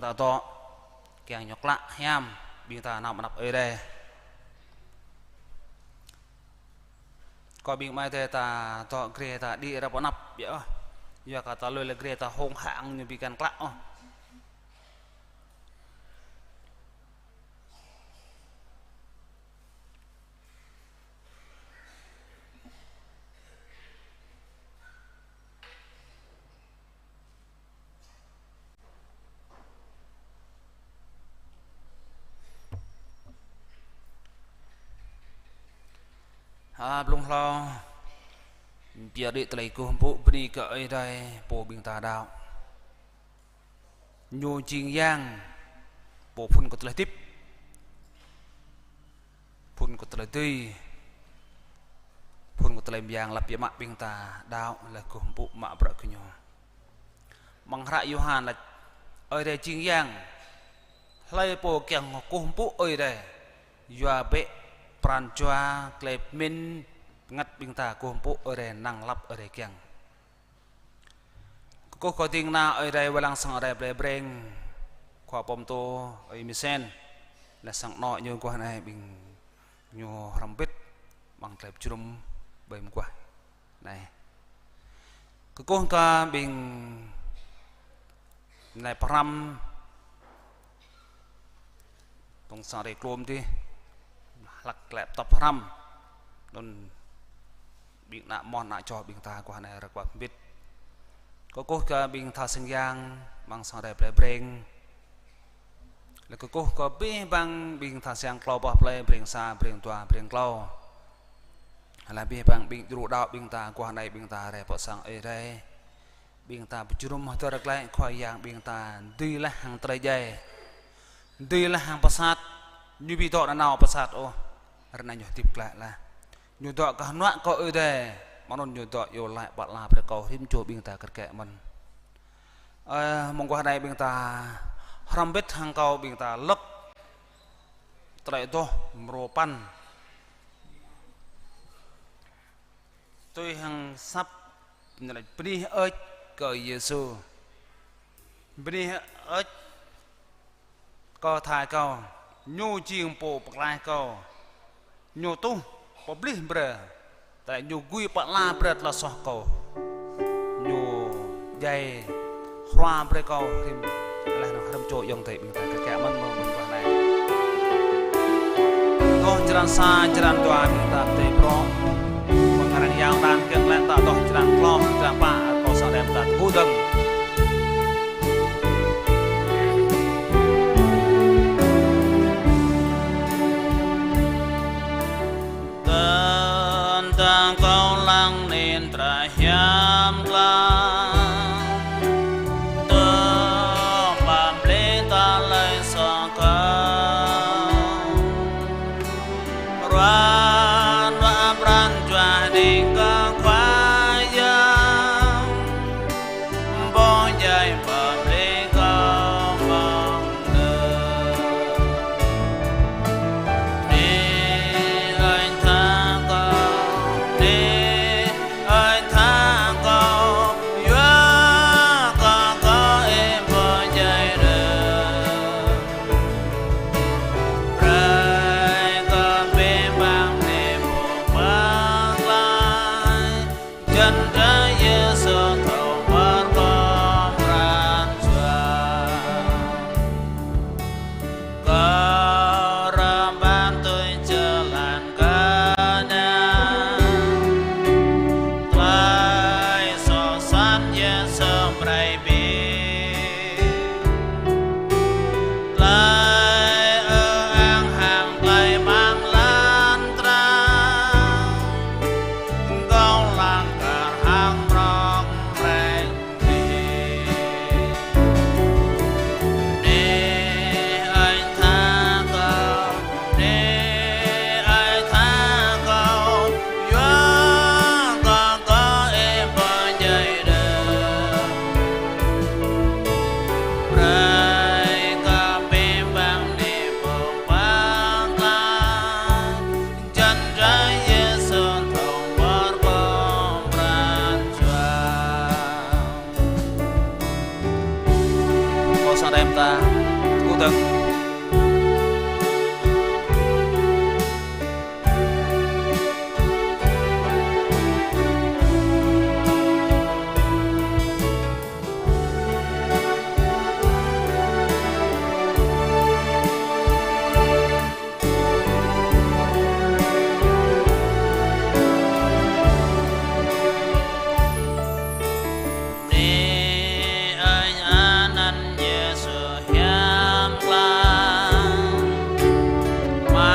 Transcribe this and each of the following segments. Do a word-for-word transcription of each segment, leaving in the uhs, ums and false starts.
Ta dŏ, kiăng ñu klă hiam, ƀing ta nao anăp Ơi Adai. Kơ ƀing amai adơi ta dŏ grê ta đĭ ră pơ anăp biă ôh. Yua kơ ta lui lĕ grê ta hông hăng ñu ƀu kiăng klă ôh. Ha, blung hlâo, pơyơr đĭ tơlơi kơkuh pơpŭ bơni kơ Ơi Adai, Pô ƀing ta đaŏ. Ñu jing Yang, Pô phŭn kơ tơlơi hơdip, phŭn kơ tơlơi dưi, phŭn kơ tơlơi mơyang lăp biă mă ƀing ta đaŏ laih kơkuh pơpŭ mă bruă kơ Ñu. Amăng hră Yôhan laĭ, Ơi Adai jing Yang, hlơi pô kiăng kơkuh pơpŭ Ơi Adai, yua bĕ pran jua tơlơi pơmĭn bơngăt ƀing ta kơkuh pơpŭ Ơi Adai năng lăp Ơi Adai kiăng. Kơkuh kơ ding kơna Ơi Adai wai lăng sang Ơi Adai Plei Breng, khua pơtô Ơi Misen, laih sang anŏ ñu guah anai ƀing ñu hrŏm hơbĭt, amăng tơlơi pơjơnum ƀơi mơguah anai. Kơkuh kơ ƀing nai pơhrăm, tŏng sang rai klôm dih, hlăk klĕ tŏp hrăm, anŭn ƀing ană mơnuih ană čô ƀing ta guah anai rơkâo hơbĭt. Kơkuh kơ ƀing tha sang yang, amăng sang Ơi Adai Plei Breng. Laih kơkuh kơ abih bang ƀing tha sang klâo boh plei, Breng sa, Breng dua, Breng klâo. Laih abih bang ƀing djru đaŏ ƀing ta guah anai ƀing ta rai pơ sang Ơi Adai. Ƀing ta pơjơnum hơdơr glaĭ Khua Yang ƀing ta dưi laih hăng trơi djai. Dưi laih hăng pơsat, ñu ƀu dŏ nanao pơsat ôh, ră anai ñu hơdip glaĭ laih. Ñu dŏ kơ hơnuă kơ Ơi Adai, mơ̆ng anŭn ñu dŏ iâu laĭ pơala brơi kơ rĭm čô ƀing ta kơt kĕ mơ̆n. Ơ, mơguah anai ƀing ta hrŏm hơbĭt hăng kâo ƀing ta lơ̆k tơlơi adoh mrô păn. Tui hăng asăp ñu laĭ bơni hơơč kơ Yêsu. Bơni hơơč kơ Tha kâo, ñu jing pô pơklaih kâo. Ñu tuh pơplih brơi, tơdah ñu gui pơala brơi tơlơi soh kâo. Ñu djai hrua brơi kâo rĭm, laih anŭn rĭm čô ayŏng adơi ƀing ta kơt kĕ mơ̆n mơguah anai. Adoh črăn sa, črăn dua ƀing ta tê pro. Mơ̆ng arăng yang đan kiăng lĕ ta adoh črăn klâo, črăn pă, kâo sa đem ta tơgŭ dơ̆ng. Tơdah kâo lăng anŭn dra hiam klă, tơl pơplih tơlơi soh kâo. Ruah ruah pran jua hơning kơ Khua Yang, pô djai pơplih kâo mơ̆ng anai. Anai ơi Tha kâo, anai ơi Tha kâo, yua kơ kâo ih pô djai rai. Tơ̆ng. Bơni ơi anăn Yêsu hiam klă, mă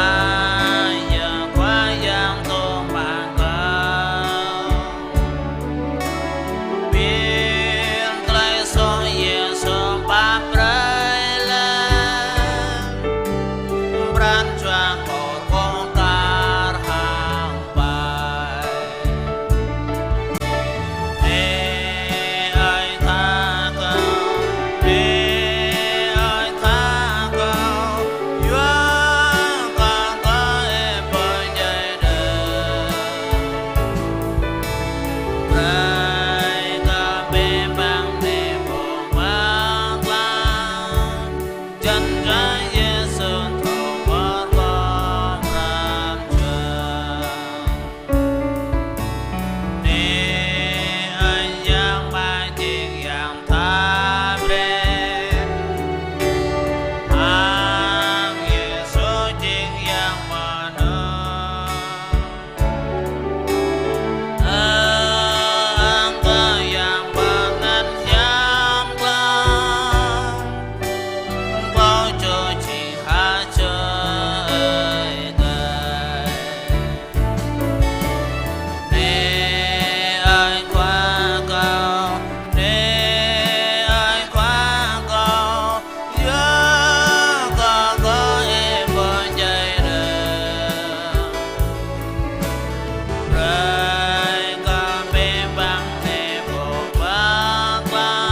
yơh Khua Yang tŭ mă kâo. Ƀing tơlơi soh Yêsu pap brơi lĕ, pran jua kâo rơgoh kar hăng ƀai. Bơni ơi tha kâo, bơni ơi tha kâo, yua kơ kâo ih pơdjai đơ̆ng. Brơi kơ abih bang bơni pô pơklaih, jăn rai Yêsu tŭ pơrơgoh pran jua. Bơni ơi Yang Bơngăt jing Yang tha brơi, hăng Yêsu jing Yang mơnơ̆ng. Ơ, hăng kơ Yang Bơngăt hiam klă, klâo čô jing hơjăn Ơi Adai. Bơni ơi Khua kâo, bơni ơi Khua kâo, yua kơ kâo ih pơdjai đơ̆ng. Brơi kơ abih bang bơni pô pơklaih,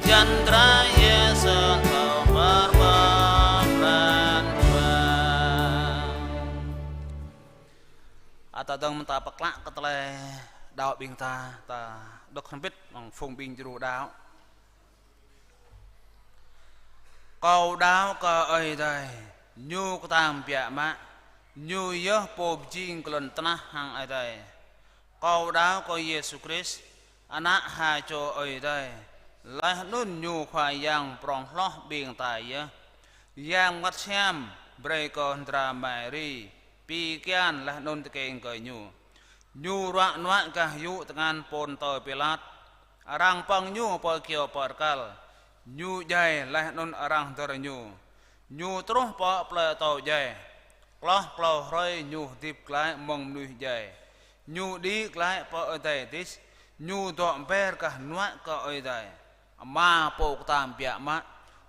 jăn rai Yêsu tŭ pơrơgoh pran jua. A, ta dơ̆ng mơ̆n ta pơklă kơ tơlơi đaŏ ƀing ta, ta đŏk hrŏm hơbĭt amăng phung ƀing djru đaŏ. Kâo đaŏ kơ Ơi Adai, Ñu kơtang biă mă, Ñu yơh Pô pơjing kơ lŏn tơnah hăng adai. Kâo đaŏ kơ Yêsu Krist, Ană ha čô Ơi Adai, laih anŭn Ñu Khua Yang prŏng hloh ƀing ta yơh. Yang Bơngăt Hiam brơi kơ hơdră Mari, pi kian laih anŭn tơkeng kơ Ñu. Ñu ruă nuă gah yŭ tơngan Pôntơ Pilat. Arăng pơ̆ng Ñu pơ kyâo bơrkal. Ñu djai laih anŭn arăng hơdơr Ñu. Ñu truh pơ plơi atâo djai. Hloh klâo hrơi Ñu hơdip glaĭ mơ̆ng mơnuih djai. Ñu đĭ glaĭ pơ adai adih. Ñu dŏ ber gah hơnuă kơ Ơi Adai Ama Pô kơtang biă mă.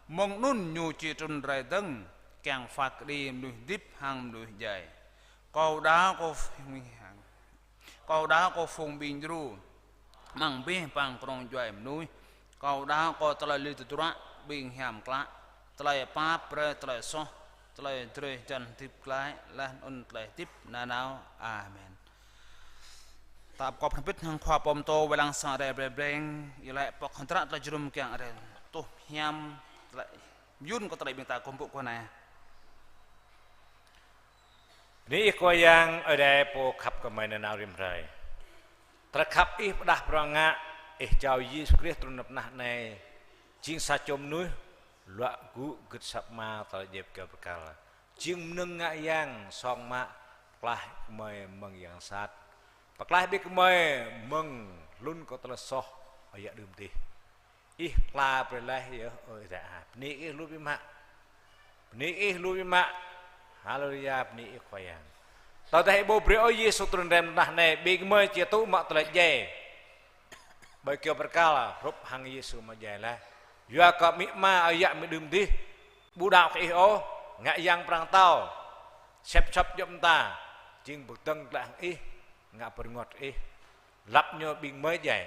Mơ̆ng anŭn Ñu či trŭn rai dơ̆ng, kiăng phat kơđi mơnuih hơdip hăng mơnuih djai. Kâo đaŏ kơ Kâo đaŏ kơ phung ƀing djru amăng abih bang kơnung djuai mơnuih. Kâo đaŏ kơ tơlơi lui tơdruă ƀing hiam klă, tơlơi pap brơi tơlơi soh, tơlơi drơi jăn hơdip glaĭ, laih anŭn tơlơi hơdip nanao. Amen. Ta pơkŏp hrŏm hơbĭt hăng Khua Pô Pơtô wai lăng sang Ơi Adai bleng bleng, iâu laĭ pŏk hơdră tơlơi jơnum kiăng Ơi Adai tuh hiam, tơlơi mơyŭn kơ tơlơi ƀing ta kơkuh pơpŭ kơ anai. Bơni Ih Khua Yang, Ơi Adai pô khăp kơ gơmơi nanao rĭm hrơi. Tơlơi khăp Ih pơdah prŏng ngă, Ih jao Yêsu Krist trŭn pơ anăp anai, jing sa čô mơnuih, luă gŭ gưt asăp Ama tơl djai pơ kyâo bơrkal. Jing mơnơ̆ng ngă yang song mă, pơklaih gơmơi mơ̆ng yang sat. Pơklaih ƀing gơmơi mơ̆ng hlŭn kơ tơlơi soh, ơi yă đưm dih. Ih pơklaih brơi laih yơh, ơ Ơi Adai. Bơni Ih lu biă mă. Bơni Ih lu biă mă. Haleluya, bơni Ih Khua Yang. Tơdah Ih ƀu brơi ôh Yêsu trŭn rai pơ anăp anai, ƀing gơmơi či tŭ mă tơlơi djai. Ƀơi kyâo bơrkal, hrup hăng Yêsu mă djai laih. Yua kơ amĭ ama, ơi yă gơmơi đưm dih. Ƀu đaŏ kơ Ih ôh, ngă yang pran tao. Sĕp sŏp djŏp mơta, jing pơkơdơ̆ng glaĭ hăng Ih, ngă pơrơngot Ih. Lăp ñu ƀing gơmơi djai.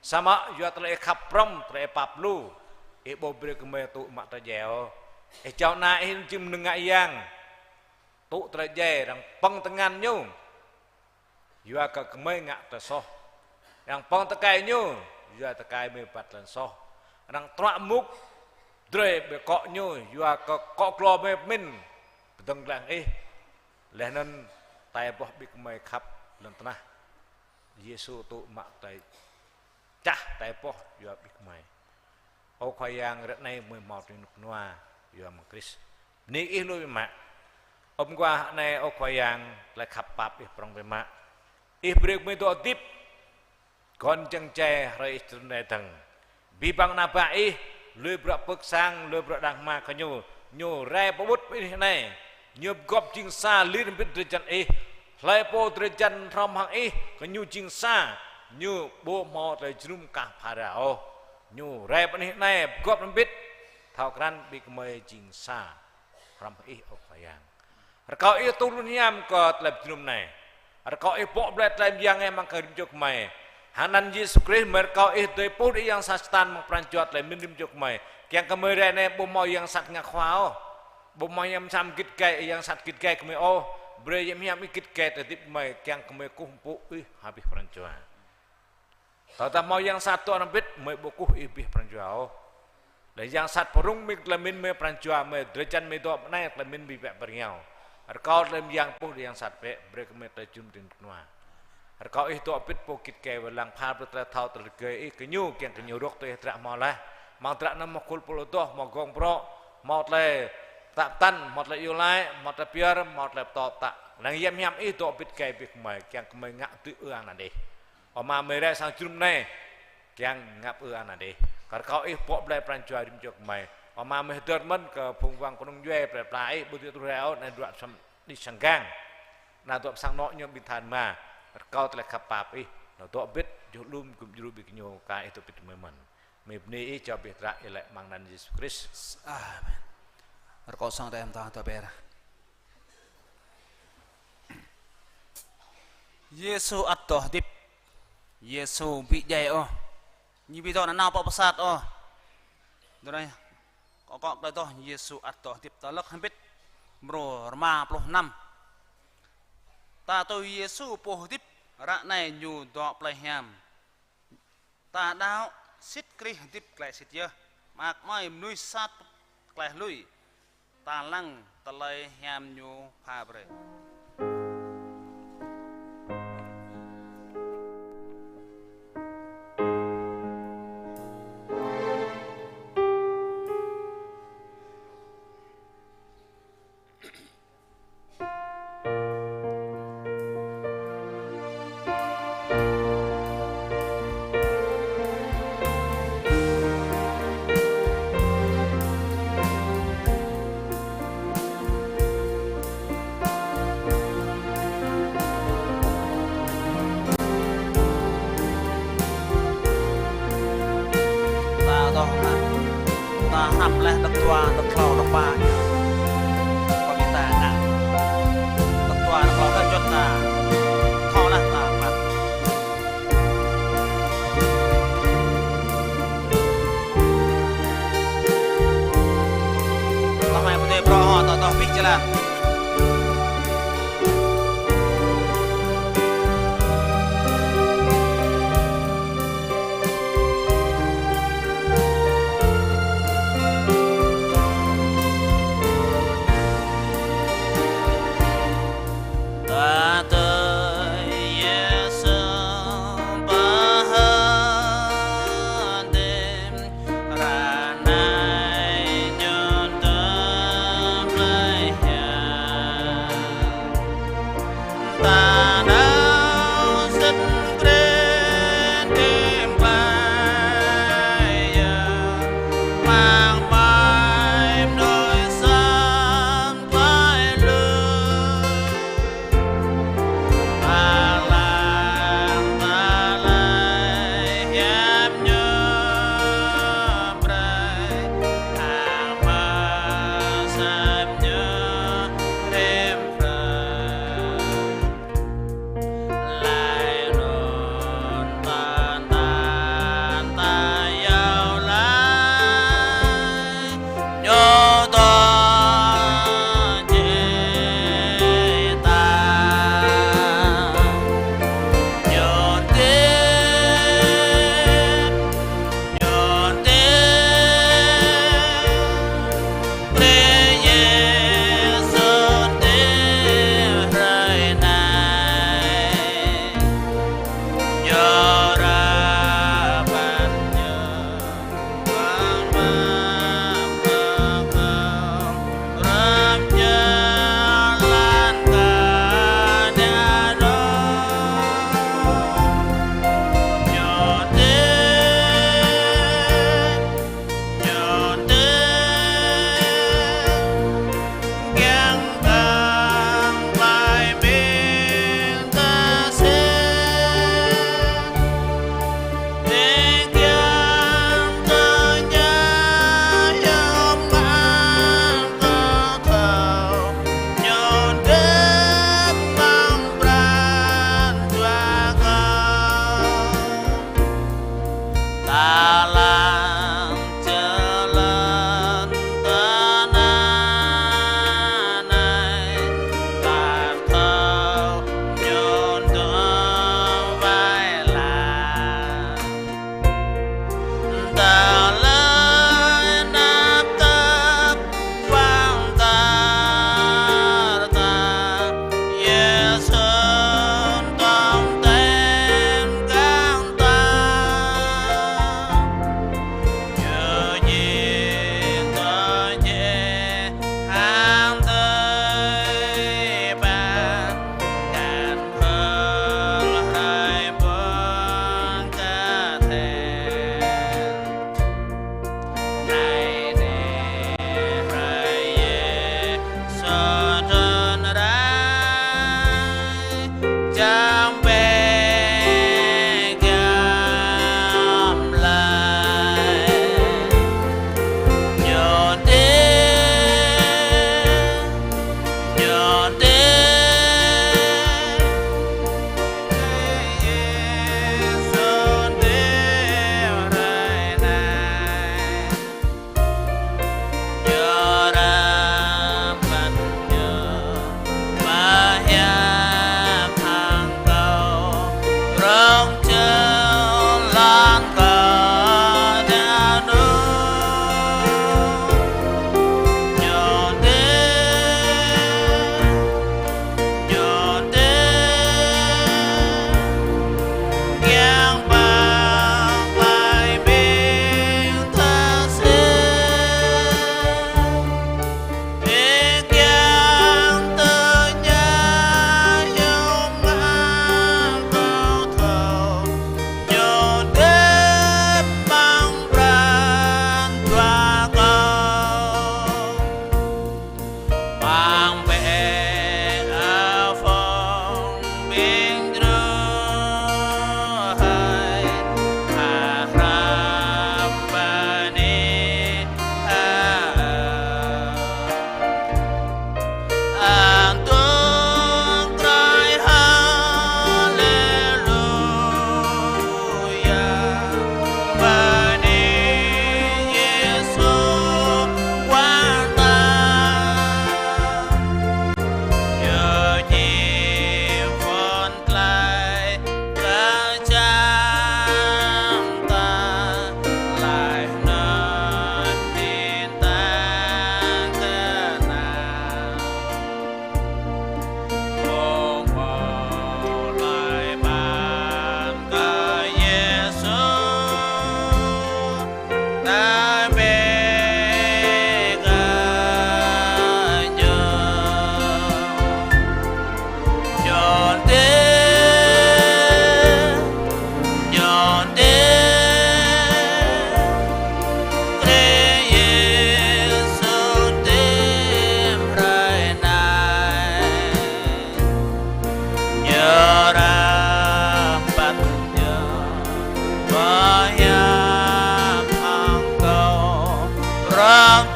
Samơ̆ yua tơlơi Ih khăp prŏng, tơlơi Ih pap lu, Ih ƀu brơi gơmơi tŭ mă tơlơi djai ôh. Ih jao Ană Ih jing mơnơ̆ng ngă yang. Tŭ tơlơi djai, arăng pơ̆ng tơngan Ñu. Yua kơ gơmơi ngă tơlơi soh. Arăng pơ̆ng tơkai Ñu, yua tơkai gơmơi wơ̆t lŏn soh. Arăng truă mŭk, drơi ƀơi akŏ ñu, yua kơ akŏ glô mơi pơmĭn pơdơ̆ng lăng ih. Laih anŭn tơlơi boh ƀing gơmơi khăp lŏn tơnah, Yêsu tŭ mă tơlơi čah tơlơi boh yua ƀing gơmơi. Ơ Khua Yang, ră anai gơmơi hmâo tơlơi rơnŭk rơnua yua mơ̆ng Krist. Bơni ih lu biă mă. Ôm gua ră anai, ơ Khua Yang, tơlơi khăp pap ih prŏng biă mă. Ih brơi gơmơi dŏ hơdip, gơ̆n jăng jai hrơi ih trŭn rai dơ̆ng. Abih bang ană bă ih, lui bruă pơ̆k sang, lui bruă đang hmua kơ ñu, ñu rai pơƀut pơ anih anai. Ñu pơgop jing sa lir hơbĭt drơi jăn ih. Hlơi pô drơi jăn hrŏm hăng ih, kơ ñu jing sa, ñu ƀu hmâo tơlơi jơnum kah phara ôh. Ñu rai pơ anih anai pơgop hơbĭt, thâo krăn ƀing gơmơi jing sa hrŏm hăng ih, ơ Khua Yang. Rơkâo ih tŭ lun hiam kơ tơlơi pơjơnum anai. Rơkâo ih bŏ blai tơlơi mơyang ih amăng kơ rĭm čô gơmơi. Hăng anăn Yêsu Krist gơmơi rơkâo ih dơi puh đĭ yang sat Satan amăng pran jua tơlơi pơmĭn rĭm čô gơmơi. Kiăng kơ gơmơi rai anai ƀu hmâo yang sat ngă khua ôh. Ƀu hmâo yang sam git gai, yang sat git gai gơmơi ôh. Brơi yang hiam ih git gai tơlơi hơdip gơmơi, kiăng kơ gơmơi kơkuh pơpŭ ih hăng abih pran jua. Tơdah hmâo yang sat dŏ hrŏm hơbĭt, gơmơi ƀu kơkuh ih abih pran jua ôh. Laih yang sat pơrŭng mơ̆ng tơlơi pơmĭn gơmơi, pran jua gơmơi, drơi jăn gơmơi dŏ pơ anai tơlơi pơmĭn ƀu ƀiă pơrơngiao. Rơkâo tơlơi mơyang puh đĭ yang sat bĕ, brơi kơ gơmơi tơlơi jum trin kơnua. Rơkâo ih dŏ hơbĭt pô git gai wai lăng, phar brơi tơlơi thâo tơlơi rơgơi ih kơ ñu, kiăng kơ ñu rŏk tui ih hơdră hmâo laih. Amăng hơdră anŭn hmâo khul pơlô adoh, hmâo gong brŏ, hmâo tơlơi pơtă pơtăn, hmâo tơlơi iâu laĭ, hmâo tơlơi pơyơr, hmâo tơlơi pơtô pơtă. Lăng yang hiam ih dŏ hơbĭt gai abih gơmơi, kiăng kơ gơmơi ngă dưi ư ang anăn ih. Ơ Ama, gơmơi rai sang jơnum anai, kiăng ngă ư ang anăn ih. Kơ rơkâo ih bŏ blai pran jua rĭm čô gơmơi. Ơ Ama, gơmơi hơdơr mơ̆n kơ phung wang kơnung djuai plơi pla ih, ƀu dưi truh rai ôh, anai dua sam đĭ sang gang. Anai dua sang anŏ ñu ƀing than Ama. Rơkâo tơlơi khăp pap ih, anai dŏ hơbĭt, juh lum gum djru ƀing gơñu, kơ ih dŏ hơbĭt gơmơi mơ̆n. Gơmơi bơni ih, jao abih hơdră ih laĭ amăng anăn Yêsu Krist. Amen. Rơkâo sang tơm ta dŏ ƀĕ. Yêsu ăt dŏ hơdip. Yêsu ƀu djai ôh. Ñu ƀu dŏ nanao pơ pơsat ôh. Dơnai, kâo kŏ tơlơi adoh Yêsu ăt dŏ hơdip, tơlơi hlak hơbĭt, mrô rơma pluh năm. Ta tui Yêsu pô hơdip, ră anai ñu dŏ plơi hiam. Ta đaŏ sĭt Krist hơdip glaĭ sĭt yơh. Mơak mơi mơnuih sat glaĭ lui. Ta lăng tơlơi hiam ñu pha brơi. Ta dŏ mă. Ta hrăm laih đợt dua, đợt klâo, đợt pă. Kơ ƀing ta ngă. Đợt dua, đợt klâo, đợt juăt ta. Thâo laih ta mă. Tơlơi pơtê brô hŏ, ta dŏ pih jơlan. Ta tui Yêsu pơhơdip, ră anai ñu dŏ plơi hiam.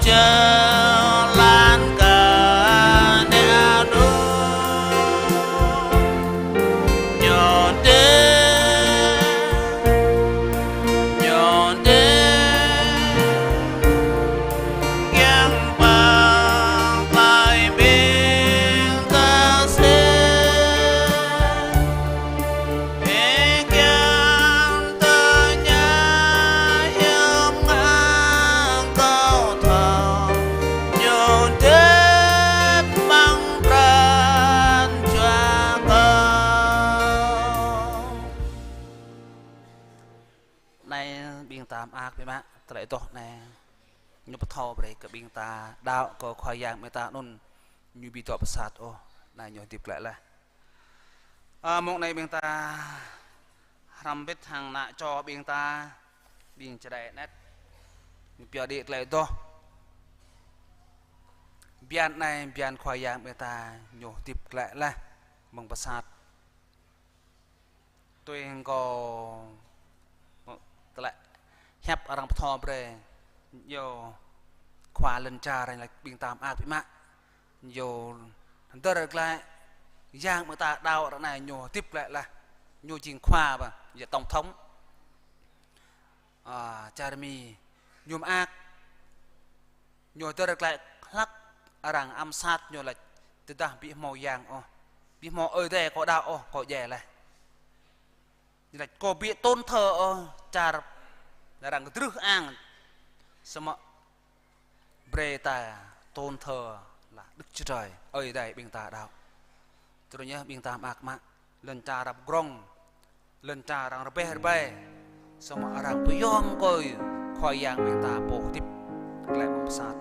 Jơlan kơ ană đôč, ñu dêh, ñu dêh, kiăng pơklaih ƀing ta sĭt. Ih kiăng tơña hiam ngă kâo thâo, ñu hơdip amăng pran jua kâo. Anai ƀing ta mơak biă mă, tơlơi adoh anai ñu pơthâo brơi kơ ƀing ta đaŏ kơ Khua Yang ƀing ta anŭn ñu ƀu dŏ pơsat ôh, anai ñu hơdip glaĭ laih. Ơ, mông anai ƀing ta hrăm bĭt hăng ană čô ƀing ta, ƀing Jrai anet. Ñu pioh đĭ tơlơi adoh. Bơyan anai, bơyan Khua Yang ƀing ta, ñu hơdip glaĭ laih, mơ̆ng pơsat. Tui hăng kâo tơlơi hiăp arăng pơthâo brơi, yua khua lŏn čar laĭ ƀing ta mơak biă mă. Yua hơdơr glaĭ yang ƀing ta đaŏ ră anai ñu hơdip glaĭ laih, ñu jing khua ƀă, yua tổng thống. Ơ, čar Mi, ñu mơak, ñu hơdơr glaĭ hlăk arăng ám sát ñu laĭ tơdah ƀu hmâo yang ôh, ƀu hmâo Ơi Adai kâo đaŏ ôh, kâo djai laih. Ñu laĭ kâo ƀu tôn thờ ôh čar arăng kơdrưh ang, samơ̆ brơi ta tôn thờ là Đức Chúa Trời, Ơi Adai ƀing ta đaŏ. Truh anai ƀing ta mơak mă, lŏn čar arăng pơgrŏng, lŏn čar arăng rơbeh rơbai, samơ̆ arăng pơyom kơ Khua Yang ƀing ta pô hơdip glaĭ mơ̆ng pơsat.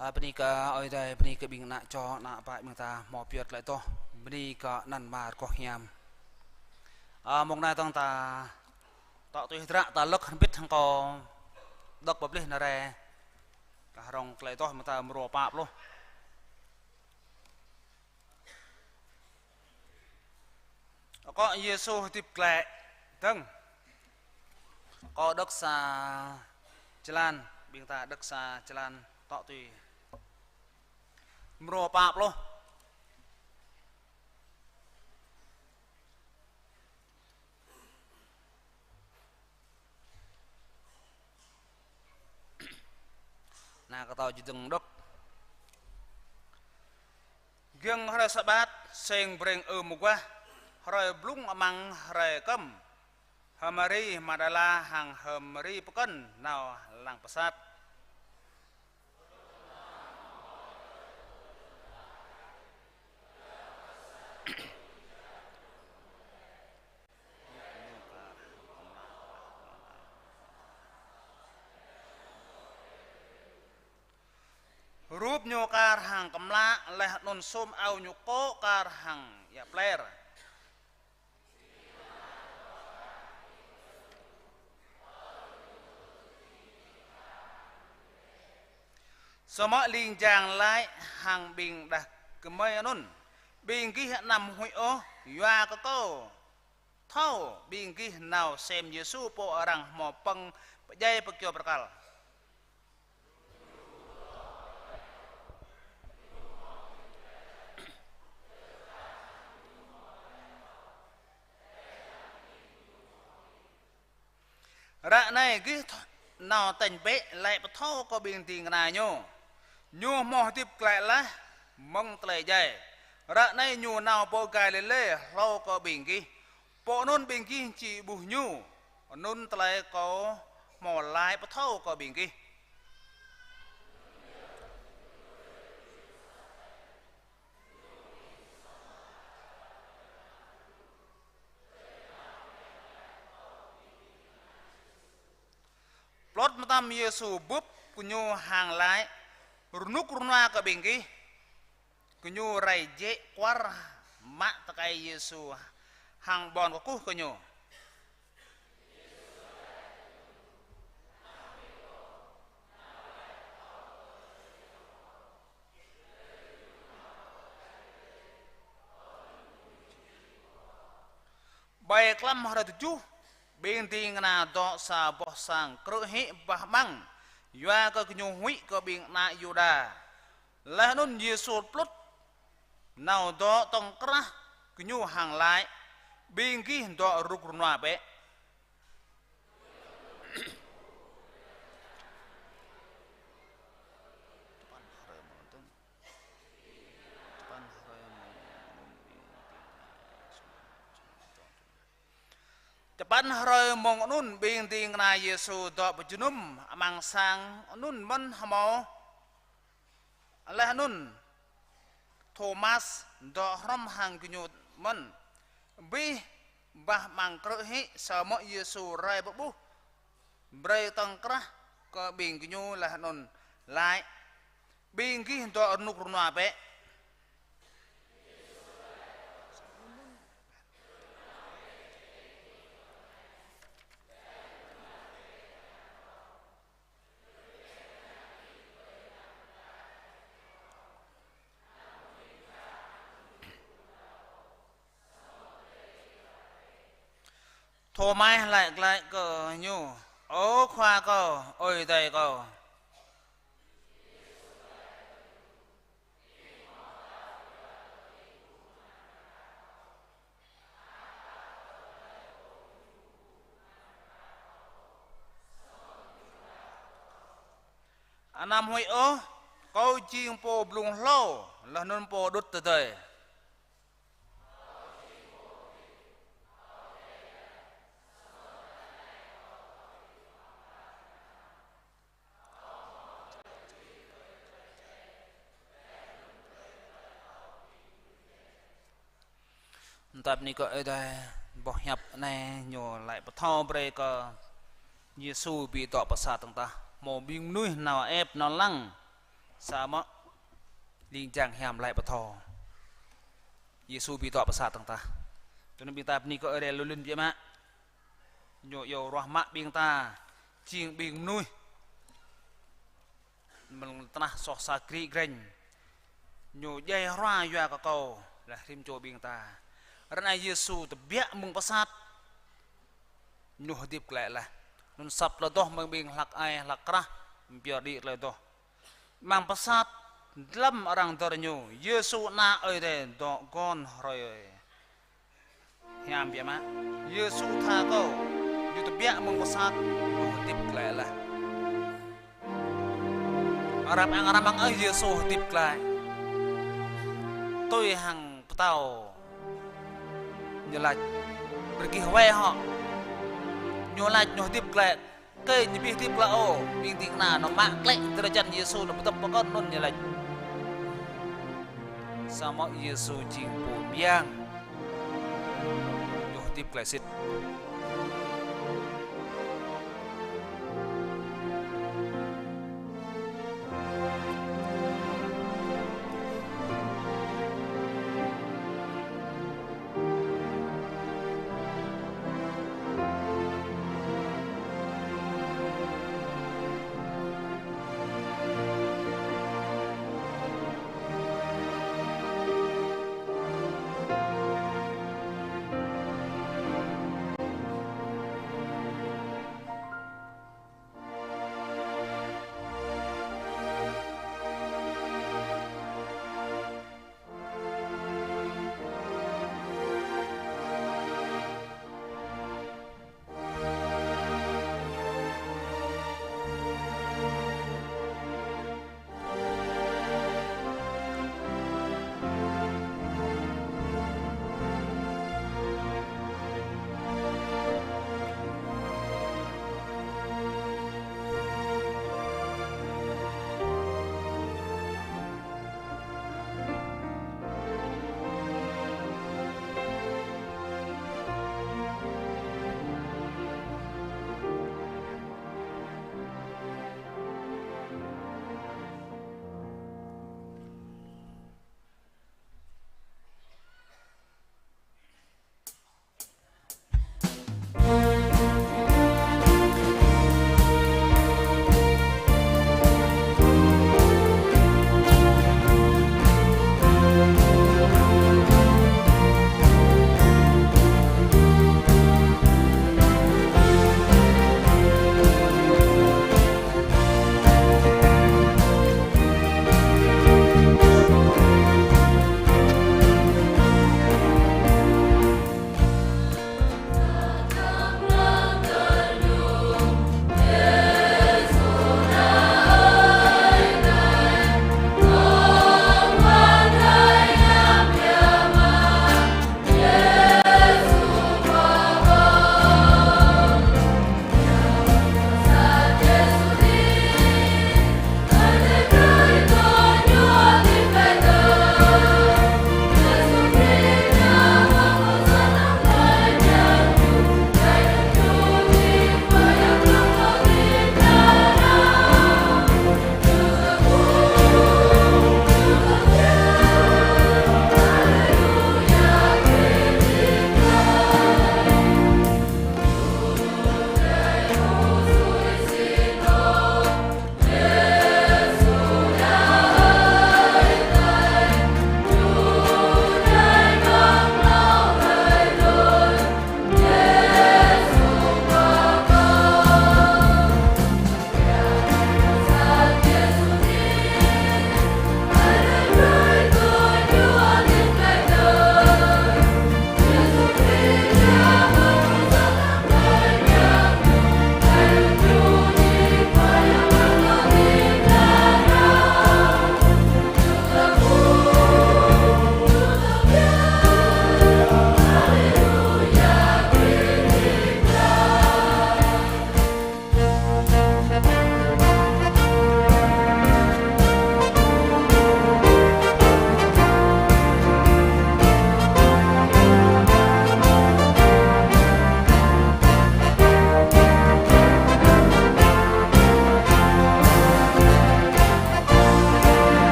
A, bơni kơ Ơi Adai, bơni kơ ƀing ană čô, ană ƀă ƀing ta hmâo pơyơr tơlơi adoh, bơni kơ anăn Ama rơgoh hiam. A, mông anai dơ̆ng ta tŏ tui hơdră ta lơ̆k hrŏm hơbĭt hăng kâo đŏk pơplih nao rai. Kah rŏng tơlơi adoh mơta mrô pă pluh. Akŏ Yêsu hơdip glaĭ dơ̆ng. Kâo đŏk sa črăn, ƀing ta đŏk sa črăn tŏ tui. Mrô pă pluh. Anai kâo či dơ̆ng đŏk. Giŏng hrơi Sabat, sêng brêng ưm mơguah, hrơi blung amăng hrơi kơm, H'Mari Mađala hăng H'Mari pơkŏn nao lăng pơsat. Rup ñu kar hăng kơmlă, laih anŭn sum ao ñu kô̆ kar hăng ia pler. Samơ̆ ling jang laĭ hăng ƀing đah kơmơi anŭn: Ƀing gih anăm huĭ ôh, yua kơ kâo thâo ƀing gih nao sem Yêsu pô arăng hmâo pơ̆ng pơdjai pơkyâo bơrkal. Ră anai gih th-, nao tañ bĕ, laĭ pơthâo kơ ƀing ding kơna ñu. Ñu hmâo hơdip glaĭ laih mơ̆ng tơlơi djai. Ră anai ñu nao pơ Galilê hlâo kơ ƀing gih. Pơ anŭn ƀing gih či ƀuh ñu. Anŭn tơlơi kâo hmâo laĭ pơthâo kơ ƀing gih. Plŏt mơtam Yêsu bưp gơñu hăng laĭ: Rơnŭk rơnua kơ ƀing gih. Gơñu rai jĕ kuar mă tơkai Yêsu hăng ƀon kơkuh kơ ñu. Ƀơi klăm hrơi tơjuh, ƀing ding kơna dŏ sa boh sang krư̆ hĭ bah amăng, yua kơ gơñu huĭ kơ ƀing ană Yuđa. Laih anŭn Yêsu plŭt nao dŏ tŏng krah gơñu hăng laĭ: Ƀing gih dŏ rơnŭk rơnua bĕ. Čơpăn hrơi mông anŭn, ƀing ding kơna Yêsu dŏ pơjơnum amăng sang anŭn mơ̆n hơmâo. Laih anŭn Thomas dŏ hrŏm hăng gơñu mơ̆n. Abih bah amăng krư̆ hĭ, samơ̆ Yêsu rai pơƀuh brơi tŏng krah kơ ƀing gơñu laih anŭn laĭ: Ƀing gih dŏ rơnŭk rơnua bĕ. Thomas laĭ glaĭ kơ ñu: Ơ Khua kâo, Ơi Adai kâo. Anăm huĭ ôh, kâo jing pô blung hlâo, laih anŭn pô đŭt tơdơi. Tơdah bơni kơ Ơi Adai, boh hiăp anai ñu laĭ pơthâo brơi kơ Yêsu ƀu dŏ pơ sat dơ̆ng tah, hmâo ƀing mơnuih nao ĕp nao lăng. Samơ̆ ling jang hiam laĭ pơtô. Yêsu ƀu dŏ pơsat dơ̆ng tah. Tui anŭn ƀing ta bơni kơ Ơi Adai lu lin biă mă. Ñu iâu ruah mă ƀing ta jing ƀing mơnuih mơ̆ng tơnah soh sat gri greng. Ñu djai hrua yua kơ kâo laih rĭm čô ƀing ta. Ră anai Yêsu tơbiă mơ̆ng pơsat. Ñu hơdip glaĭ laih. Anŭn asăp tơlơi adoh mơ̆ng ƀing hlăk ai hlăk krah, pioh đĭ tơlơi adoh. Amăng pơsat, dlăm arăng dơr Ñu, Yêsu Ană Ơi Adai dŏ gŏn hrơi hiam biă mă. Yêsu tha kâo, Ñu tơbiă mơ̆ng pơsat, Ñu hơdip glaĭ laih. Arăng, arăng amăng ơi Yêsu hơdip glaĭ. Tui hăng pơtao ñu laĭ: Rơgih wai hŏ. Ñu laĭ Ñu hơdip glaĭ. Kơ Ñu ƀu hơdip glaĭ ôh, ƀing ding kơna anŭn mă glaĭ drơi jăn Yêsu anŭn pơtŭp pơkŏn anŭn ñu laĭ. Samơ̆ Yêsu jing pô biang. Ñu hơdip glaĭ sĭt.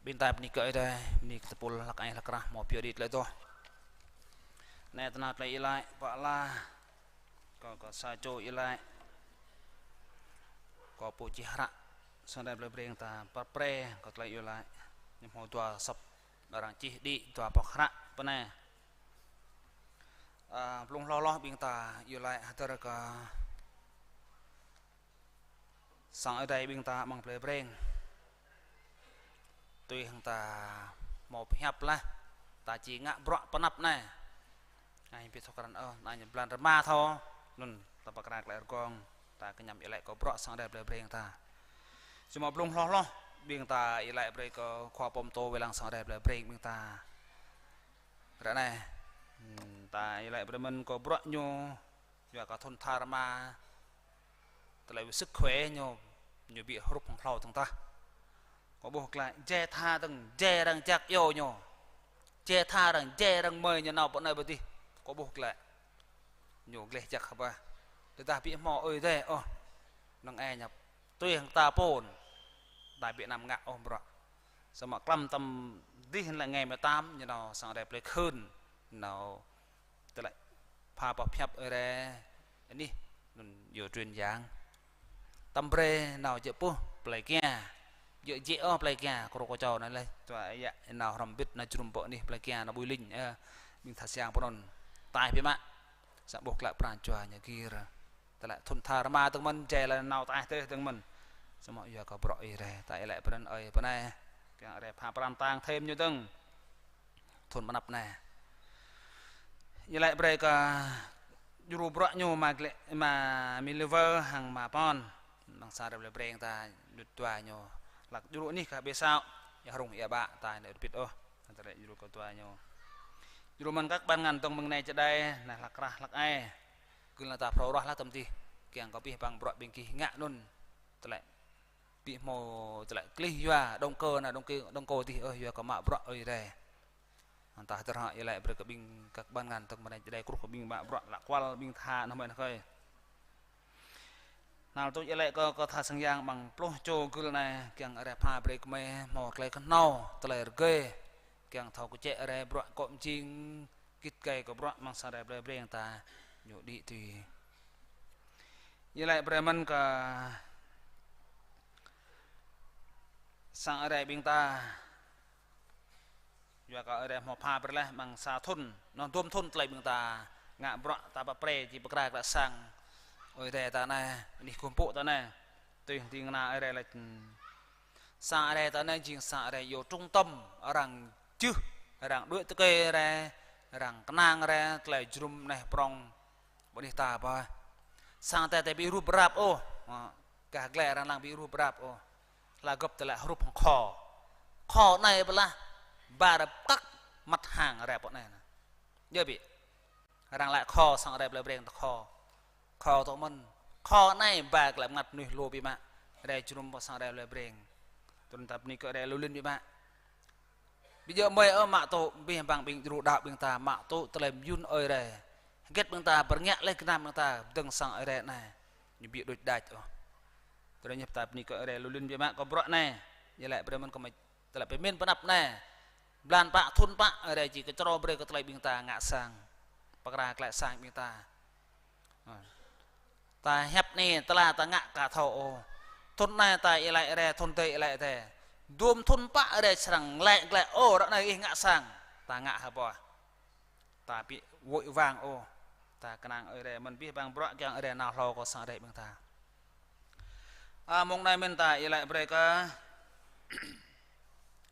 Ƀing ta bơni kơ Ơi Adai, bơni kơ tơpul hlăk ai hlăk krah hmâo pioh đĭ tơlơi tuh. Anai tơnap tơlơi iâu laĭ, pơala. Kâo, kâo sa čô iâu laĭ. Kâo pô čih hră, sang Ơi Adai blơi breng ta pap pre, kâo tơlơi iâu laĭ. Ñu hmâo dua sŏp arăng čih đĭ, dua boh hră, pơ anai. Ơ, blung hloh hloh ƀing ta iâu laĭ hơdơr kơ sang Ơi Adai ƀing ta amăng blơi breng. Tui hăng ta hmâo pơhiăp laih, ta či ngă bruă pơanăp anai. Ai ƀu thâo krăn ôh, anai ñu blan rơma thâo, anŭn ta pơkra tơlơi rơgong, ta kơñăm iâu laĭ kơ bruă sang Ơi Adai blơi breng ta. Samơ̆ blung hloh hloh, ƀing ta iâu laĭ brơi kơ khua pô pơtô wai lăng sang Ơi Adai blơi breng ƀing ta. Ră anai, hm, ta iâu laĭ brơi mơ̆n kơ bruă ñu, yua kơ thŭn tha rơma, tơlơi ƀu sức khỏe ñu, ñu ƀu hrup hăng hlâo dơ̆ng tah. Kâo ƀuh glaĭ, jai tha dơ̆ng, jai arăng jak iâu ñu. Jai tha arăng, jai arăng mơi ñu nao pơ anai pơ adih. Kâo ƀuh glaĭ. Ñu gleh jak hơbah. Tơdah ƀu hmâo Ơi Adai ôh, năng ai ñu tui hăng ta pô, ta ƀu anăm ngă ôh bruă. Samơ̆ klăm tơm adih lĕ ngày mười tám ñu nao sang Ơi Adai blơi khưn, nao tơlơi pha boh pơhiăp Ơi Adai anih, anŭn yua truyền giảng. Tơm brơi nao jĕ puh plơi kia. Jĕ jĕ ôh plơi kia, kơ rô kơ čô anai laih. Tua yă nao hrŏm bit nao jơnum pơ anih plơi kia nao ƀui ling, ơ, ƀing tha siang pơ anŭn. Taih biă mă. Sa ƀuh glaĭ pran jua ñu gir. Tơlơi thŭn tha rơma dơ̆ng mơ̆n, jai laih nao taih tơl dơ̆ng mơ̆n. Samơ̆ yua kơ bruă Ơi Adai, ta iâu laĭ pran Ơi pơ anai. Kiăng Ơi Adai pha pran tăng thêm ñu dơ̆ng. Thŭn pơanăp anai. Iâu laĭ brơi kơ djru bruă ñu ma glĕ, ma mi Liver hăng ma Pon. Amăng sang Ơi Adai blơi breng ta, ñu dua ñu. Hlăk djru anih kơ ƀu sao, ia hrŭng ia ƀă, ta anai ƀu pĭt ôh. Ta lĕ djru kơ dua ñu. Djru mơ̆n kăk ƀan ngăn dơ̆ng mơ̆ng anai čơđai, anai hlăk krah hlăk ai. Gưl anai ta phrâo ruah laih tơm adih. Kiăng kơ abih bang bruă ƀing gih ngă anŭn. Tơlơi ƀu hmâo tơlơi klih yua, dŏng kơ anai, dŏng kơ, dŏng kơ adih ôh, yua kơ mă bruă Ơi Adai. Hăng ta hơdơr hă iâu laĭ brơi kơ ƀing kăk ƀan ngăn dơ̆ng mơ̆ng anai čơđai kruh kơ ƀing mă bruă lăk kual ƀing tha anŭn mơ̆n hơi. Năl tuč iâu laĭ kơ, kơ tha sang yang amăng pluh čô gưl anai, kiăng Ơi Adai pha brơi kơ mơi hmâo tơlơi kơhnâo, tơlơi rơgơi, kiăng thâo kơčĕ rai bruă akŏ mơjing, git gai kơ bruă amăng sang Ơi Adai blơi breng ta ñu đĭ tui. Iâu laĭ brơi mơ̆n kơ sang Ơi Adai ƀing ta. Yua kơ Ơi Adai hmâo pha brơi laih amăng sa thŭn, anŭn dôm thŭn tơlơi ƀing ta ngă bruă ta pap pre či pơkra glaĭ sang Ơi Adai ta anai, anih gum pŭ ta anai. Tui hăng ding kơna Ơi Adai laĭ, sang Ơi Adai ta anai jing sang Ơi Adai yua trung tâm, arăng jưh, arăng đuaĭ tơkơi rai, arăng kơnang rai tơlơi jơnum anai prŏng ƀơi anih ta pơ. Sang Ơi Adai ta ƀu rup rap ôh. Gah glai arăng lăng ƀu rup rap ôh. Hla gŏp tơlơi hrup hăng kho. Kho anai pơlah ba rơp kăk măt hăng rai pơ anai. Yơh ƀĭ. Arăng laĭ kho sang Ơi Adai blơi breng ta kho. Kho tŏ mơ̆n. Kho anai ba glaĭ mơngăt mơnuih lu biă mă. Rai jơnum pơ sang Ơi Adai blơi breng. Tui anŭn ta bơni kơ Ơi Adai lu lin biă mă. Ƀu djơ̆ mơi ôh mă tŭ, abih bang ƀing djru đaŏ ƀing ta mă tŭ tơlơi mơyun Ơi Adai. Hơget ƀing ta pơrơngiă laih gơnam ƀing ta dơ̆ng sang Ơi Adai anai. Ñu ƀu đôč đač ôh. Tơdơi ñu ta bơni kơ Ơi Adai lu lin biă mă kơ bruă anai. Ñu laĭ brơi mơ̆n kơ mơi tơlơi pơmĭn pơanăp anai. Blan pă thŭn pă Ơi Adai či kơčrâo brơi kơ tơlơi ƀing ta ngă sang. Pơkra glaĭ sang ƀing ta. Ơ. Ta hiăp anai, tơla ta ngă ka thâo ôh. Thŭn anai ta iâu laĭ rai, thŭn adih iâu laĭ adih. Dôm thŭn pă Ơi Adai srăng laĭ glaĭ ôh, ră anai ih ngă sang. Ta ngă hơbah. Ta ƀu vội vàng ôh. Ta kơnang Ơi Adai mơ̆n abih bang bruă kiăng Ơi Adai nao hlâo kơ sang Ơi Adai ƀing ta. A, mông anai mơ̆n ta iâu laĭ brơi kơ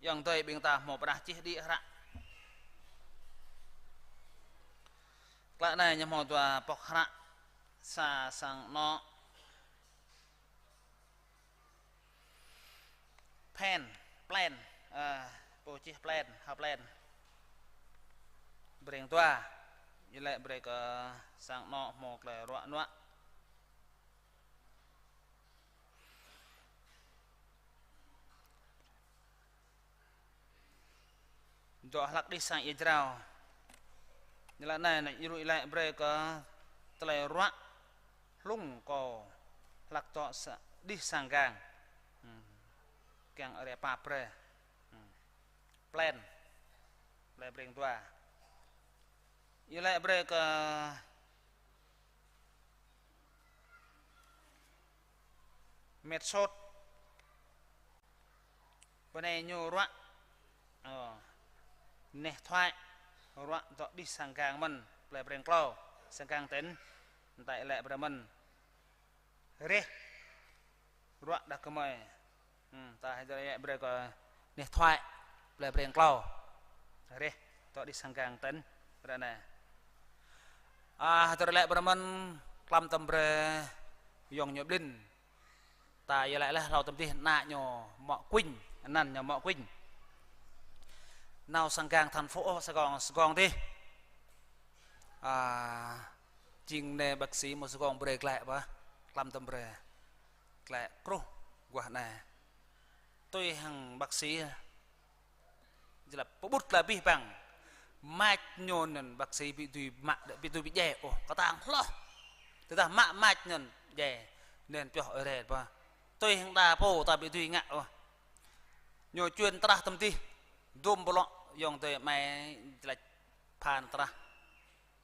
ayŏng adơi ƀing ta hmâo pơrơđah čih đĭ hră. Klă anai ñu hmâo dua boh hră, sa sang anŏ Phen, Plen, ơ, pô čih Plen, H'Plen. Breng dua, ñu laĭ brơi kơ sang anŏ hmâo tơlơi ruă nuă. Dŏ hlăk đih sang ia jrao. Ñu laĭ anai, anai ñu laĭ brơi kơ tơlơi ruă hlung kâo hlăk dŏ sa-, đih sang gang. Hmm. Kiăng Ơi Adai pap brơi. Hmm. plen. Plei Breng dua. Iâu laĭ brơi kơ Met Sôt. Bơnai ñu ruă, ơ, neh thoai, ruă dŏ đih sang gang mơ̆n, Plei Breng klâo, sang gang tỉnh, tơl iâu laĭ brơi mơ̆n. Reh, ruă đah kơmơi. Hmm, ta hơdơr iâu laĭ brơi kơ neh thoai, Plei Breng klâo. Reh, dŏ đih sang gang tỉnh, ră anai. A, hơdơr iâu laĭ brơi mơ̆n, klăm tơm brơi, yŏng ñu ƀlĭn. Ta iâu laĭ laih hlâo tơm dih ană ñu Mŏ Kuing, anăn ñu Mŏ Kuing. Nao sang gang thành phố Sài Gòn, Sài Gòn dih. A, jing anai bác sĩ mơ̆ng Sài Gòn brơi glaĭ pơ, klăm tơm brơi. Glaĭ truh guah anai. Tui hăng bác sĩ jơlăp pơƀut glaĭ abih bang. Mač ñu anŭn bác sĩ ƀu dưi mă, ƀu dưi ƀu djai ôh, kơtang hloh. Tơdah mă mač ñu anŭn djai, anŭn pioh ơi adai pơ. Tui hăng đa pô ta ƀu dưi ngă ôh. Ñu čuên trah tơm dih, dôm ƀlŏk yŏng adơi amai jơlač phan trah.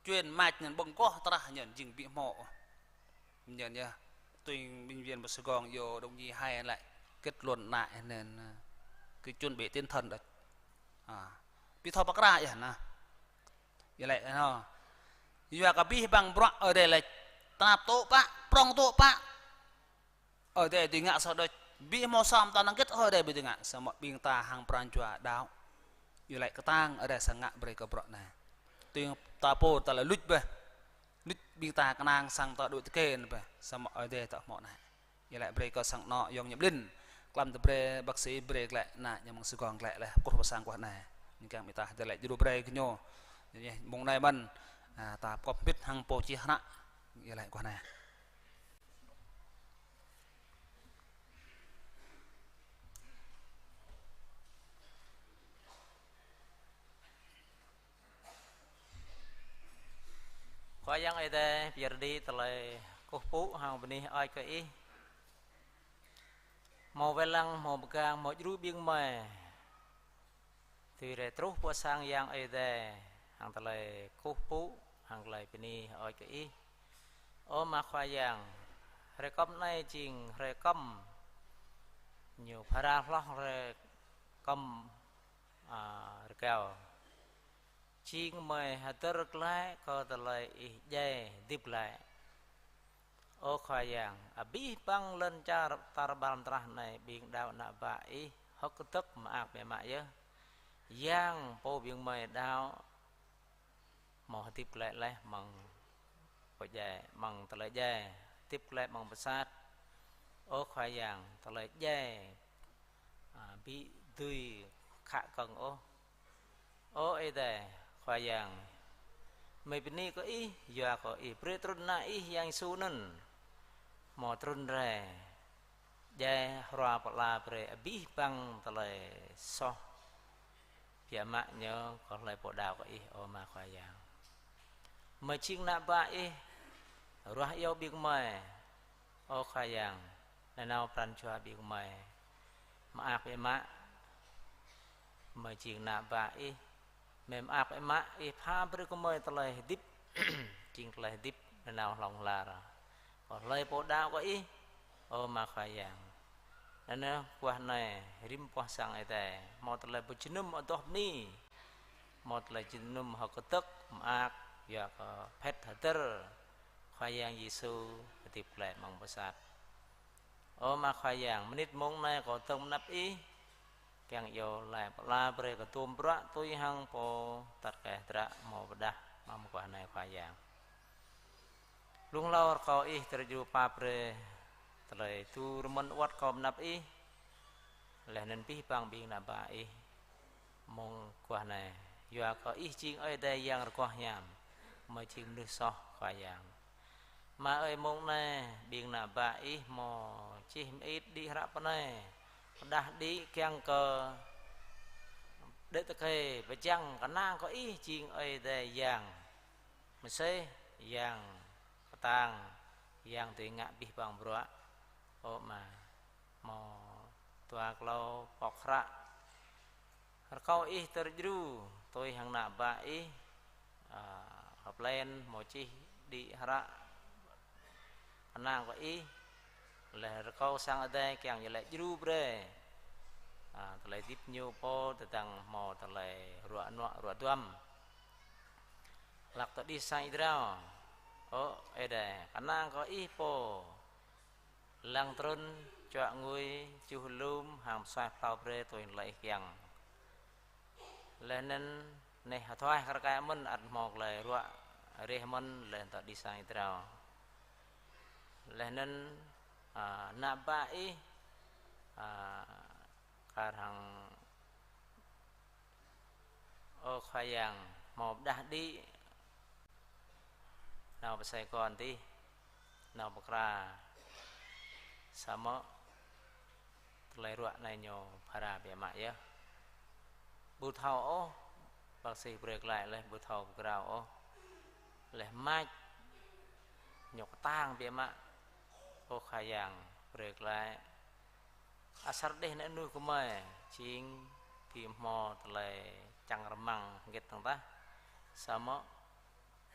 Čuên mač anŭn ƀơ̆ng goh trah anŭn jing ƀu hmâo ôh. Anŭn yơh, tui bệnh viện pơ Sài Gòn yơh đồng chí hai lại kết luận lại anŭn, ơ, cứ chuẩn bị tinh thần đôč. A, ƀu thâo pơkra yơh anŭn. Yơh lĕ, anŭn. Yua kơ abih bang bruă ơi adai lĕ tơnap tŭ pă, prŏng tŭ pă. Ơi adai dưi ngă soh đôč, ƀu hmâo sơm ta năng git ơi adai ƀu dưi ngă, samơ̆ ƀing ta hăng pran jua đaŏ. Yua lĕ kơtang ơi adai srăng ngă brơi kơ bruă anai. Tui ta pô ta lĕ luč bĕ. Luč ƀing ta kơnang sang ta đuaĭ tơkê anŭn bĕ, samơ̆ ơi adai ta hmâo anai. Yua lĕ brơi kơ sang anŏ yŏng ñu ƀlĭn. Klăm tơm brơi bác sĩ brơi glaĭ ană ñu mơ̆ng Sài Gòn glaĭ laih, kơkuh pơ sang guah anai. Ñu kiăng ƀing ta hơdơr laĭ djru brơi kơ ñu. Mơ̆ng anai mơ̆n, a, ta pơkŏp hơbĭt hăng pô čih hră. Yua lĕ guah anai. Khua Yang Ơi Adai, pơyơr đĭ tơlơi kơkuh pơpŭ hăng bơni hơơč kơ Ih. Hmâo wai lăng, hmâo pơgang, hmâo djru ƀing gơmơi. Tui rai truh pơ sang Yang Ơi Adai, hăng tơlơi kơkuh pơpŭ, hăng tơlơi bơni hơơč kơ Ih. Ơ Ama Khua Yang, hrơi kơm anai jing hrơi kơm, ñu phara hloh hrơi kơm, a, rơgao. Jing gơmơi hơdơr glaĭ kơ tơlơi Ih djai hơdip glaĭ. Ơ Khua Yang, abih bang lŏn čar tar ƀar mơtrah anai ƀing đaŏ ană bă Ih hơ̆k kơdơ̆k mơak biă mă yơh. Yang pô ƀing gơmơi đaŏ hmâo hơdip glaĭ laih mơ̆ng pơdjai, mơ̆ng tơlơi djai, hơdip glaĭ mơ̆ng pơsat. Ơ Khua Yang, tơlơi djai, a, ƀu dưi khă kơ̆ng ôh. Ơ Ơi Adai, Khua Yang, gơmơi bơni kơ Ih, yua kơ Ih brơi trŭn Ană Ih Yang Yêsu anŭn, hmâo trŭn rai, djai hrua pơala brơi abih bang tơlơi soh biă mă ñu kơ hlơi pô đaŏ kơ Ih, ơ Ama Khua Yang. Gơmơi jing ană bă Ih, ruah iâu ƀing gơmơi, ơ Khua Yang, nanao pran jua ƀing gơmơi mơak biă mă. Gơmơi jing ană bă Ih, gơmơi mơak biă mă, Ih pha brơi kơ gơmơi tơlơi hơdip, jing tơlơi hơdip nanao hlŏng lar kơ hlơi pô đaŏ kơ Ih, ơ Ama Khua Yang. Anŭn yơh, guah anai, rĭm boh sang Ơi Adai, hmâo tơlơi pơjơnum adoh bơni, hmâo tơlơi jơnum hơ̆k kơdơ̆k mơak, yua kơ phet hơdơr Khua Yang Yêsu hơdip glaĭ mơ̆ng pơsat. Ơ Ama Khua Yang, mơnit mông anai kâo dơ̆ng mơnăp Ih, kiăng iâu laĭ pơala brơi kơ dôm bruă tui hăng pô tăt keh dră hmâo pơdah mơ̆ng guah anai Khua Yang. Blung hlâo rơkâo Ih tơlơi djru pap brơi, tơlơi tu rơmơn wơ̆t kâo mơnăp Ih, laih anŭn abih bang ƀing ană bă Ih mơ̆ng guah anai, yua kơ Ih jing Ơi Adai Yang rơgoh hiam, gơmơi jing mơnuih soh Khua Yang. Ama ơi, mông anai ƀing ană bă Ih hmâo čih mơit đĭ hră pơ anai, pơdah đĭ kiăng kơ đĕ tơkai pơčăng kơnang kơ Ih jing Ơi Adai Yang mơsêh, Yang kơtang, Yang dưi ngă abih bang bruă. Ơ Ama, hmâo dua klâo pŏk hră Rơkâo ih dơr djru, tui hăng ană bă ih, a, hơplen hmâo čih đĭ hră kơnang kơ ih, laih rơkâo sang adai kiăng ñu laĭ djru brơi, a, tơlơi hơdip ñu pô tơdang hmâo tơlơi ruă nuă ruă duăm. Hlak tơ đih sang ih drao, ơ Ơi Adai, kơnang kơ ih pô lăng trŭn, čuă ngui, čuh lum, hăng pơsuaih pơhlao brơi tui tơlơi ih kiăng. Laih anŭn neh hơtuaih kar kaĭ mơ̆n, ăt hmâo tơlơi ruă reh mơ̆n, laih tơ đih sang ih drao. Laih anŭn, a, ană bă ih, a, kar hăng, ơ Khua Yang, hmâo pơđah đĭ nao pơ Sài Gòn dih, nao pơkra. Samơ̆ tơlơi ruă anai ñu phara biă mă yơh. Ƀu thâo ôh, bác sĩ brơi glaĭ laih ƀu thâo pơgrao ôh. Laih mač ñu kơtang biă mă. Ơ Khua Yang, brơi glaĭ asar đeh ană mơnuih gơmơi, jing ƀu hmâo tơlơi čang rơmang hơget dơ̆ng tah. Samơ̆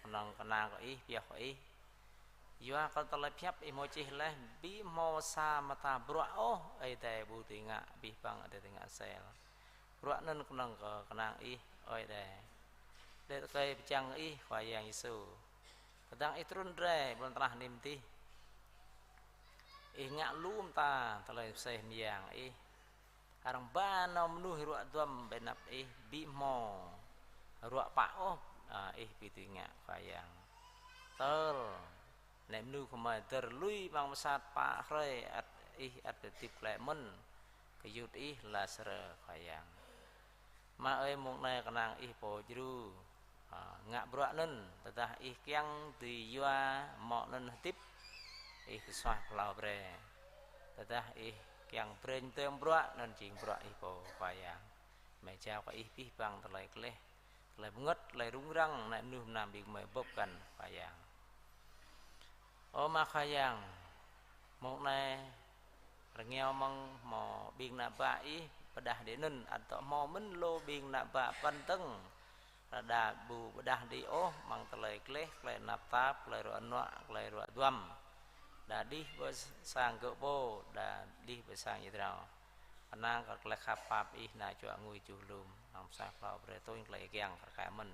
kơnơ̆ng kơnang kơ ih, pioh kơ ih. Yua kơ tơlơi pơhiăp ih hmâo čih laih, ƀu hmâo sa mơta bruă ôh Ơi Adai ƀu dưi ngă, abih bang Ơi Adai dưi ngă sel. Bruă anŭn kơnơ̆ng kơ kơnang ih, Ơi Adai. Đĕt kơi pơčăng ih, Khua Yang Yêsu. Tơdang ih trŭn rai ƀơi lŏn tơnah anai mơ̆n dih, ih ngă lu mơta tơlơi mơsêh mơyang ih. Arăng ba nao mơnuih ruă duăm ƀơi anăp ih, ƀu hmâo ruă pă ôh, a, ih ƀu dưi ngă, Khua Yang. Tơl ană mơnuih gơmơi dơr lui amăng mơsat pă hrơi, ăt ih ăt hơdip glaĭ mơ̆n. Gơyut ih Lazarơ, Khua Yang. Ama ơi, mông anai kơnang ih pô djru, a, ngă bruă anŭn, tơdah ih kiăng dưi yua mơ̆ anŭn hơdip, ih pơsuaih pơhlao brơi. Tơdah ih kiăng brơi tơm bruă, anŭn jing bruă ih pô, Khua Yang. Gơmơi jao kơ ih abih bang tơlơi gleh, tơlơi bơngơ̆t, tơlơi rŭng răng, ană mơnuih mơnam ƀing gơmơi bưp kăn, Khua Yang. Ơ Ama Khua Yang, mông anai rơngiao mơ̆ng hmâo ƀing ană bă ih pơđah đĭ anŭn, ăt dŏ hmâo mơ̆n lu ƀing ană bă pơkŏn dơ̆ng, rơđah ƀu pơđah đĭ ôh, amăng tơlơi gleh, tơlơi tơnap tap, tơlơi ruă nuă, tơlơi ruă duăm. Đa đih ƀơi sang gơ̆ pô, đa đih ƀơi sang ih drao. Kơnang kơ tơlơi khăp pap ih nao čuă ngui čuh lum, hăng pơsuaih pơhlao brơi tui tơlơi ih kiăng kar kaĭ mơ̆n.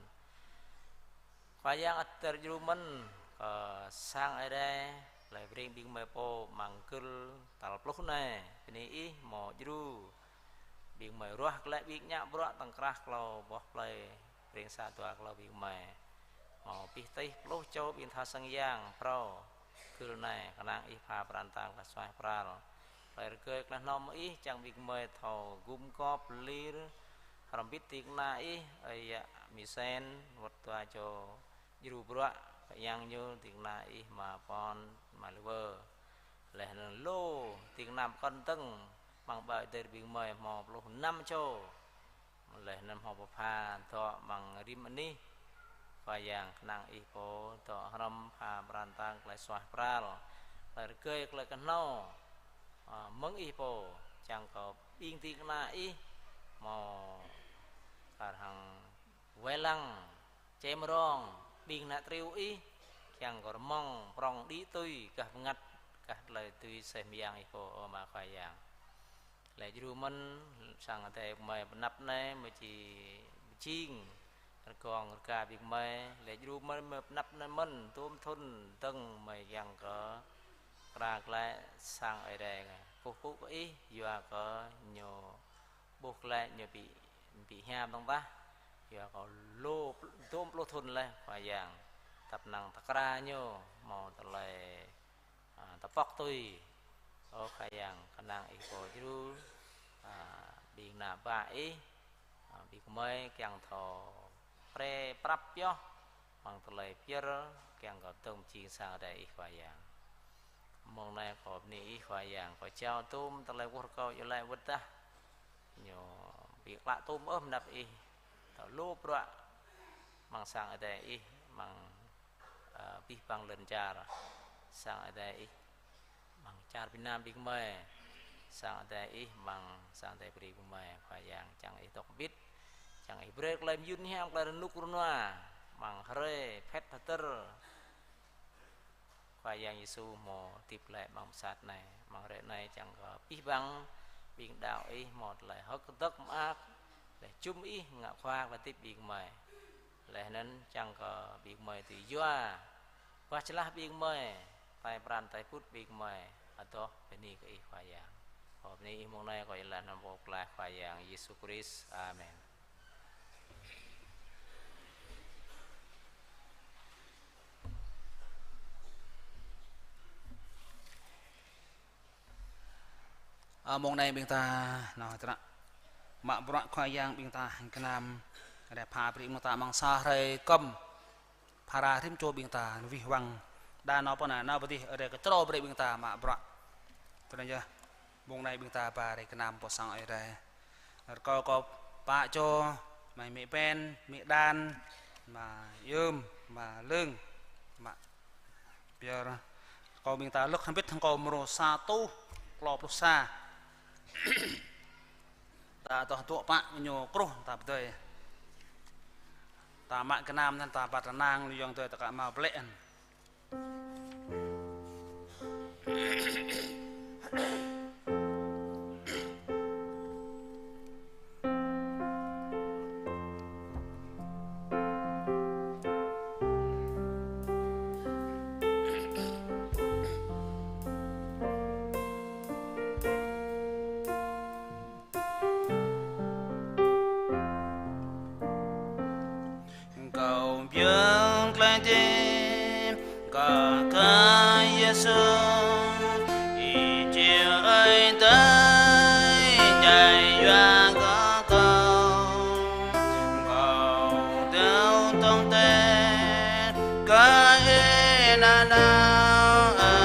Khua Yang ăt dơr djru mơ̆n kơ sang Ơi Adai, laih brơi ƀing gơmơi pô amăng gưl tal pluh anai. Bơni ih hmâo djru ƀing gơmơi ruah glaĭ ƀing ngă bruă tơ̆ng krah klâo boh plơi, brơi sa dua klâo ƀing gơmơi. Hmâo abih tih pluh čô ƀing tha sang yang phrâo gưl anai, kơnang ih pha pran tang kơ suaih pral. Tơlơi rơgơi tơlơi hơnơ̆ng ih, čang ƀing gơmơi thâo gum gop lir hrŏm hơbĭt ding kơna ih, ơi yă Mi Sen, wơ̆t dua čô djru bruă, kơ yang ñu ding kơna ih Ama Pon, Ama Lư Vơ. Laih anŭn lu ding kơna pơkŏn dơ̆ng, amăng ƀơi adai ƀing gơmơi hmâo pluh năm čô. Laih anŭn hmâo pơpha dŏ amăng rĭm anih. Khua Yang, kơnang ih pô dŏ hrŏm pha pran tang tơlơi suaih pral, tơlơi rơgơi tơlơi kơhnâo, a, mơ̆ng ih pô, čang kơ ƀing ding kơna ih hmâo kar hăng wai lăng, čem rong, ƀing ană triu ih, kiăng kơ rơmong prong đĭ tui, gah bơngăt, gah tơlơi dưi mơsêh mơyang ih pô, ơ Ama Khua Yang. Laih djru mơ̆n sang adai gơmơi pơ anăp anai, gơmơi či pơjing rơgong rơga ƀing gơmơi, laih djru mơ̆n gơmơi pơ anăp anai mơ̆n, dôm thŭn dơ̆ng gơmơi kiăng kơ pơkra glaĭ sang Ơi Adai, kơkuh pơpŭ kơ ih, yua kơ ñu ƀuh glaĭ ñu ƀu, ƀu hiam dơ̆ng tah, yua kơ lu, dôm pluh thŭn laih, Khua Yang. Tăp năng tơkra ñu hmâo tơlơi, a, tơpŏk tui. Ơ Khua Yang, kơnang ih pô djru, a, ƀing ană bă ih, a, ƀing gơmơi kiăng thâo pre prăp pioh amăng tơlơi pơyơr, kiăng kơ dơ̆ng pơjing sang adai ih, Khua Yang. Mông anai kâo bơni ih, Khua Yang, kâo jao tŭm tơlơi kwưh rơkâo iâu laĭ wơ̆t tah. Ñu ƀu klă tŭm ôh mơnăp ih. Thâo lu bruă amăng sang adai ih, amăng, ơ, abih bang lŏn čar sang adai ih, amăng čar Việt Nam ƀing gơmơi, sang adai ih, amăng sang adai Bri ƀing gơmơi, Khua Yang, čang ih dŏ hơbĭt, Čang Ih brơi tơlơi mơyŭn hiam, tơlơi rơnŭk rơnua, amăng hrơi phĕt hơdơr Khua Yang Yêsu hmâo hơdip glaĭ amăng pơsat anai. Amăng hrơi anai čang kơ abih bang ƀing đaŏ Ih hmâo tơlơi hơ̆k kơdơ̆k mơak, laih jum Ih ngă khua kơ hơdip ƀing gơmơi. Laih anŭn čang kơ ƀing gơmơi dưi yua, wah čơlah ƀing gơmơi, tai pran tai put ƀing gơmơi, adoh bơni kơ Ih Khua Yang. Kâo bơni Ih mông anai, kâo iâu laĭ amăng anăn Pô Pơklaih Khua Yang Yêsu Krist. Amen. Ơ, mông anai ƀing ta, nao, tơnă mă bruă Khua Yang ƀing ta hăng gơnam, rĕ pha brơi ƀing ta amăng sa hrơi kơm, phara rĭm čô ƀing ta, wih wăng, đa nao pơ anai, nao pơ adih, rĕ kơčrâo brơi ƀing ta mă bruă. Tơnă yơh, mông anai ƀing ta ba rai gơnam pơ sang Ơi Adai. Rơkâo kơ pă čô, mơi Mĕ Pen, Mĕ Đan, mơi Yơm, mơi Lưng, mă Pơyơr, kâo ƀing ta lơ̆k hơbĭt hăng kâo mrô sa rơtuh klâo pluh sa. Ta adoh dŏ pă ñu kruh ta pơdơi. Ta mă gơnam anŭn ta pơtă nang lu yŏng tơi ta ka mă blĕ anŭn. Kâo biă klai dêh, kơ Khua Yêsu, Ih jing Ơi Adai, djai yua kơ kâo. Kâo dŏ tŏng tĕ, kơ Ih nanao, ơ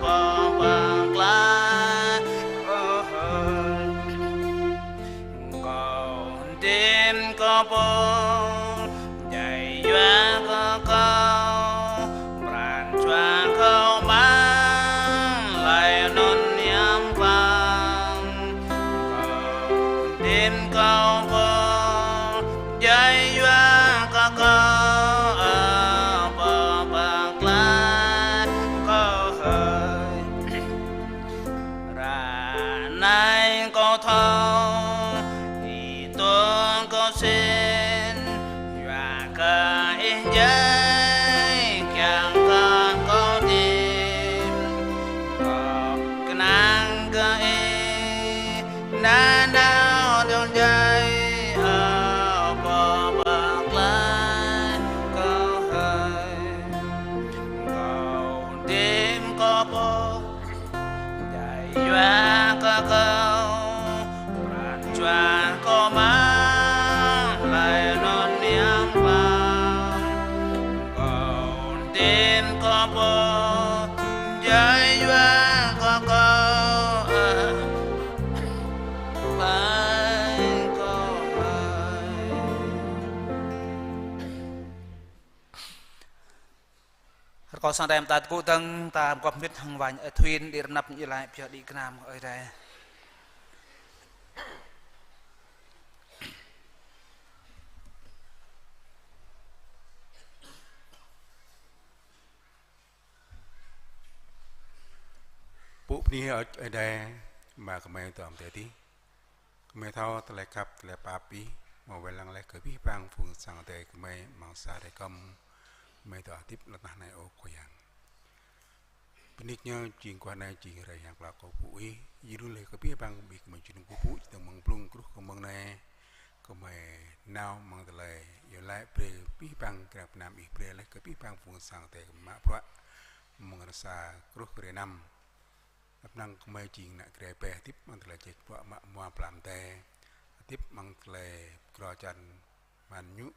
Pô Pơklaih, ơ Hơi. Kâo hơdip kơ Pô, djai yua kơ kâo, pran jua kâo amăng hlơi anŭn hiam păng. Kâo hơdip kơ Pô, djai yua kơ kâo, ơ Pô Pơklaih, kơ Hơi. Ră anai kâo thâo, Ih tŭ kâo sĭt, yua kơ Ih djai kiăng kơ kâo hơdip. Kâo kơnang kơ Ih nanao dŏ djai, ơ Pô Pơklaih, kơ Hơi. Kâo hơdip kơ Pô, djai yua kơ kâo, pran jua kâo amăng hlơi anŭn hiam păng. Kâo hơdip kơ Pô, djai yua kơ kâo, ơ Pô Pơklaih, kơ Hơi. Rơkâo sang đêm ta tơgŭ dơ̆ng, ta gŏp hơbĭt hăng wañ Ơi Thuyên, đĭ rơnăp ñu laĭ pioh đĭ gơnam Ơi Adai. Pŭ bơni Ơi Adai, Ama gơmơi dŏ amăng adai adih. Gơmơi thâo tơlơi khăp, tơlơi pap Ih, hmâo wai lăng laih kơ abih bang phung sang Adai gơmơi amăng sa hrơi kơm gơmơi dŏ hơdip lŏn tơnah anai, ơ Khua Yang. Bơni kơ ñu jing guah anai jing hrơi hiam klă kơ pŭ Ih, jing laih kơ abih bang ƀing gơmơi jing kơ pŭ, či tơ̆ng mơ̆ng blung truh kơ mơ̆ng anai, gơmơi nao amăng tơlơi iâu laĭ brơi abih bang krep gơnam Ih brơi laih kơ abih bang phung sang Adai gơmơi mă bruă mơ̆ng hrơi sa truh hrơi năm. Tơpă năng gơmơi jing ană Jrai pĕ hơdip amăng tơlơi čĕk bruă mă mua plam tê, hơdip amăng tơlơi kro čan man ñu.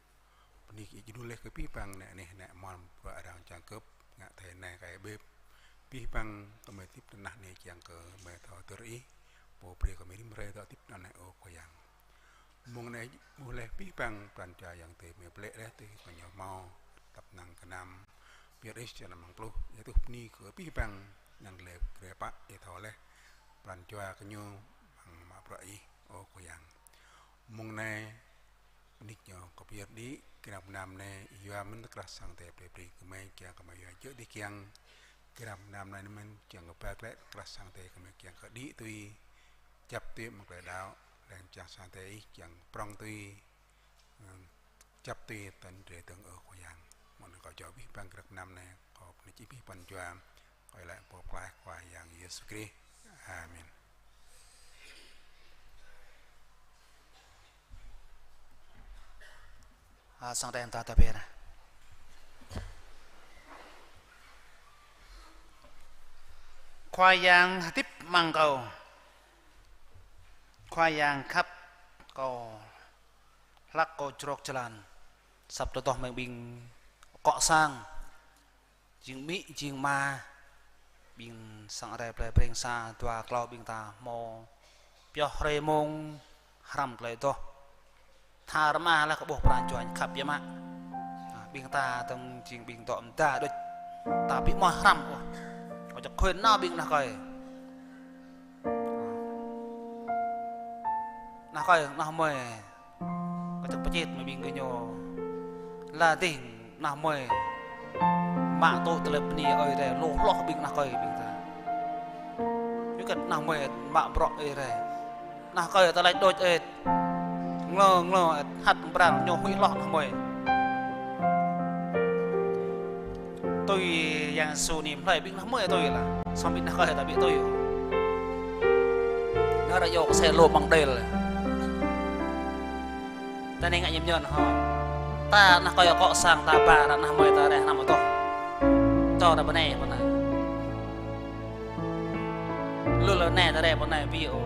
Bơni kơ Ih jing laih kơ abih bang ană neh, ană mon, bruă arăng čang kơp, ngă thai nai kai bĕp. Abih bang gơmơi hơdip tơnah anai kiăng kơ gơmơi thâo hơdơr Ih, Pô brơi kơ gơmơi rĭm hrơi dŏ hơdip tơnah anai, ơ Khua Yang. Mông anai ƀuh laih abih bang pran jua Yang Adai gơmơi blĕ laih tui kơ ñu hmâo, tơpă năng gơnam. Pioh Ih čan amăng pluh, yua tuh bơni kơ abih bang ană lĕ krep pă, yua thâo laih pran jua kơ ñu hăng mă bruă Ih, ơ Khua Yang. Mông anai Nik ñu kơ pơyơr đĭ, gơnam gơnam anai, yua mơ̆n tơkrah sang Ơi Adai plei brơi kơ mơi, kiăng kơ mơi yua jơ̆ đĭ kiăng. Gơnam gơnam anai mơ̆n, kiăng kơ ba klĕ tơkrah sang Ơi Adai kơ mơi kiăng kơ đĭ tui, čăp tui mơ̆ng klei đaŏ, lĕ čang sang Ơi Adai ih kiăng prŏng tui, ơ, čăp tui tơl drơi dơ̆ng ơ Khua Yang. Mơ̆n kâo jao abih bang gơnam gơnam anai, kâo bơni abih bang jua, kâo laĭ pơklaih Khua Yang Yêsu Krist. Amen. A, sang Ơi Adai ta ta pơyơr. Khua Yang hơdip amăng kâo. Khua Yang khăp kâo, hlăk kâo črŏk jơlan. Săp tơdŏh mơ̆ng ƀing akŏ sang, jing amĭ, jing ama, ƀing sang Ơi Adai plei Breng sa dua klâo ƀing ta hmâo pioh hrơi mông hrăm tơlơi adoh. Tha rơma lah kơ ƀuh pran jua khăp biă mă. A, ƀing ta tơ̆ng jing ƀing dŏ mơda đôč. Ta ƀu hmâo hrăm ôh. Kâo čăk khuyên nao ƀing ană kơi. Ană kơi, ană mơi. Kâo čăk pơčet mơ̆ng ƀing gơñu. Lah dih ană mơi mă tŭ tơlơi bơni Ơi Adai, lu hloh ƀing ană kơi ƀing ta. Yua kơ ană mơi mă bruă Ơi Adai. Ană kơi ta laĭ đôč ĕt. Nglo, nglo ĕt, hăt pran ñu huĭ hloh ană mơi. Tui Yang Yêsu anai hlơi ƀing ană mơi tui lah. Samơ̆ ƀing ană kơi ta ƀu tui. Nao ră yua kơ xe lô măng đel. Ta anai ngă ñem ñơn hŏ. Ta ană kơi akŏ sang ta ba ră ană mơi ta reh anăm adoh. Čô ta bơnai pơ anai. Lu lơ anai ta reh pơ anai ƀu ôh.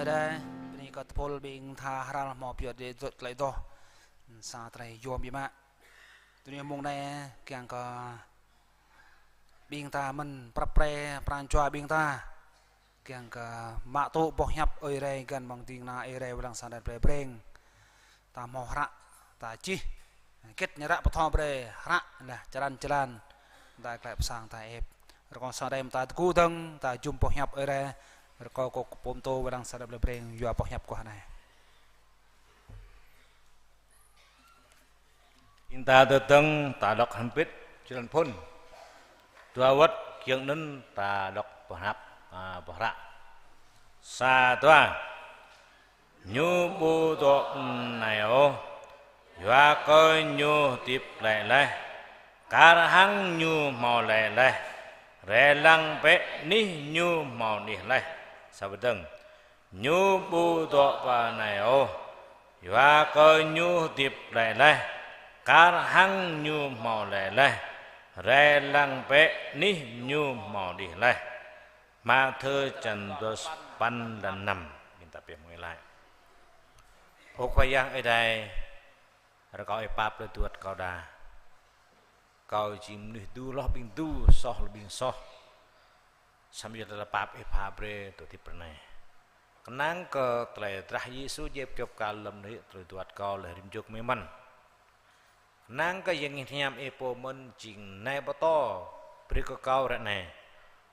Đe, bơni kơ tơpul ƀing tha hral hmâo pioh djơ̆ tơlơi adoh. Sa tơlơi yôm biă mă. Tui anŭn mông anai kiăng kơ ƀing ta mơ̆n prăp pre pran jua ƀing ta. Kiăng kơ mă tŭ boh hiăp Ơi Adai găn mơ̆ng ding kơna Ơi Adai wai lăng sa đet plei Breng. Ta hmâo hră, ta čih, hơget ñu ră pơtô brơi hră, lah črăn črăn, ta glaĭ pơ sang ta ĕp. Rơkâo sa đe mơta tơgŭ dơ̆ng, ta jum boh hiăp Ơi Adai, rơkâo kơ pô pơtô wai lăng sa đet plei Breng, yua boh hiăp kơ anai. Ƀing ta tơdơ̆ng ta đŏk hơbĭt, črăn phŭn. Dua wơ̆t kiăng anŭn ta đŏk boh hră, a, boh hră. Sa, dua. Ñu ƀu dŏ bơnai ôh, yua kơ ñu hơdip glaĭ laih, kar hăng ñu hmâo laĭ laih, rai lăng bĕ anih ñu hmâo anih laih. Sa wơ̆t dơ̆ng. Ñu ƀu dŏ bơnai ôh, yua kơ ñu hơdip glaĭ laih, kar hăng ñu hmâo laĭ laih, rai lăng bĕ anih ñu hmâo anih laih. Mathiơ črăn dua pluh sapăn, lăn năm. Ƀing ta pioh mơ̆ng ih laĭ. Ơ Khua Yang Ơi Adai, rơkâo ih pap tơlơi tơguan kâo đa. Kâo jing mơnuih dŭ hloh ƀing dŭ, soh hloh ƀing soh. Samơ̆ yua tơlơi pap ih pha brơi tui hơdip ră anai. Kơnang kơ tơlơi drah Yêsu djai pơkŏp kơ lŏm anai tơlơi tơguan kâo laih rĭm čô gơmơi mơ̆n. Kơnang kơ Yang Hiam Ih pô mơ̆n jing nai pơtô brơi kơ kâo ră anai.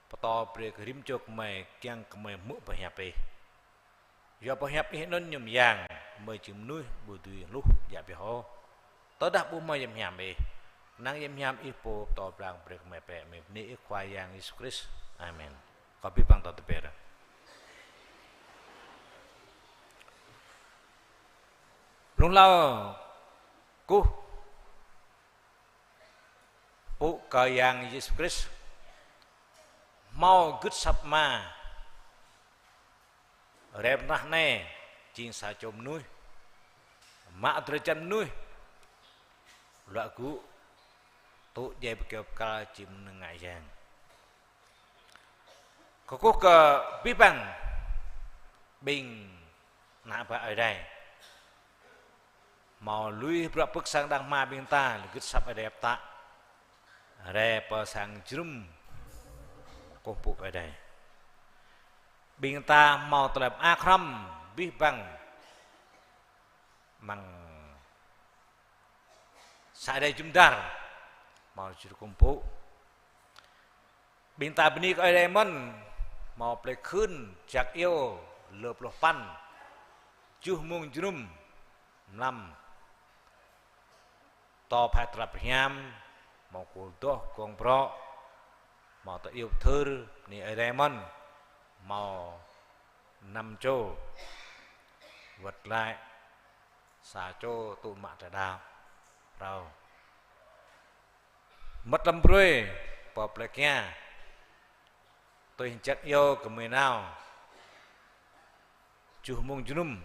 Pơtô brơi kơ rĭm čô gơmơi kiăng kơ gơmơi hmư̆ boh hiăp Ih. Yua boh hiăp Ih anŭn ñu mơyang, gơmơi jing mơnuih ƀu dưi hluh djă pioh ôh. Tơdah ƀu hmâo Yang Hiam Ih. Kơnang Yang Hiam Ih pô pơtô pơblang brơi kơ gơmơi bĕ, gơmơi bơni Ih Khua Yang Yêsu Krist. Amen. Kâo abih bang tŏ tơpĕr. Blung hlâo kơkuh pơpŭ kơ Yang Yêsu Krist. Hmâo gưt asăp Ama. Rai pơ anăp anai jing sa čô mơnuih. Mă drơi jăn mơnuih. Luă gŭ tŭ djai pơkŏp kơ jing mơnuih ngă yang. Kơkuh kơ abih bang ƀing ană bă Ơi Adai. Hmâo lui bruă pơ̆k sang đang hma ƀing ta, lui gưt asăp Ơi Adai pơtă. Rai pơ sang jơnum kơkuh pơpŭ Ơi Adai. Ƀing ta hmâo tơlơi mơak hrŏm abih bang amăng sa Ơi Adai jum dar, hmâo jơnum kơkuh pơpŭ. Ƀing ta bơni kơ Ơi Adai mơ̆n, hmâo plei khưn jak iâu lơ pluh păn, tơjuh mông jơnum mlam. Tơ phai trăp hiam, hmâo kơ adoh gong brŏ, hmâo tơ iâu pơthưr, bơni Ơi Adai mơ̆n, hmâo năm čô, wơ̆t glaĭ sa čô tŭ mă tơlơi đaŏ. Phrâo. Mơ̆t lăm brơi pơ plei kia. Tui hơjăn iâu gơmơi nao tơjuh mông jơnum.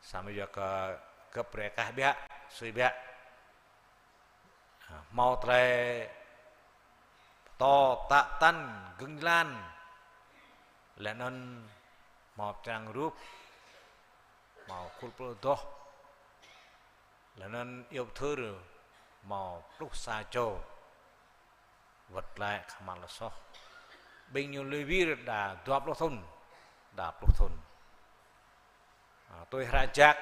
Samơ̆ yua kơ gơ̆p rai kah biă, sui biă. Hmâo tơlơi pơtô tă tăn gơ̆ng jơlan. Laih anŭn hmâo pơčrang rup, hmâo khul pơlơ̆ adoh. Laih anŭn iâu pơthưr hmâo pluh sa čô. Wơ̆t glaĭ khă mă lŏ soh. Ƀing ñu lui wir đa dua pluh thŭn, đa pluh thŭn. A, tui hră jak,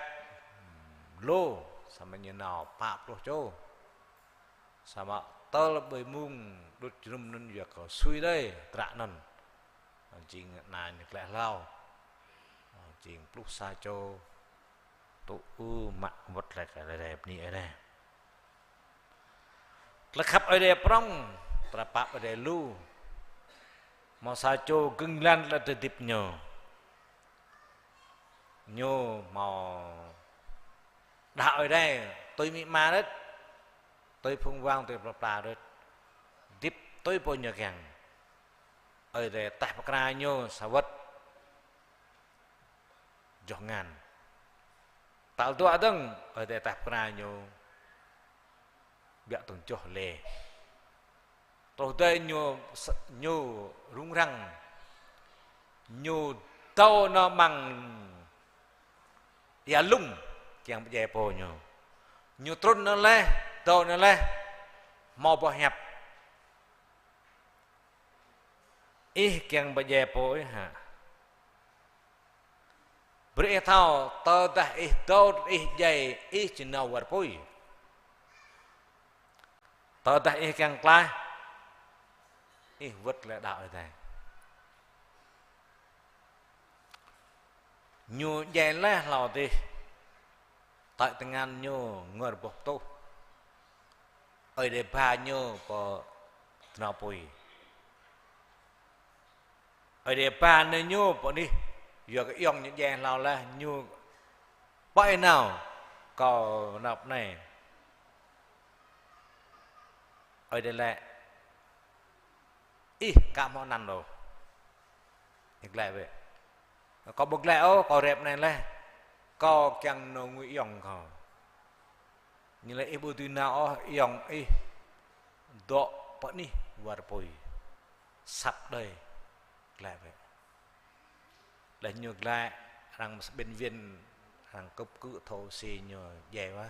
lu, samơ̆ ñu nao pă pluh čô. Samơ̆ tơl ƀơi mông đŭt jơnum anŭn yua kơ sui đơi, tră anŭn. Jing anai ñu glaĭ hlâo. Jing pluh sa čô. Tŭ ư mă wơ̆t glaĭ kơ Ơi Adai, bơni Ơi Adai. Tơlơi khăp Ơi Adai prŏng, tơlơi pap Ơi Adai lu. Hmâo sa čô gơ̆ng jơlan tơlơi tơdip ñu. Ñu hmâo đaŏ Ơi Adai, tui amĭ ama đôč, tui phung wang, tui plơi pla đôč. Hơdip tui pô ñu kiăng. Ơi Adai taih pơkra ñu sa wơ̆t. Joh ngăn. Tal dua dơ̆ng, Ơi Adai taih pơkra ñu biă tơ̆ng joh lê. Truh đơi ñu s-, ñu rŭng răng, ñu dŏ nao amăng ia lung kiăng pơdjai pô ñu. Ñu trŭn nao laih, dŏ nao laih, hmâo boh hiăp: Ih kiăng pơdjai pô ih hă? Brơi ih thâo, tơdah ih dŏ ih djai, ih či nao wơr apui. Tơdah ih kiăng klaih, ih wơ̆t glaĭ đaŏ Ơi Adai. Ñu djai laih hlâo adih, tơl tơngan ñu ngor boh tuh. Ơi Adai ba ñu pơ tơnao apui. Ơi Adai ba nao ñu pơ anih, yua kơ ayŏng ñu djai hlâo laih, ñu: Pơ ih nao? Kâo nao pơ anai. Ơi Adai laĭ: Ih aka hmâo anăn ôh. Ih glaĭ bĕ. Kâo ƀu glaĭ ôh, kâo rep anai laih. Kâo kiăng nao ngui ayŏng kâo. Ñu laĭ: Ih ƀu dưi nao ôh, ayŏng ih dŏ pơ anih wơr apui. Săp đơi. Glaĭ bĕ. Laih ñu glaĭ, arăng bệnh viện, arăng cấp cứu thâo si ñu djai wa.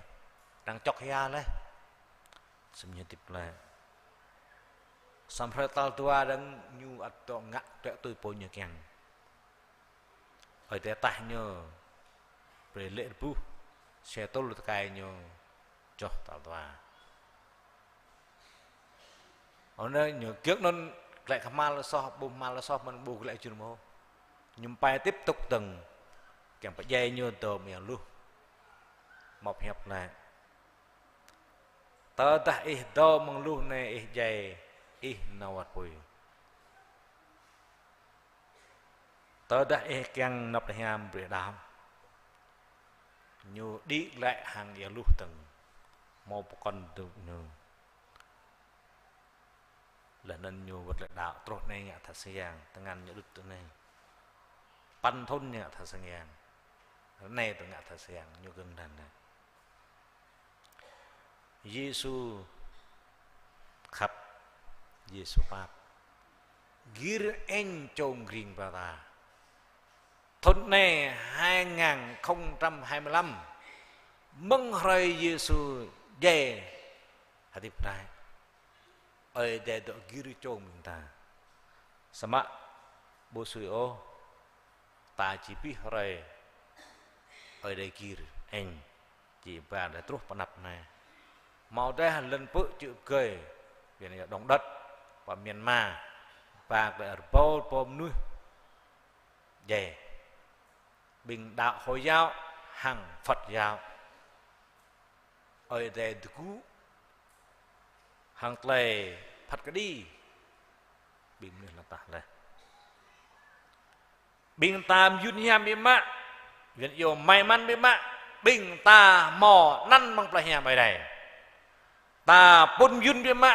Arăng čŏk hia laih. Samơ̆ ñu hơdip glaĭ. Samơ̆ hrơi tal dua dơ̆ng ñu ăt dŏ ngă tui pô ñu kiăng. Ơi Adai taih ñu, brơi lê̆ rơbuh, sĕ tŭl tơkai ñu, joh tal dua. Ơ anai ñu kiăng anŭn glaĭ kơhma̱l soh, ƀu kơhma̱l soh, mơ̆n ƀu glaĭ jur mơ̆. Ñu pơai tiếp tục dơ̆ng, kiăng pơdjai ñu dŏ amăng ia luh. Mơ̆ hiăp anai: Tơdah ih dŏ amăng luh anai ih djai, ih nao wơr apui. Tơdah ih kiăng nao pơ hiam, brơi đaŏ. Ñu đĭ glaĭ hăng ia luh dơ̆ng, hmâo pơkŏn dơ̆ng ñu. Laih anŭn ñu wơ̆t glaĭ đaŏ, truh anai ngă tha sang yang, tơngan ñu đŭt tui anai. Păn thŭn ñu ngă tha sang yang. Anai tơ ngă tha sang yang, ñu gơ̆ng đan anai. Yêsu khăp, Yêsu pap. Gir ĕnh čông gring ba ta. Thŭn anai hai ngàn không trăm hai mươi lăm, mơ̆ng hrơi Yêsu djai hơdip glaĭ, Ơi Adai dŏ gir čông ƀing ta. Samơ̆ ƀu sui ôh, ta či abih hrơi Ơi Adai gir ĕnh. Či ba đơi truh pơ anăp anai. Hmâo đơi lŏn pư̆ čư̆ gơi, ƀiă ñu đŏng đŏt, pơ Myanmar, ba glaĭ rơbâo rơbâo mơnuih djai. Ƀing đaŏ Hồi giáo hăng Phật giáo. Ơi Adai tơgŭ hăng tơlơi phat kơđi ƀing mơnuih lŏn tơnah laih. Ƀing ta mơyŭn hiam biă mă, yua ñu may mắn biă mă, ƀing ta hmâo anăn amăng plei hiam Ơi Adai. Ta pŭn mơyŭn biă mă,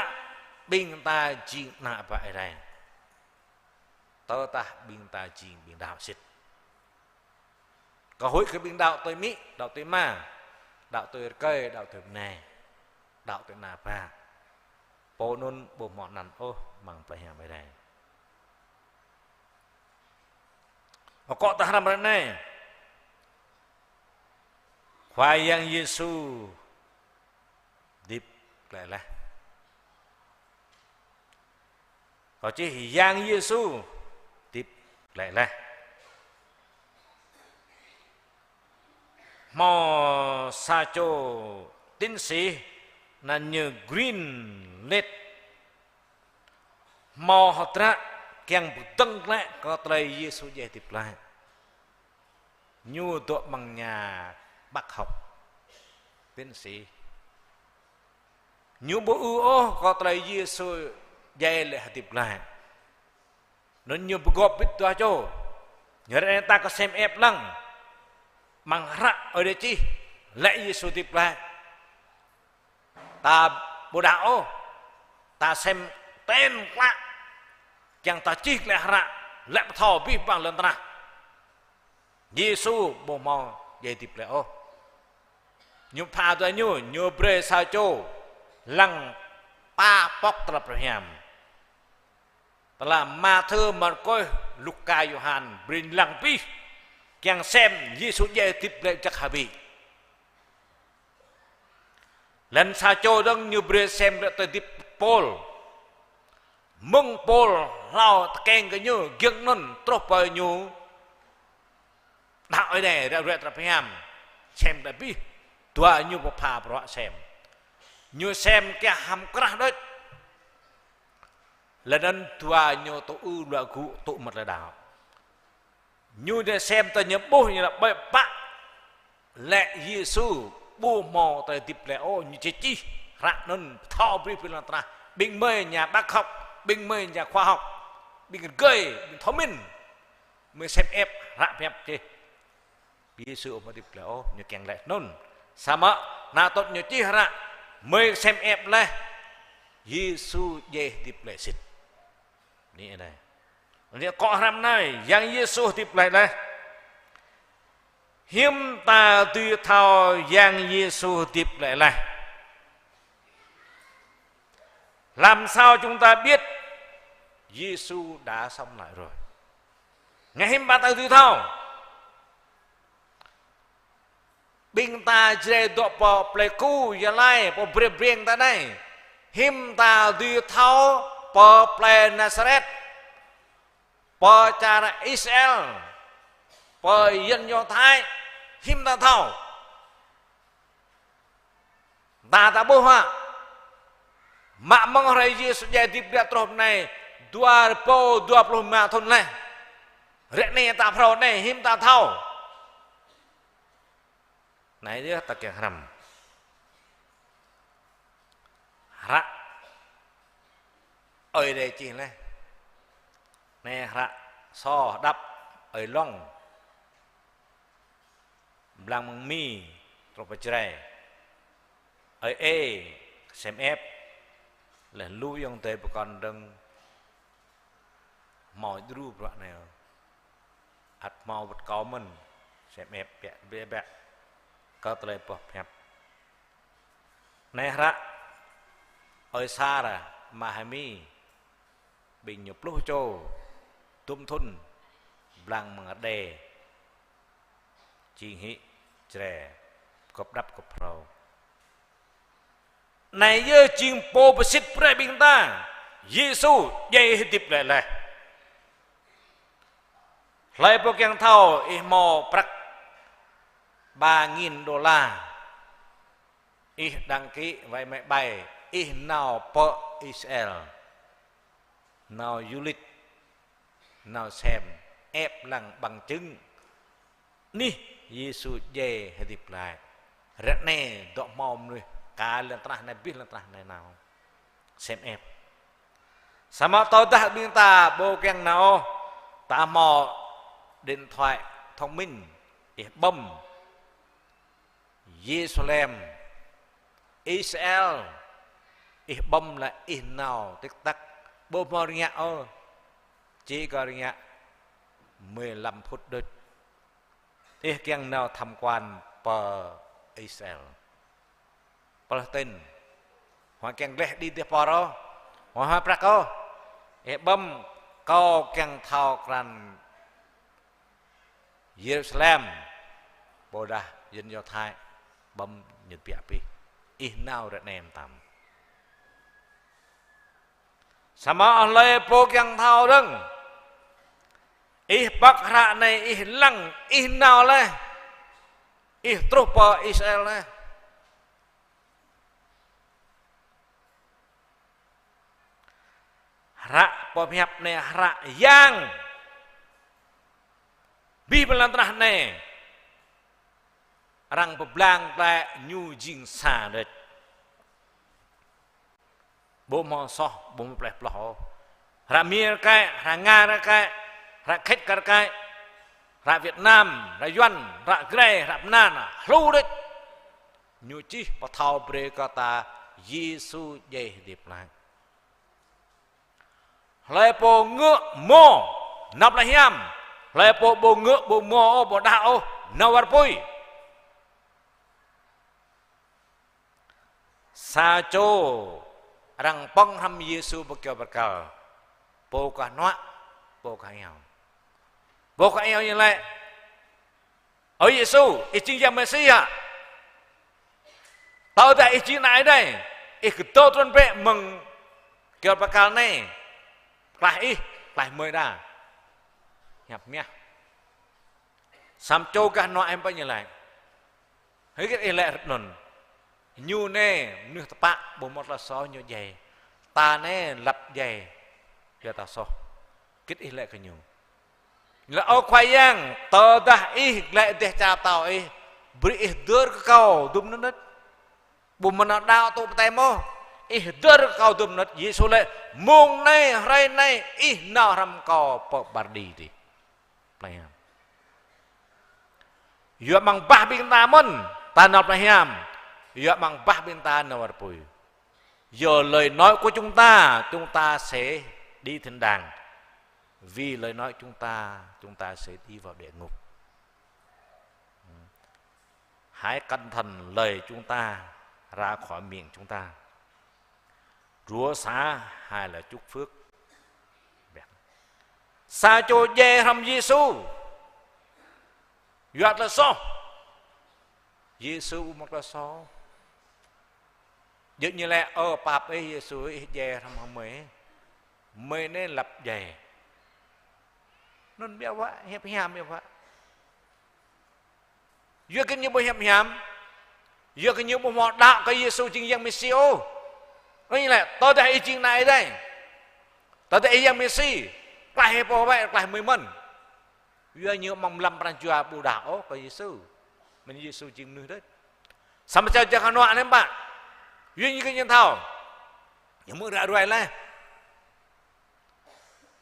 ƀing ta jing ană bă Ơi Adai. Tơdah ƀing ta jing ƀing đaŏ sĭt. Kơ huĭ kơ ƀing đaŏ tui amĭ, đaŏ tui ama, đaŏ tui rơkơi, đaŏ tui bơnai, đaŏ tui ană bă. Pô anŭn ƀu hmâo anăn ôh amăng plei hiam Ơi Adai. Akŏ ta hrăm hrơi anai, Khua Yang Yêsu hơdip glaĭ laih. Kâo čih Yang Yêsu hơdip glaĭ laih. Hmâo sa čô tiến sĩ anăn ñu Green Lake, hmâo hơdră kiăng pơdơ̆ng glaĭ kơ tơlơi Yêsu djai hơdip glaĭ. Ñu dŏ amăng nhà bác học, tiến sĩ. Ñu ƀu ư ôh kơ tơlơi Yêsu djai lĕ hơdip glaĭ. Anŭn ñu pơgop bit dua čô. Ñu ră anai ta kơsem ĕp lăng. Amăng hră Ơi Adai čih lĕ Yêsu hơdip glaĭ. Ta ƀu đaŏ ôh. Ta sem ten klă. Kiăng ta čih glaĭ hră, lĕ pơthâo abih bang lŏn tơnah. Yêsu ƀu hmâo djai hơdip glaĭ ôh. Ñu pha dua ñu, ñu brơi sa čô lăng pă pŏk tơlơi pơhiam. Tơlơi Mathiơ, Markôs, Luka, Yôhan, brơi lăng abih kiăng sem Yêsu djai hơdip glaĭ jăk hơbĭ. Laih anŭn sa čô dơ̆ng ñu brơi sem glaĭ tơlơi hơdip Pôl. Mơ̆ng Pôl hlâo tơkeng kơ ñu, giŏng anŭn truh pơ ñu đaŏ Ơi Adai, ră ruai tơlơi pơhiam, sem tơlơi abih, dua ñu pơpha bruă sem. Ñu sem kiăng hăm krah đôč. Laih anŭn dua ñu tŭ ư luă gŭ tŭ mă tơlơi đaŏ. Ñu dêh sem tơ ñu ƀuh ñu lăi ƀơi pă lĕ Yêsu ƀu hmâo tơlơi hơdip glaĭ ôh, ñu čih čih hră anŭn pơthâo brơi ƀing lŏn tơnah. Ƀing mơi nhà bác học, ƀing mơi nhà khoa học, ƀing rơgơi, ƀing thông minh, mơi sem ĕp hră pơhiăp čih Yêsu ƀu hmâo hơdip glaĭ ôh, ñu kiăng laĭ anŭn. Samơ̆ anŭn tŭ ñu čih hră, mơi sem ĕp laih Yêsu djai hơdip glaĭ sĭt. Anai, anai. Anai kŏ hrăm anai, Yang Yêsu hơdip glaĭ laih. Hiư̆m ta dưi thâo Yang Yêsu hơdip glaĭ laih? Làm sao chúng ta biết Yêsu đã sống lại rồi? Ngă hiư̆m pă ta dưi thâo? Ƀing ta Jrai dŏ pơ Plei Ku, Gia Lai, pơ Breng Breng ta anai. Hiư̆m ta dưi thâo pơ plei Nasaret, pơ čar Israel, pơ Yuăn Yôdhai, hiư̆m ta thâo? Ta ta ƀuh hă? Mă mơ̆ng hrơi Yêsu djai hơdip glaĭ truh anai dua rơbâo dua pluh rơma thŭn laih. Ră anai ta phrâo anai, hiư̆m ta thâo? Anai yơh ta kiăng hrăm. Hră Ơi Adai čih laih. Anai hră sô hơđăp Ơi Long. Blang mơ̆ng Mi truh pơ Jrai. Ơi Ê, sem ĕp. Laih lu ayŏng adơi pơkŏn dơ̆ng hmâo djru bruă anai. Ăt hmâo wơ̆t kâo mơ̆n, sem ĕp biă biă biă kơ tơlơi boh pơhiăp. Anai hră Ơi Sara, Ama Hami, ƀing ñu pluh čô, dŭm thŭn, blang mơ̆ng Rơđê, jing hĭ Jrai, gŏp đăp gŏp phrâo. Anai yơh jing pô pơsĭt brơi ƀing ta, Yêsu djai hơdip glaĭ laih. Hlơi pô kiăng thâo, ih hmâo prăk ba nghìn đô la, ih đăng ký vé máy bay, ih nao pơ Israel, nao du lịch, nao sem, ĕp lăng bằng chứng anih Yêsu djai hơdip glaĭ. Ră anai dŏ hmâo mơnuih kar lŏn tơnah anai, abih lŏn tơnah anai nao sem ĕp. Samơ̆ tơdah ƀing ta ƀu kiăng nao ôh, ta hmâo điện thoại thông minh, ih bấm Yêrusalem, Israel, ih bấm lĕ ih nao tĭk tăk, ƀu hmâo rơngiă ôh, chỉ có rơngiă mười lăm phút đôč. Ih kiăng nao tham quan pơ Israel, Palestine, huai kiăng gleh đĭ dêh pơrô, huai hơmâo prăk ôh, ih bấm kâo kiăng thâo krăn Yêrusalem, ƀôdah Yuăn Yôdhai, bấm ñu biă pih. Ih nao ră anai mơtam. Samơ̆ hlơi pô kiăng thâo dơ̆ng, ih pŏk hră anai, ih lăng, ih nao laih, ih truh pơ Israel laih. Hră pơhiăp anai hră yang. Abih bang lŏn tơnah anai arăng pơblang glaĭ ñu jing sa đôč. Ƀu hmâo soh, ƀu hmâo pleh ploh ôh. Hră Mi rơkơi, hră Nga rơkơi, hră Khit kar rơkơi, hră Việt Nam, hră Yuăn, hră Jrai, hră pơnan, hlu đôč. Ñu čih pơthâo brơi kơ ta Yêsu djai hơdip glaĭ. Hlơi pô ngă hmâo, nao plei hiam. Hlơi pô ƀu ngă, ƀu hmâo ôh, ƀu đaŏ ôh, nao war apui. Sa čô arăng pơ̆ng hrŏm Yêsu pơ kyâo bơrkal. Pô kah hnuă, pô kah iâu. Pô kah iâu ñu laĭ: Ơ Yêsu, ih jing Yang Mêsi hă? Tơdah ih jing ană Ơi Adai, ih kơdâo trŭn bĕ mơ̆ng kyâo bơrkal anai, klaih ih, klaih gơmơi đa. Hiăp mơhiăh. Samơ̆ čô kah hnuă hiư̆m pă ñu laĭ: Hơget ih laĭ rơ̆t anŭn? Ñu anai mơnuih tơpă, ƀu hmâo tơlơi soh ñu djai. Ta anai lăp djai yua ta soh. Hơget ih laĭ kơ ñu? Ñu laĭ: Ơ Khua Yang, tơdah ih glaĭ dêh čar pơtao ih, brơi ih hơdơr kơ kâo dŭm mơnit. Ƀu mơ̆n nao đaŏ tŭ pơtê mơ̆. Ih hơdơr kơ kâo dŭm mơnit. Yêsu laĭ: Mông anai, hrơi anai, ih nao hrŏm kâo pơ pơđĭ adih. Plei hiam. Yua mơ̆ng bah ƀing ta mơ̆n, ta nao plei hiam. Yua mơ̆ng bah ƀing ta nao wơr apui. Giờ lời nói của chúng ta, chúng ta sẽ đi thiên đàng. Vì lời nói chúng ta, chúng ta sẽ đi vào địa ngục. Hãy cẩn thận lời chúng ta ra khỏi miệng chúng ta. Rủa xả hay là chúc phước. Sa čô djai hrŏm Yêsu. Yua tơlơi soh. Yêsu ƀu hmâo tơlơi soh. Djơ̆ ñu laĭ: Ơ pap ơi Yêsu, ih djai hrŏm hăng gơmơi. Gơmơi anai lăp djai. Anŭn biă wă, hiăp hiam biă wă. Yua kơ ñu ƀu hiăp hiam. Yua kơ ñu ƀu hmâo đaŏ kơ Yêsu jing Yang Mêsi ôh. Anŭn ñu laĭ: Tơdah ih jing ană Ơi Adai, tơdah ih Yang Mêsi, klaih ih pô wơ̆t, klaih gơmơi mơ̆n. Yua ñu mơ̆ng mlam pran jua ƀu đaŏ ôh kơ Yêsu. Mơ̆n Yêsu jing mơnuih đôč. Samơ̆ čô kah hnuă anai ƀă. Yua ñu kơ ñu thâo. Ñu hmư̆ ră ruai laih.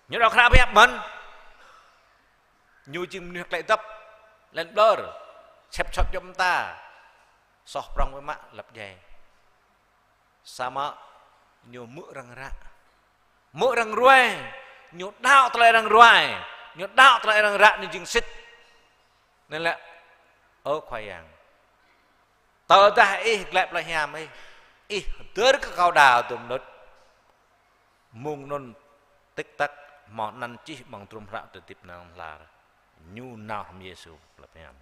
Ñu đaŏ krăp hiăp mơ̆n. Ñu jing mơnuih klĕ dŏp, lĕn ƀlơr, sĕp sŏt djŏp mơta, soh prŏng biă mă lăp djai. Samơ̆ ñu hmư̆ arăng ră. Hmư̆ arăng ruai, ñu đaŏ tơlơi arăng ruai, ñu đaŏ tơlơi arăng ră ñu jing sĭt. Anŭn laĭ: Ơ Khua Yang, tơdah ih glaĭ plei hiam ih, ih hơdơr kơ kâo đa dŭm mơnit. Mơ̆ng anŭn tik tak hmâo anăn čih amăng hơdrôm hră tơlơi hơdip hlŏng lar. Ñu nao hrŏm Yêsu plei hiam.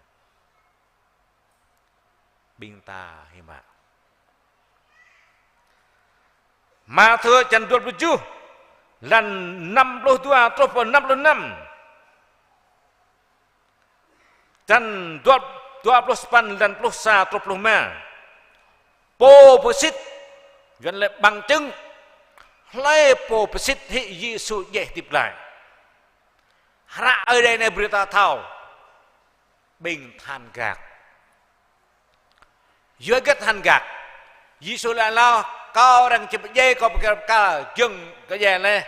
Ƀing ta hiư̆m pă? Mathiơ čăn dua pluh tơjuh, lăn năm pluh dua truh pơ năm pluh năm. Čăn dua, dua pluh sapăn, lăn pluh sa truh pluh rơma. Pô pơsĭt, Yuan laĭ bằng chứng. Hlơi pô pơsĭt hĭ Yêsu djai hơdip glaĭ. Hră Ơi Adai anai brơi ta thâo. Ƀing tơhan gak. Yua hơget tơhan gak? Yêsu laĭ hlâo: Kâo arăng či pơdjai, kâo pơkra pơkra, giŏng kơ djai laih.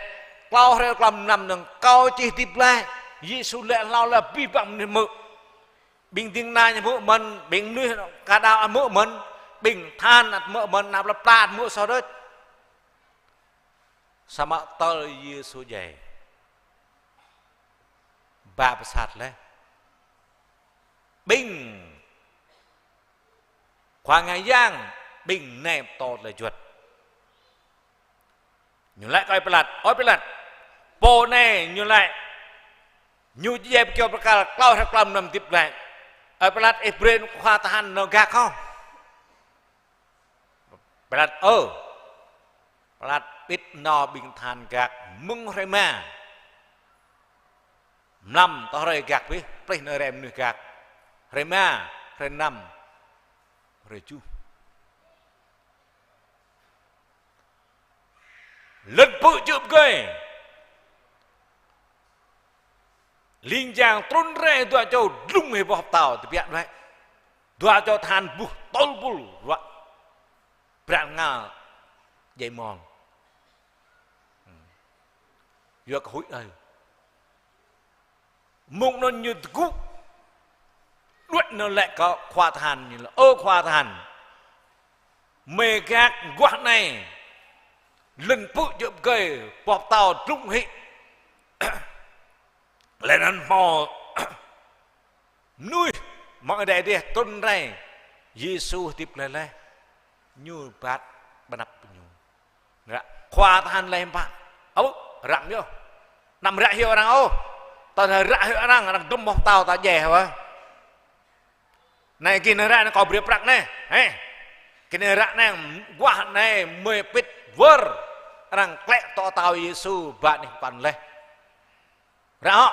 Klâo hrơi klâo mlam anŭn kâo či hơdip glaĭ. Yêsu laĭ hlâo laih abih bang mơnuih hmư̆. Ƀing ding kơna ñu hmư̆ mơ̆n, ƀing mơnuih kah đaŏ hmư̆ mơ̆n, ƀing tơhan ăt hmư̆ mơ̆n, ană plơi pla ăt hmư̆ soh đôč. Samơ̆ tơl Yêsu djai, ba pơsat laih. Ƀing khua ngă yang, ƀing nai pơtô tơlơi juăt. Ñu laĭ kơ ơi Pilat: Ơi Pilat, pô anai ñu laĭ ñu či djai pơ kyâo bơrkal, klâo hrơi klâo mlam hơdip glaĭ. Ơi Pilat, ih brơi khua tơhan nao gak hŏ? Pilat: Ơ. Pilat pĭt nao ƀing tơhan gak mơ̆ng hrơi rơma. Mlam tơ hrơi gak pĭ, plih nao rai mơnuih gak. Hrơi rơma, hrơi năm, hrơi tơjuh. Lŏn pư̆ čư̆ pơgơi. Ling jang trŭn rai dua čô dlung hĭ boh pơtâo tơbiă đuaĭ. Dua čô tơhan buh tơl bul ruă. Bran ngal djai mơ̆ng. Yua kơ huĭ ơi. Mơ̆ng anŭn ñu tơgŭ. Đuaĭ nao laĭ kơ khua tơhan ñu laĭ: Ơ khua tơhan, mơi gak mơguah anai, lŏn pư̆ čư̆ pơgơi, boh pơtâo dlung hĭ. Laih anŭn hmâo mơnuih mơ̆ng adai adih trŭn rai, Yêsu hơdip glaĭ laih. Ñu bat pơ anăp ñu. Ră khua tơhan laĭ hiư̆m pă? Ơ, răm yơh. Tăm ră hyu arăng ôh. Tơdah ră hyu arăng, arăng dŭm boh pơtâo ta djai hă. Anai gih nao ră anai kâo brơi prăk anai. Hê. Gih nao ră anai guah anai mơi pĭt wơr. Arăng klĕ tŏ pơtâo Yêsu ba anih pơkŏn laih. Ră hŏ.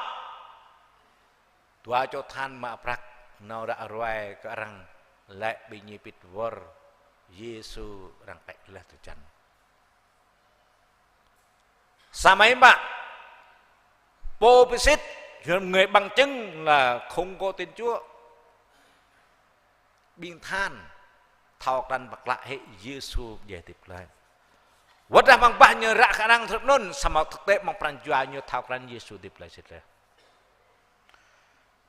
Dua čô tơhan mă prăk nao ră ruai kơ arăng laĭ ƀing ñu pĭt wơr Yêsu arăng klĕ laih tơjăn. Samơ̆ hiư̆m pă, pô bi sĭt, người bằng chứng là không có tên Chúa. Ƀing tơhan thâo krăn pơklă hĭ Yêsu djai hơdip glaĭ. Wơ̆t dah mơ̆ng bah ñu ră kơ arăng hrup anŭn, samơ̆ thực tế mơ̆ng pran jua ñu thâo krăn Yêsu hơdip glaĭ sĭt laih.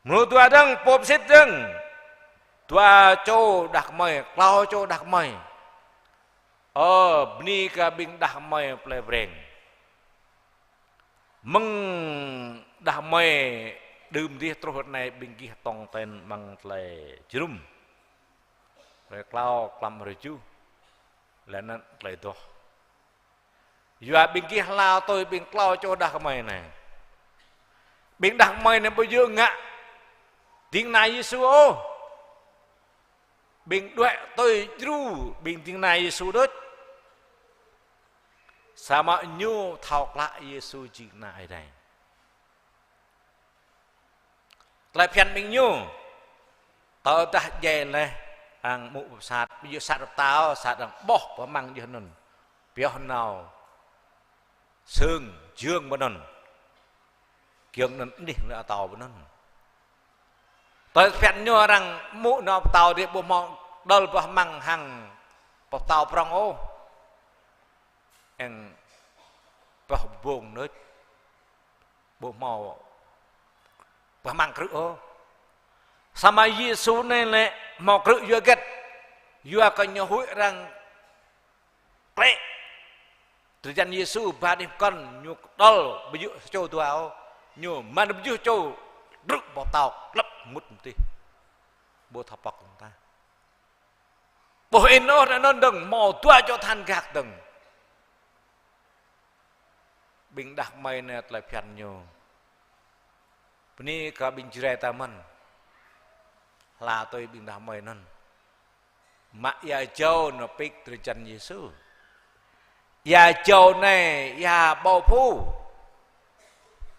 Mrô dua dơ̆ng, pô bi sĭt dơ̆ng. Dua čô đah kơmơi, klâo čô đah kơmơi. Ơ, bơni kơ ƀing đah kơmơi plei Breng. Mơ̆ng đah kơmơi đưm dih truh ră anai ƀing gih tong ten amăng tơlơi jơnum. Hrơi klâo, klăm hrơi tơjuh. Laih anŭn tơlơi adoh. Yua ƀing gih hlao tui ƀing klâo čô đah kơmơi anai. Ƀing đah kơmơi anai ƀu djơ̆ ngă ding kơna Yêsu ôh. Ƀing đuaĭ tui djru ƀing ding kơna Yêsu đôč. Samơ̆ ñu thâo klă Yêsu jing Ană Ơi Adai. Tơlơi phiăn ƀing ñu, tơdah djai laih arăng mŭ pơ sat, ƀu djơ̆ sat pơtao, sat arăng ƀuh pơmăng djơ̆ anŭn. Pioh nao sưng jơng pơ anŭn. Giŏng anŭn anih lĕ atâo pơ anŭn. Tơlơi phiăn ñu arăng mŭ nao pơtao dih ƀu hmâo đơl pơmăng hăng pơtao prŏng ôh. Eng pơh bông nơ̆t. Ƀu hmâo pơmăng krư̆ ôh. Samơ̆ Yêsu anai lĕ hmâo krư̆ yua hơget? Yua kơ ñu huĭ arăng klĕ drơi jan Yêsu ba anih pơkŏn, ñu đŏl ƀu djơ̆ sa čô dua ôh. Ñu mơ̆n ƀu djơ̆ čô drư̆ boh pơtâo klĕp mŭt mơtih. Ƀu thâo pŏk ôh ta. Ƀuh in ôh anŭn dơ̆ng, hmâo dua čô tơhan gak dơ̆ng. Ƀing đah kơmơi anai tơlơi phiăn ñu. Bơni kơ ƀing Jrai ta mơ̆n. Hla tui ƀing đah kơmơi anŭn. Mă ia jâo nao pik drơi jan Yêsu. Ia jâo anai, ia ƀâo phu.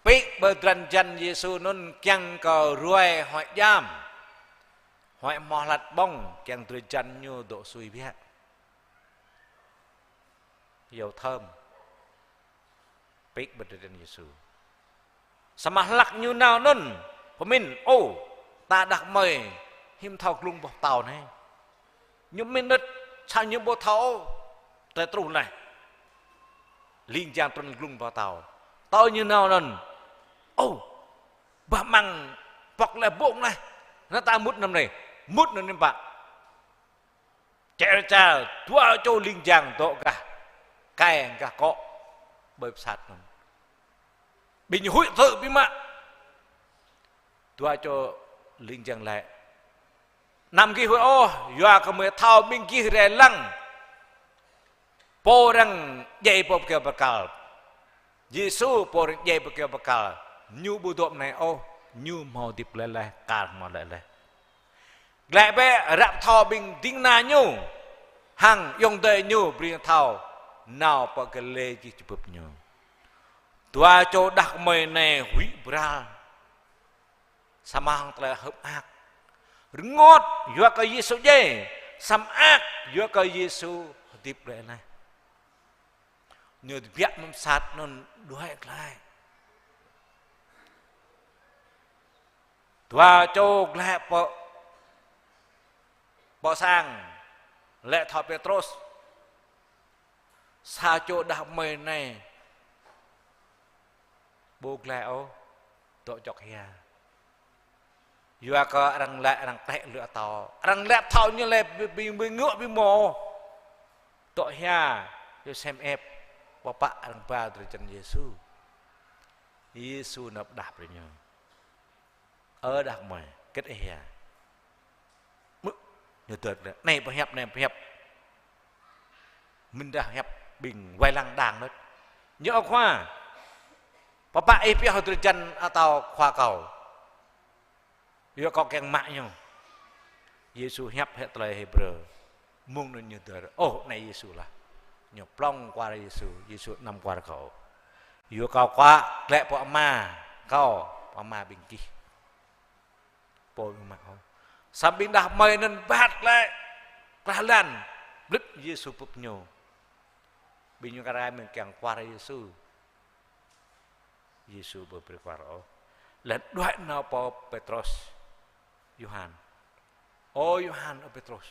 Pik ƀơi drơi jan Yêsu anŭn kiăng kơ ruai huăi djam. Huăi hmâo hlăt ƀơ̆ng kiăng drơi jan ñu dŏ sui biă. Yâo thơm. Pik ƀơi drơi jan Yêsu. Samơ̆ hlăk ñu nao anŭn, pơmĭn, ô, ta đah kơmơi, hiư̆m thâo glung boh pơtâo anai. Ñu mĭn đôč, sa ñu ƀu thâo, tơlơi truh laih. Ling jang trŭn glung boh pơtâo. Tơl ñu nao anŭn, ô, bah amăng pŏk laih ƀông laih. Anŭn ta mŭt anŭn anai, mŭt anŭn anai pă. Čĕ rơčal, dua čô ling jang dŏ gah, kai gah akŏ, ƀơi pơsat anŭn. Ƀing ñu huĭ tơ̆ biă mă. Dua čô ling jang laĭ: Anăm gih huĭ ôh, yua kơ gơmơi thâo ƀing gih rai lăng pô arăng djai pơ kơyâo bơrkal. Yêsu pô arăng djai pơ kơyâo bơrkal, ñu ƀu dŏ mơnai ôh, ñu hmâo hơdip glaĭ laih, kar hmâo glaĭ laih. Glaĭ bĕ ră pơthâo ƀing ding kơna ñu, hăng ayŏng adơi ñu brơi ñu thâo, nao pơ Galilê gih či bưp ñu. Dua čô đah kơmơi anai huĭ bral. Samơ̆ hăng tơlơi hơ̆k mơak. Rơngot yua kơ Yêsu djai, samơ̆ mơak yua kơ Yêsu hơdip glaĭ laih. Ñu tơbiă mơ̆ng pơsat anŭn đuaĭ glaĭ. Dua čô glaĭ pơ, pơ sang, laĭ thâo Pêtrôs. Sa čô đah kơmơi anai ƀu glaĭ ôh, dŏ djŏk hia. Yua kơ arăng laĭ arăng tlĕ lŏn atâo. Arăng laĭ thâo ñu laĭ ƀing, ƀing, ƀing ngŏ ƀing mơ̆. Dŏ hia, Yôsep ĕp, pơpă arăng ba drơi jan Yêsu. Yêsu nao pơdah brơi ñu. Ơ đah kơmơi, hơget ih hia? Mơ̆, ñu dơ̆t lĕ, anai pơhiăp, anai pơhiăp. Mĭn dah hiăp ƀing wai lăng đang đôč. Ñu: Ơ Khua, Pơpă ih pioh drơi jăn atâo khua kâo? Yua kâo kiăng mă ñu. Yêsu hiăp hĭ tơlơi Hêbrơ. Mơ̆ng anŭn ñu dơ̆r: Ôh, anai Yêsu lah. Ñu plŏng kuar Yêsu, Yêsu anăm kuar kâo. Yua kâo kuă glaĭ pơ Ama kâo, pơ Ama ƀing gih. Pô ñu mă ôh. Samơ̆ ƀing đah kơmơi anŭn ƀat glaĭ, klah lan, blip Yêsu bưp ñu. Ƀing ñu kar kaĭ mơ̆n kiăng kuar Yêsu. Yêsu ƀu brơi kuar ôh. Laih anŭn đuaĭ nao pơ Pêtrôs, Yôhan. Ơ Yôhan, ơ Pêtrôs,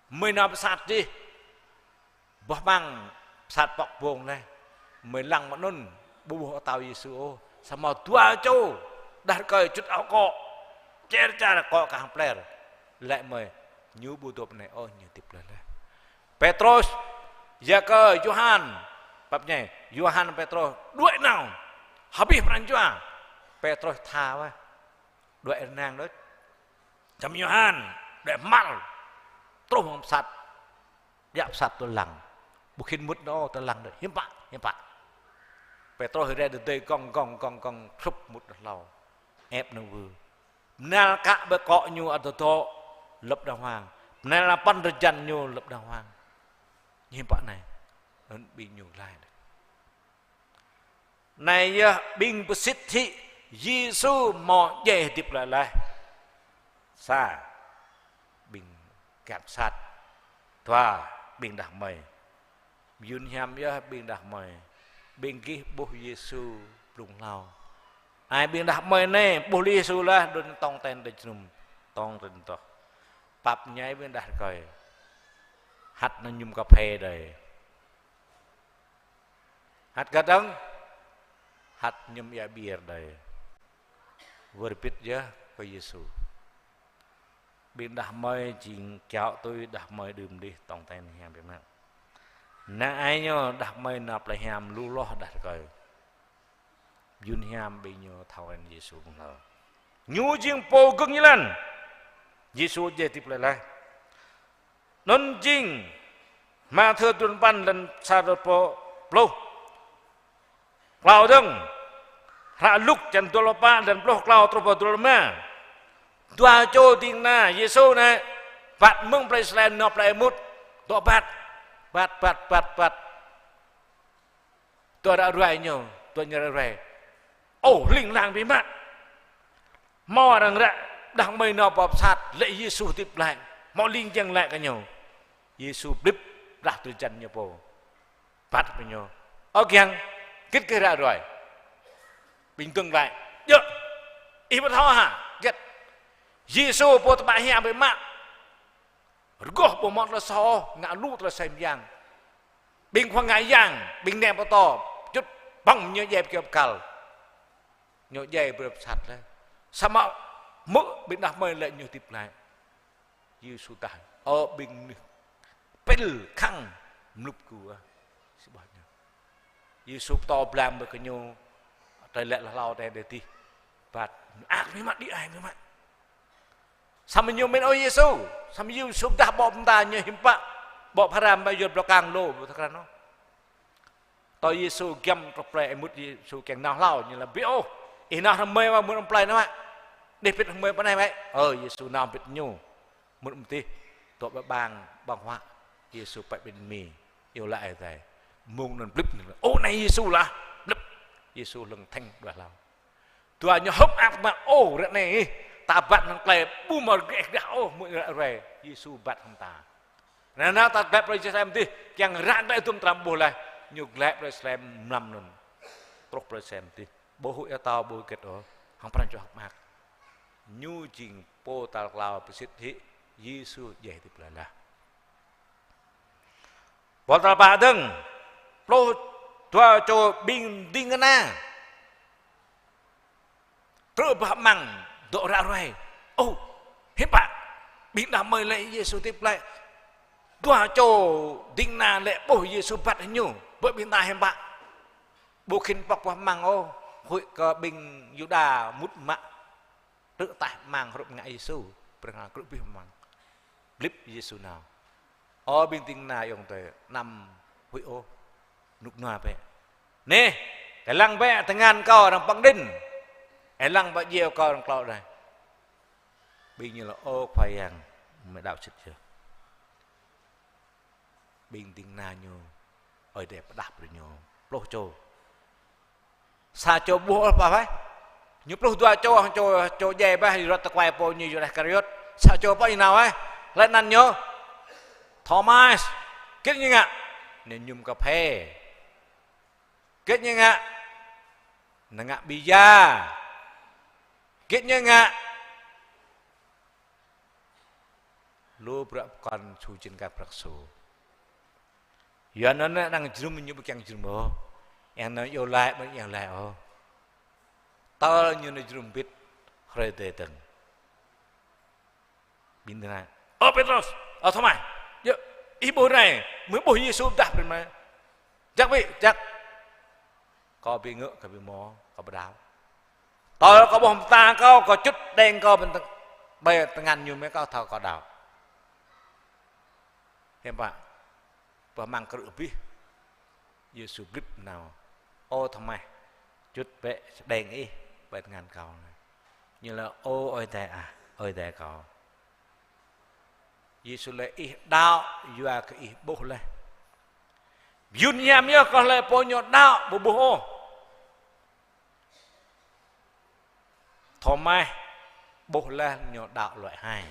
mơi nao pơsat dih. Boh amăng pơsat pŏk ƀông laih. Mơi lăng mơ̆ng anŭn, ƀu ƀuh atâo Yêsu ôh. Samơ̆ dua čô đah rơkơi čŭt ao kŏ, čer čar kŏ kah hăng pler. Laĭ mơi: Ñu ƀu dŏ pơ anai ôh, ñu hơdip glaĭ laih. Pêtrôs, Yakơ, Yôhan, pap ñai, Yôhan, Pêtrôs, đuaĭ nao. Hơbĭt pran jua, Pêtrôs tha wơ̆t. Đuaĭ rơnang đôč. Samơ̆ Yôhan đuaĭ hmar, truh mơ̆ng pơsat, djă pơsat tơlăng. Ƀu khĭn mŭt nao tơlăng đôč, hiư̆m pă, hiư̆m pă. Pêtrôs rai đơdơi gŏng gŏng gŏng gŏng, hrup mŭt nao hlâo. Ĕp nao wơ̆t. Bơnal kă ƀơi kŏ ñu ăt dŏ dŏ, lŏp đàng hoàng. Bơnal păn drơi jăn ñu lŏp đàng hoàng. Hiư̆m pă anai? Anŭn ƀing ñu glaĭ đôč. Anai yơh ƀing pơsĭt hĭ Yêsu hmâo djai hơdip glaĭ laih. Sa, ƀing găt sat. Dua, ƀing đah kơmơi. Yun hiam yơh ƀing đah kơmơi. Ƀing gih ƀuh Yêsu blung hlâo. Ai ƀing đah kơmơi anai ƀuh Yêsu laih, đôn tong ten đơi jơnum, tong ten tŏh. Pap ñai ƀing đah rơkơi. Hăt nao mơñum kơphê đơi. Hăt gơdơ̆ng, hăt mơñum ia bir đơi. Wơr bĭt yơh kơ Yêsu. Ƀing đah kơmơi jing kiaŏ tui đah kơmơi đưm đih tong ten hiam biă mă. Năng ai ñu đah kơmơi nao plơi hiam lu hloh đah rơkơi. Yun hiam ƀing ñu thâo kơ Yêsu mơ̆ng hlâo. Ñu jing pô gơ̆ng jơlan. Yêsu djai hơdip glaĭ laih. Anŭn jing Mathiơ dua păn lăn sa truh pơ pluh klâo dơ̆ng. Hră Luk čăn dua pluh pă lăn pluh klâo truh pơ dua pluh rơma. Dua čô ding kơna Yêsu anai, wơ̆t mơ̆ng plơi Salem nao plơi Êmaus, dŏ ƀat, ƀat, ƀat, ƀat, ƀat. Dua ră ruai ñu, dua ñu ră ruai. Ôh, hling hlang biă mă. Hmâo arăng ră, đah kơmơi nao pơ pơsat, laĭ Yêsu hơdip glaĭ. Hmâo ling jang laĭ kơ ñu. Yêsu blip, rah drơi jăn ñu pô. Ƀat pơ ñu: Ơ kiăng, hơget gih ră ruai? Ƀing dơ̆ng glaĭ: Djơ̆, ih ƀu thâo hă hơget? Yêsu pô tơpă hiam biă mă. Rơgoh ƀu hmâo tơlơi soh, ngă lu tơlơi sem yang. Ƀing khua ngă yang, ƀing neh pơtô, čŭt pŏng ñu djai pơ kơyâo bơkal. Ñu djai brơi pơsat laih. Samơ̆ hmư̆ ƀing đah kơmơi laĭ ñu hơdip glaĭ. Yêsu tah: Ơ ƀing mơnuih pil khăng mlŭp gơ̆. Sĭt ƀuh ñu. Yêsu pơtô blang ƀơi kơ ñu, tơlơi laĭ hlâo tơlơi đe dih. Ƀat, ăt mơ̆ mă, đĭ ai mơ̆ mă. Samơ̆ ñu mĭn ôh Yêsu, samơ̆ Yêsu pơdah ƀô̆ mơta ñu hiư̆m pă, ƀô̆ phara ƀơi yơr blâo kang lu, ƀu thâo krăn ôh. Tơ Yêsu giăm truh plơi Êmaus, Yêsu kiăng nao hlâo, ñu laĭ: Ƀiă ôh, ih nao hrŏm mơi mơ̆n, mŭt hrŏm plơi anai mă. Đih pĭt hrŏm mơi pơ anai mă. Ơ, Yêsu nao pĭt ñu. Mŭt mơ̆ng dih, dŏ ƀơi ƀang, ƀang huă, Yêsu pĕ ƀing mi, iâu laĭ Ơi Adai. Mơ̆ng anŭn blip ñu: Ơ, anai Yêsu lah, blip. Yêsu hlŏng thĕng đuaĭ hlâo. Dua ñu hơ̆k mơak mă: Ơ, ră anai, ta ƀat hăng tơlơi ƀu hmâo rơgĕh gah ôh, mơ̆ng ră ruai, Yêsu ƀat hăng ta. Ră anai ta glaĭ plơi Yêrusalem dih, kiăng ră anai tơm tram ƀuh laih, ñu glaĭ plơi Yêrusalem mlam anŭn. Truh plơi Yêrusalem dih, ƀu huĭ atâo ƀu hơget ôh, hăng pran jua hơ̆k mơak. Ñu jing pô tal klâo pơsĭt hĭ Yêsu djai hơdip glaĭ laih. Pô tal pă dơ̆ng, pluh dua čô ƀing ding kơna. Truh ƀơi amăng dŏ ră ruai. Ơ, hiư̆m pă, ƀing đah kơmơi laĭ Yêsu hơdip glaĭ. Dua čô ding kơna laĭ ƀuh Yêsu ƀat hăng ñu, ƀơi ƀing ta hiư̆m pă. Ƀu khĭn pŏk ƀơi amăng ôh, huĭ kơ ƀing Yuđa mŭt mă. Truh ataih amăng hrup ngă Yêsu, prăng krư̆ abih amăng. Blip Yêsu nao. Ơ ƀing ding kơna ayŏng adơi, anăm huĭ ôh, rơnŭk rơnua bĕ. Neh, Ih lăng bĕ tơngan kâo arăng păng đĭn. Ih lăng bĕ djeo kâo arăng klâo đai. Ƀing ñu laĭ: Ơ Khua Yang, mơi đaŏ sĭt yơh. Ƀing ding kơna ñu, Ơi Adai pơđah brơi ñu pluh čô. Sa čô ƀuh ôh pă wai. Ñu pluh dua čô, čô, čô djai bah, rơ̆t tơkuai pô ñu Yuđa Iskariôt. Sa čô pă ñu nao wai. Hlơi anăn ñu? Thomas. Git ñu ngă? Ñu mơñum kơphê. Git ñu ngă? Ñu ngă ƀiă. Git ñu ngă? Lu bruă pơkŏn su jing kơ prăk su. Yua anŭn anai arăng jơnum ñu ƀu kiăng jơnum ôh. Arăng nao iâu laĭ, ƀu iâu laĭ ôh. Tơl ñu nao jơnum bĭt, hrơi tơdơi dơ̆ng. Ƀing dơnai: Ơ Pêtrôs, ơ Thômas, yơh, ih ƀuh anai, mơi ƀuh Yêsu pơdah brơi mơi. Jak ƀĭ, jak. Kâo ƀu ngă, kâo ƀu hmâo, kâo ƀu đaŏ. Tơl kâo ƀuh mơta kâo, kâo čut đeng kâo ƀơi tơng-, ƀơi tơngan ñu mơ̆ kâo thâo kâo đaŏ. Hiư̆m pă? Pơmăng krư̆ abih. Yêsu blip nao: Ơ Thômas, čut bĕ đeng ih ƀơi tơngan kâo anai. Ñu laĭ: Ơ Ơi Adai ah, Ơi Adai kâo. Yêsu laĭ: Ih đaŏ yua kơ ih ƀuh laih. Yun yam yơh kơ hlơi pô ñu đaŏ ƀu ƀuh ôh. Thomas ƀuh laih ñu đaŏ loại hai.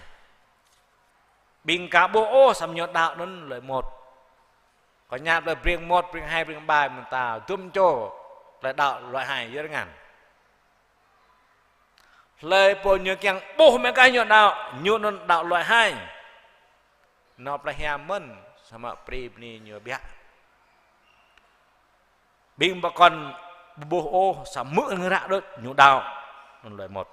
Ƀing ka ƀuh ôh samơ̆ ñu đaŏ anŭn loại một. Kâo ñăp tơlơi Breng một, Breng hai, Breng ba mơta, dŭm čô tơlơi đaŏ loại hai yơh rơngan. Hlơi pô ñu kiăng ƀuh mơ̆ng kah ñu đaŏ, ñu anŭn đaŏ loại hai. Nao plơi hiam mơ̆n, samơ̆ prĭ bơni ñu biă. Ƀing pơkŏn ƀu ƀuh ôh, samơ̆ hmư̆ arăng ră đôč, ñu đaŏ, anŭn loại một.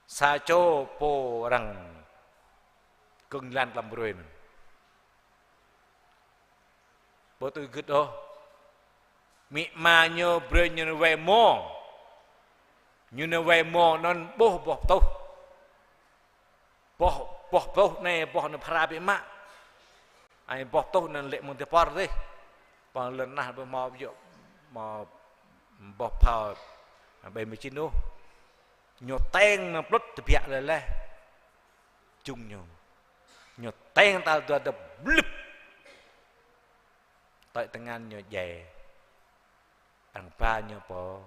Sa čô pô arăng kơ̆ng jơlan tlam brơi anŭn. Ƀu tui gĭt ôh. Amĭ ama ñu brơi ñu nao wai mô. Ñu nao wai mô anŭn ƀuh boh pơtuh. Boh, boh pơtuh anai, boh anai phara biă mă. Ai boh pơtuh anŭn lĕ mơ̆ng tơpơr dih. Pơ lŏn nah ƀu hmâo ƀu djơ̆, hmâo boh phao ƀe mê čin ôh. Ñu teng nao plŭt tơbiă laih laih. Čung ñu. Ñu teng tal dua dơ̆p blip. Tơl tơngan ñu djai. Arăng ba ñu pơ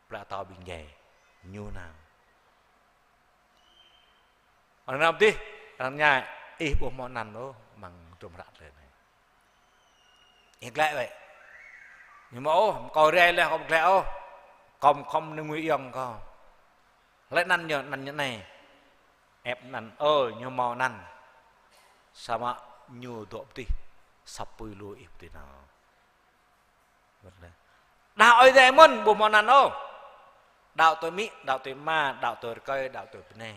plă atâo ƀing djai. Ñu nao. Arăng nao pơ adih, arăng ñai, ih ƀu hmâo anăn ôh, amăng hơdrôm hră tơlơi anai. Ih glaĭ wơ̆t. Ñu hmâo ôh, kâo rai laih kâo ƀu glaĭ ôh. Kâo khŏm nao ngui ayŏng kâo. Hlơi anăn ñu, anăn ñu anai. Ĕp anăn, ơ, ñu hmâo anăn. Samơ̆ ñu dŏ pơ adih, sa apui lu ih ƀu dưi nao. Đaŏ Ơi Adai mơ̆n, ƀu hmâo anăn ôh. Đaŏ tui amĭ, đaŏ tui ama, đaŏ tui rơkơi, đaŏ tui bơnai.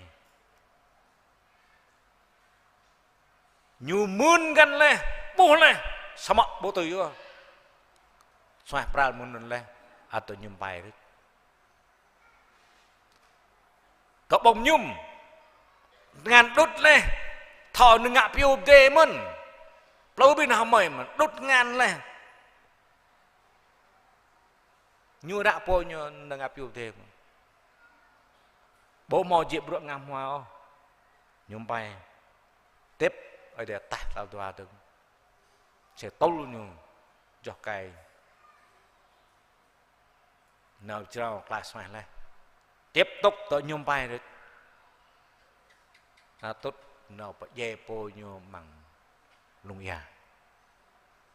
Ñu mưn găn laih, ƀuh laih, samơ̆ ƀu tui yơh. Suaih pral mơ̆ng anŭn laih, ăt tui mơñum pai rơ̆t. Kơ ƀơ̆ng mơñum, tơngan đŭt laih, thâo nao ngă pioh pơdơi mơ̆n. Plư ƀing nao hmơi mơ̆n, đŭt tơngan laih. Ñu ră pô ñu nao ngă pioh pơdơi mơ̆n. Ƀu hmâo jĕ bruă ngă hmua ôh. Mơñum pai. Tĭp, Ơi Adai taih tal dua dơ̆ng. Sĕ tŭl ñu, joh kai. Nao jrao klaih suaih laih. Tiếp tục tơ mơñum pai rơ̆t. Nao tŭt nao pơdjai pô ñu amăng lung ia.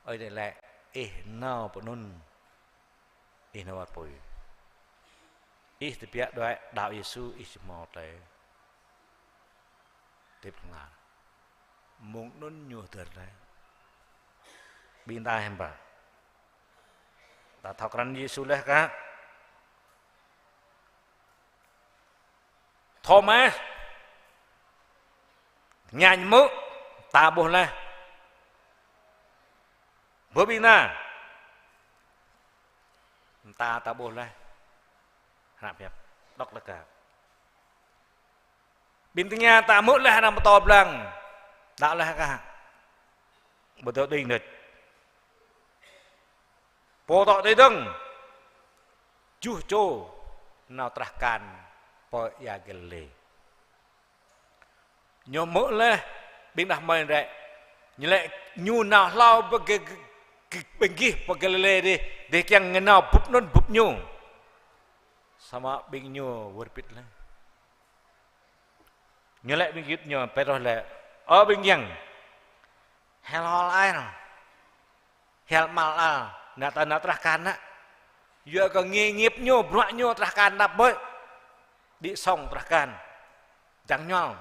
Ơi Adai laĭ, ih nao pơ anŭn, ih nao wơ̆t apui. Ih tơbiă đuaĭ đaŏ Yêsu, ih či hmâo tơlơi hơdip hlŏng lar. Mơ̆ng anŭn ñu hơdơr laih. Ƀing ta hiư̆m pă? Ta thâo krăn Yêsu laih kah? Thomas, ñu hmư̆, ta ƀuh laih. Bơ ƀing ta, ta, ta ƀuh laih. Hră pơhiăp, đŏk laih kah? Ƀing tơña ta hmư̆ laih arăng pơtô blang. Đaŏ laih kah? Ƀu dŏ đing đôč. Pô tŏ tui dơ̆ng, tơjuh čô nao trah akan pơ ia Galilê. Ñu hmư̆ laih ƀing đah kơmơi rai. Ñu laĭ ñu nao hlâo pơ gih, gih, gih, ƀing gih pơ Galilê dih, dih kiăng ngă nao bưp anŭn bưp ñu. Samơ̆ ƀing ñu wơr bĭt laih. Ñu laĭ ƀing gơyut ñu, Pêtrôs laĭ: Ơ ƀing kiăng, hel hol ai nao. Hel mal al, nao ta nao trah akan nă. Yua kơ ngê ngêp ñu, bruă ñu trah akan năp ƀơi. Đĭ song trah akan. Dăng ñuăl.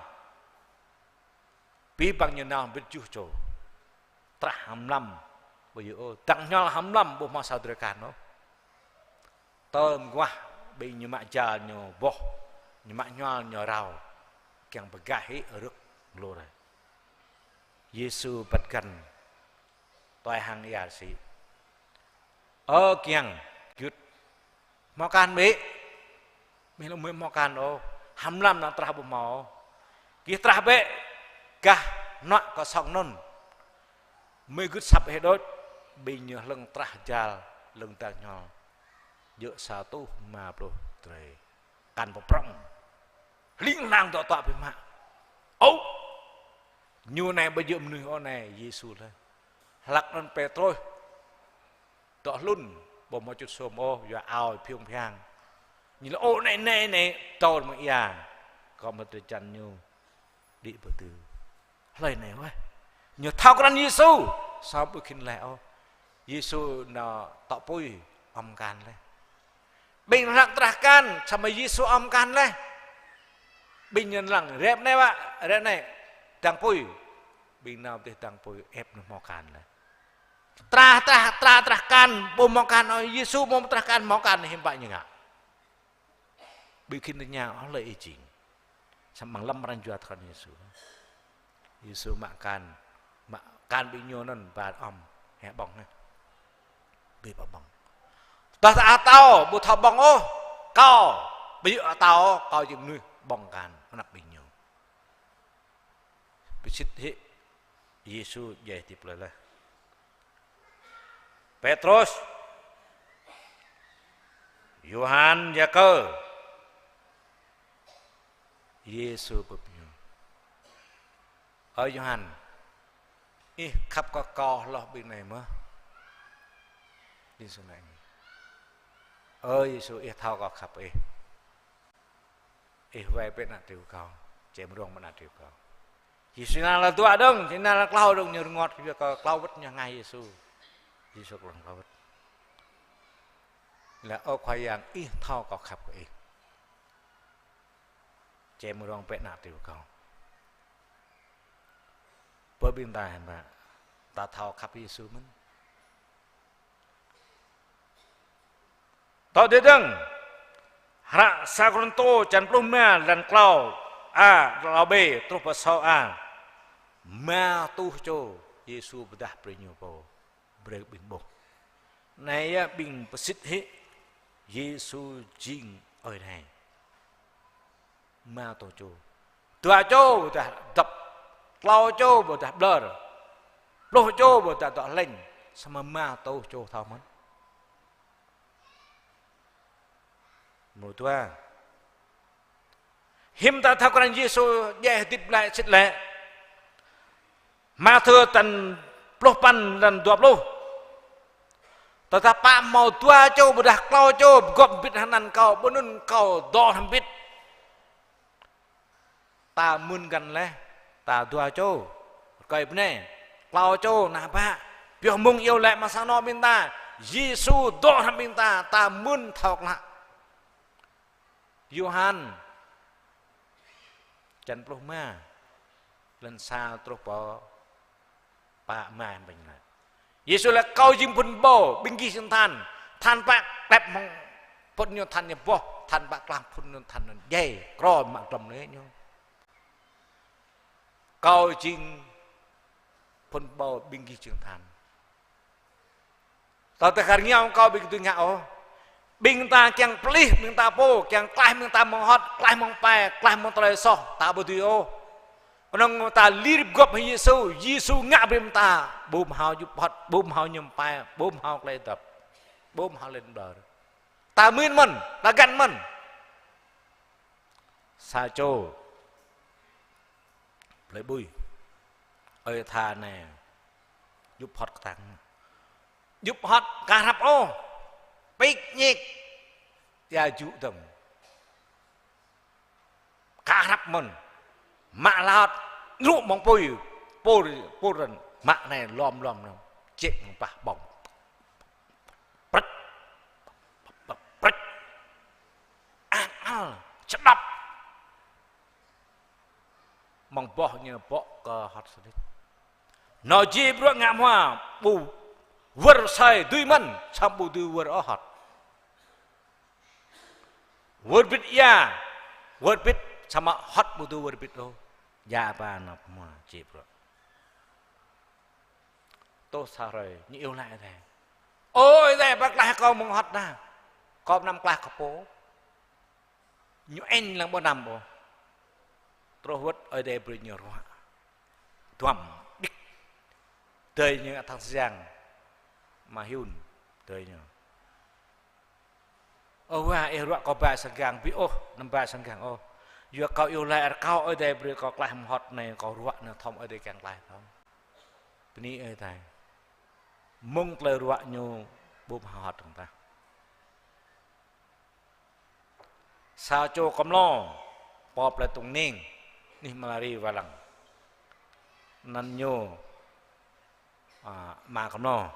Pĭ păng ñu nao ƀĭt tơjuh čô. Trah hăm lăm. Ƀu djơ̆ ôh. Dăng ñuăl hăm lăm, ƀu hmâo sa drơi akan ôh. Tơl mơguah ƀing ñu mă jal ñu boh. Ñu mă ñuăl ñu rao. Kiăng pơgah hĭ rơ̆k glô rai. Yêsu băt găn. Tuai hăng ia rơsĭ. Ơ kiăng, gơyut. Hmâo akan bĕ. Mơi lŏ mơi hmâo akan ôh. Hăm lăm nao trah ƀu hmâo ôh. Gih trah bĕ. Gah hnuă kâo sŏng anŭn. Mơi gưt asăp hĭ đôč. Ƀing ñu hlơ̆ng trah jal, hlơ̆ng dăng ñuăl. Djơ̆ sa rơtuh rơma pluh drơi. Akan pơprŏng. Hling hlang dŏ tuă biă mă. Ơ, ñu anai ƀu djơ̆ mơnuih ôh anai, Yêsu laĭ. Hlăk anŭn Pêtrôs dŏ hlŭn, ƀu hmâo čŭt sum ôh, yua ao phiung phiang. Ñu laĭ: Ơ, anai, anai, anai, tơl mơ̆ng ia. Kâo mă drơi jăn ñu đĭ pơ tŭ. Hlơi anai wơ̆t? Ñu thâo krăn Yêsu, samơ̆ ƀu khĭn laĭ ôh. Yêsu nao tŏ apui, ăm akan laih. Ƀing hlăk trah akan, samơ̆ Yêsu ăm akan laih. Ƀing ñu lăng, rep anai wă, rep anai, dăng apui. Ƀing nao dih dăng apui, ĕp ñu hmâo akan laih. Trah, trah, trah, trah akan, ƀu hmâo akan ôh, Yêsu ƀu trah akan, hmâo akan, hiư̆m pă ñu ngă. Ƀu khĭn tơña ôh hlơi ih jing. Samơ̆ amăng lăm pran jua thâo krăn Yêsu. Yêsu mă akan, mă akan ƀing ñu anŭn ba ăm, hĕ ƀơ̆ng hĕ. Ƀu ƀơ̆ng. Tơdah ta atâo, ƀu thâo ƀơ̆ng ôh, kâo, ƀu djơ̆ atâo, kâo jing mơnuih ƀơ̆ng akan, anăp ƀing ñu. Pơsĭt hĭ, Yêsu djai hơdip glaĭ laih. Pêtrôs, Yôhan, Yakơ. Yêsu bưp ñu: Ơ Yôhan, ih khăp kơ kâo hloh ƀing anai mơ̆? Yêsu laĭ: Ơ Yêsu, ih thâo kâo khăp ih. Ih wai bĕ ană triu kâo, čem rông bĕ ană triu kâo. Yêsu nao lĕ dua dơ̆ng, či nao lĕ klâo dơ̆ng, ñu rơngot kơ klâo wơ̆t ñu hơngai Yêsu. Yêsu klâo klâo wơ̆t. Laĭ: Ơ Khua Yang, ih thâo kâo khăp kơ ih. Čem rông bĕ ană triu kâo. Pơ ƀing ta hơnăp, ta thâo khăp Yêsu mơ̆n. Tŏ tui dơ̆ng, hră sa Kôrintô čăn pluh rơma, lăn klâo a, klâo bê, truh pơ sâo a. Rơma rơtuh čô Yêsu pơdah brơi ñu pô, brơi ƀing ƀuh. Anai yơh ƀing pơsĭt hĭ Yêsu jing Ơi Adai. Rơma rơtuh čô. Dua čô pơdah dŏp. Klâo čô pơdah ƀlŏr. Pluh čô pơdah dŏ hlĕng. Samơ̆ rơma rơtuh čô thâo mơ̆n. Mrô dua. Hiư̆m ta thâo krăn Yêsu djai hơdip glaĭ sĭt lĕ? Mathiơ čăn pluh păn, lăn dua pluh. Tơdah pă hmâo dua čô pơdah klâo čô pơgop hơbĭt hăng anăn kâo, ƀơi anŭn kâo dŏ hrŏm hơbĭt. Ta mưn găn laih, ta dua čô. Rơkơi bơnai, klâo čô nah pă. Pioh mơ̆ng iâu laĭ mă sang anŏ ƀing ta, Yêsu dŏ hrŏm ƀing ta, ta mưn thâo klă. Yôhan čăn pluh rơma, lăn sa truh pơ pă rơma ƀing laĭ. Yêsu laĭ: Kâo jing phŭn ƀâo, ƀing gih jing than. Than pă klep mơ̆ng phŭn ñu, than ñu boh, than pă klah phŭn ñu, than ñu djai, krô mă glŏm lĕ ñu. Kâo jing phŭn ƀâo, ƀing gih jing than. Tơdah kar ngiao kâo ƀing gih tui ngă ôh. Ƀing ta kiăng pơplih ƀing ta pô, kiăng klaih ƀing ta mơ̆ng hŏt, klaih mơ̆ng pai, klaih mơ̆ng tơlơi soh, ta ƀu dưi ôh. Kơnơ̆ng ta lir pơgop hăng Yêsu, Yêsu ngă brơi ƀing ta, ƀu hmâo djŭp hŏt, ƀu hmâo ñum pai, ƀu hmâo tơlơi dŏp. Ƀu hmâo lŏn ƀlŏr. Ta mĭn mơ̆n, ta găn mơ̆n. Sa čô plei ƀui. Ơi tha anai. Djŭp hŏt kơtang. Djŭp hŏt ka hrăp ôh. Pik ñik. Ia jŭ dơ̆ng. Ka hrăp mơ̆n. Mă laot. Nrŭ mơ̆ng apui. Pur, pur rơ̆n. Mă anai lom lom lom. Čĕ mơ̆ng pah ƀong. Prĕt. Prĕt. Ang al. Čơđăp. Mơ̆ng boh ñu bŏ kơ hŏt sơđĭt. Nao ji bruă ngă hmua, ƀu wơr asơi dưi mơ̆n, samơ̆ ƀu dưi wơr ôh hŏt. Wơr bĭt ia, wơr bĭt samơ̆ hŏt ƀu dưi wơr bĭt ôh. Ia ba nao hmua ji bruă. Tơl sa hrơi, ñu iâu laĭ Ơi Adai. Ơ Ơi Adai, ba klaih kâo mơ̆ng hŏt đa. Kâo ƀu anăm klaih kơ pô. Ñu ĕn lăng ƀu anăm ôh. Truh wơ̆t Ơi Adai brơi ñu ruă. Duăm đĭk. Adơi ñu Thang Siang. Ama Hyun. Adơi ñu. Ơ wa, ih ruă kâo ba sang gang, ƀu ôh, anăm ba sang gang ôh. Yua kâo iâu laĭ rơkâo Ơi Adai brơi kâo klaih mơ̆ng hŏt anai, kâo ruă anai thâo Ơi Adai kiăng klaih thâo. Bơni Ơi Adai. Mơ̆ng tơlơi ruă ñu ƀu hmâo hŏt dơ̆ng tah. Sa čô kơmlô, pô plei Tông Ning, anih Malari wai lăng. Anăn ñu, a, ama kơmlô,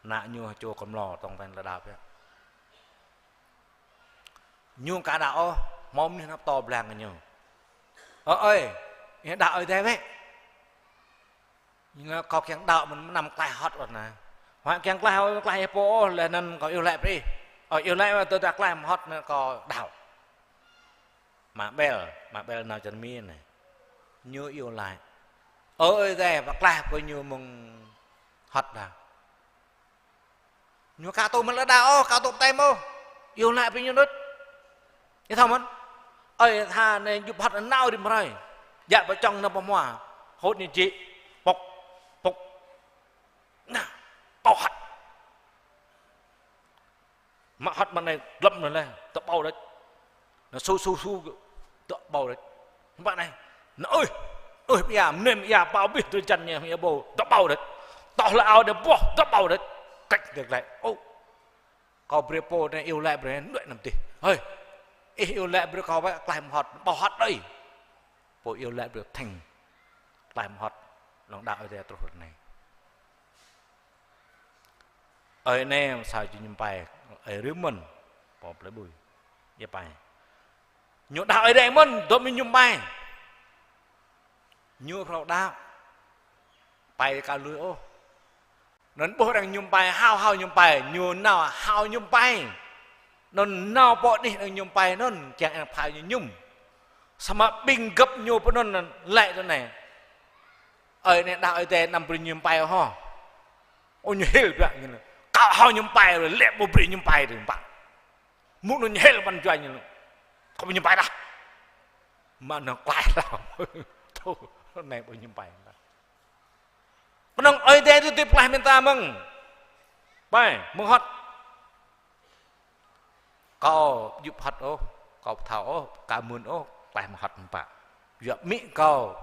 ană ñu čô kơmlô, tong ten lĕ đaŏ biă. Ñu ka đaŏ ôh, hmâo mơnuih nao pơtô blang kơ ñu. Ơ ơi, ih đaŏ Ơi Adai bĕ. Ñu laĭ kâo kiăng đaŏ mơ̆n, mơnam klaih hŏt ôh anai. Huă kiăng klaih, klaih ia pô ôh, laih anŭn kâo iâu laĭ brơi ih. Ơ, iâu laĭ mă tơdah klaih mơ̆ng hŏt anai kâo đaŏ. Ama Bel, ama Bel nao čar Mi anai. Ñu iâu laĭ. Ơ Ơi Adai, ba klaih brơi ñu mơ̆ng hŏt đa. Ñu ka tŭ mơ̆n lĕ đaŏ ôh, ka tŭ baptem ôh. Iâu laĭ brơi ñu đôč. Ih thâo mơ̆n. Ơi tha anai djŭp hŏt nao rĭm hrơi. Djă pơ čŏng nao pơ hmua. Hŭt ñu jĕ. Pŏk, pŏk. Nah, kâo hăt. Mă hăt mă anai glăm anai lĕ, tơƀâo đôč. Nao su su su, tơƀâo đôč. Mă anai, nao ơi, ơi, ia, mơnêm ia, ƀâo abih drơi jăn ñu, ia ƀâo, tơƀâo đôč. Tŏh lĕ ao đe boh, tơƀâo đôč. Kĕč đe glăi. Ô, kâo brơi pô anai iâu laĭ brơi, đuaĭ anăm dih. Hơi, ih iâu laĭ brơi kâo wơ̆t, klaih mơ̆ng hŏt, ƀâo hăt đơi. Pô iâu laĭ brơi thĕng, klaih mơ̆ng hŏt, lŏng đaŏ Ơi Adai truh ră anai. Ơi anai sa čô mơñum pai, ơi rĭm mơ̆n, pô plei ƀui, ia pai. Ñu đaŏ Ơi Adai mơ̆n, dŏ mơñum pai. Ñu phrâo đaŏ, pai ka lui ôh. Anŭn ƀuh arăng mơñum pai, hao hao mơñum pai, ñu nao hao mơñum pai. Anŭn nao pơ anih arăng mơñum pai, anŭn kiăng arăng phao ñu mơñum. Samơ̆ ƀing gơ̆p ñu pơ anŭn laĭ tui anai. Ơi anai đaŏ Ơi Adai anăm brơi mơñum pai ôh hă. Ơ ñu hil biă ñu. Kâo hao mơñum pai, lĕ ƀu brơi mơñum pai dơ̆ng pă. Mŭt anŭn ñu hil păn jua ñu. Kâo ƀu mơñum pai dah. Mă anŭn klaih dah. Tŭ, anai ƀu mơñum pai dah. Pơnơ̆ng Ơi Adai tui tui pơklaih mơ̆ng ta mơ̆ng. Pai, mơ̆ng hŏt. Kâo djŭp hăt ôh, kâo pơthâo ôh, ka mưn ôh, klaih mơ̆ng hŏt mơ̆ng pă. Yua amĭ kâo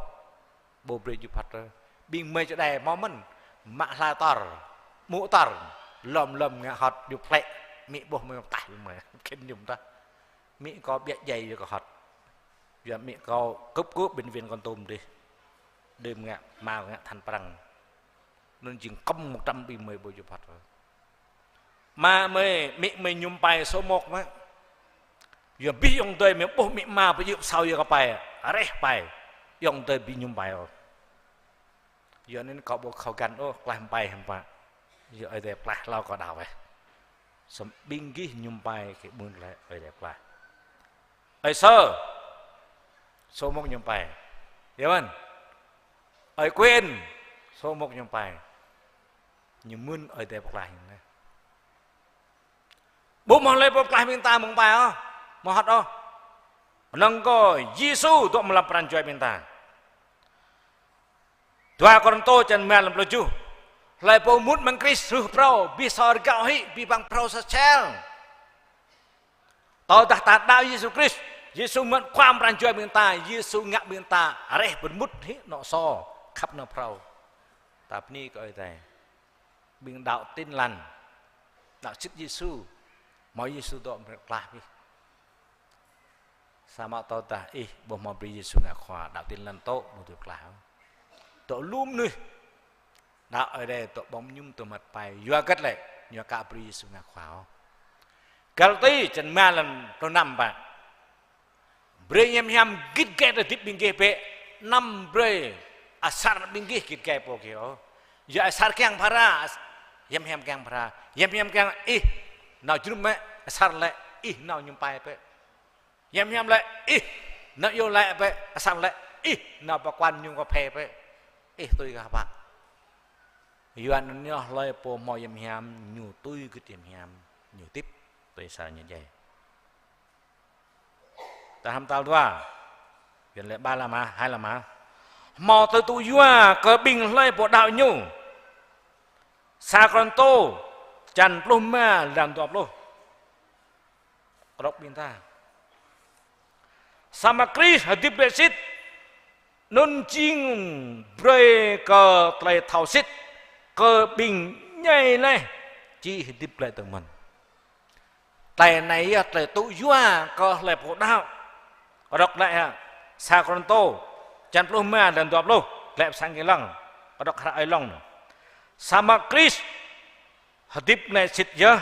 ƀu brơi djŭp hăt ôh. Ƀing mơi čơđai hmâo mơ̆n, mă hla tơr, mŭ tơr, lŏm lŏm ngă hŏt djŭp hlĕ, amĭ ƀuh mơi pơtaih mơi, khĭn mơñum tah. Amĭ kâo ƀiă djai yua kơ hŏt. Yua amĭ kâo kŭp kŭp bệnh viện Kon Tum dih. Đưm ngă, hmâo ngă than prăng. Anŭn jing kơ̆m một trăm ƀing mơi ƀu djŭp hăt. Mă mơi, amĭ mơi mơñum pai số một mă. Yua abih ayŏng adơi mơi ƀuh amĭ ama pơyơ̆ pơsao yua kơ pai, areh pai. Ayŏng adơi ƀu mơñum pai ôh. Yua anŭn kâo ƀu khŏm găn ôh, klaih mơ̆ng pai hăm pă. Yua Ơi Adai pơklaih hlâo kâo đaŏ wơ̆t. Samơ̆ ƀing gih mơñum pai kơ ƀun lĕ Ơi Adai pơklaih. Ơi Sơ, số một mơñum pai. Yua mơ̆n. Ơi Quyên, số một mơñum pai. Ñu mưn Ơi Adai pơklaih ñu anai. Ƀu hmâo hlơi pô pơklaih ƀing ta mơ̆ng pai ôh, mơ̆ng hŏt ôh. Pơnơ̆ng kơ Yêsu dŏ mơlăm pran jua ƀing ta. Dua Kôrintô črăn rơma lăm pluh tơjuh. Hlơi pô mŭt amăng Krist, hrih phrâo, abih sa rơgao hĭ, abih bang phrâo sa čel. Tơdah ta đaŏ Yêsu Krist, Yêsu mơ̆n khua pran jua ƀing ta, Yêsu ngă ƀing ta reh pơmŭt hĭ anŏ sô, khăp nao phrâo. Ta bơni kơ Ơi Adai. Ƀing đaŏ Tin Lành, đaŏ sĭt Yêsu, hmâo Yêsu dŏ amăng klah ƀing. Samơ̆ tơdah ih ƀu hmâo brơi Yêsu ngă khua, đaŏ Tin Lành tŏ ƀu dưi klah. Tŏ lŏm mơnuih. Đaŏ Ơi Adai tŏ ƀơ̆ng mơñum tŏ măt pai. Yua hơget lĕ? Yua aka ƀu brơi Yêsu ngă khua ôh. Galati črăn rơma lăn pluh năm pă. Brơi hiam hiam git gai tơlơi hơdip ƀing gih bĕ, anăm brơi asar ƀing gih git gai pô gih ôh. Yua asar kiăng phara, as-, hiam hiam kiăng phara. Hiam hiam kiăng ih nao jơnum bĕ, asar lĕ ih nao mơñum pai bĕ. Hiam hiam lĕ ih nao iâu laĭ bĕ, asar lĕ ih nao pơkuan mơñum kơphê bĕ. Ih tui kơ hơpă? Yua anŭn yơh hlơi pô hmâo hiam hiam, ñu tui git hiam hiam, ñu hơdip tui sa ñu djai. Ta hrăm tal dua. Yuan lĕ ba lăm mă, hai lăm mă. Hmâo tơlơi tŭ yua kơ ƀing hlơi pô đaŏ ñu. Sa Kôrintô črăn pluh rơma lăn dua pluh. Kơdŏk ƀing ta. Samơ̆ Krist hơdip glaĭ sĭt, anŭn jing brơi kơ tơlơi thâo sĭt kơ ƀing djai laih či hơdip glaĭ dơ̆ng mơ̆n. Tơlơi anai yơh tơlơi tŭ yua kơ hlơi pô đaŏ. Kơdŏk glaĭ hă. Sa Kôrintô črăn pluh rơma lăn dua pluh, glaĭ pơ sang kơlăng. Kơdŏk hră ơi lŏng. Samơ̆ Krist hơdip glaĭ sĭt yơh,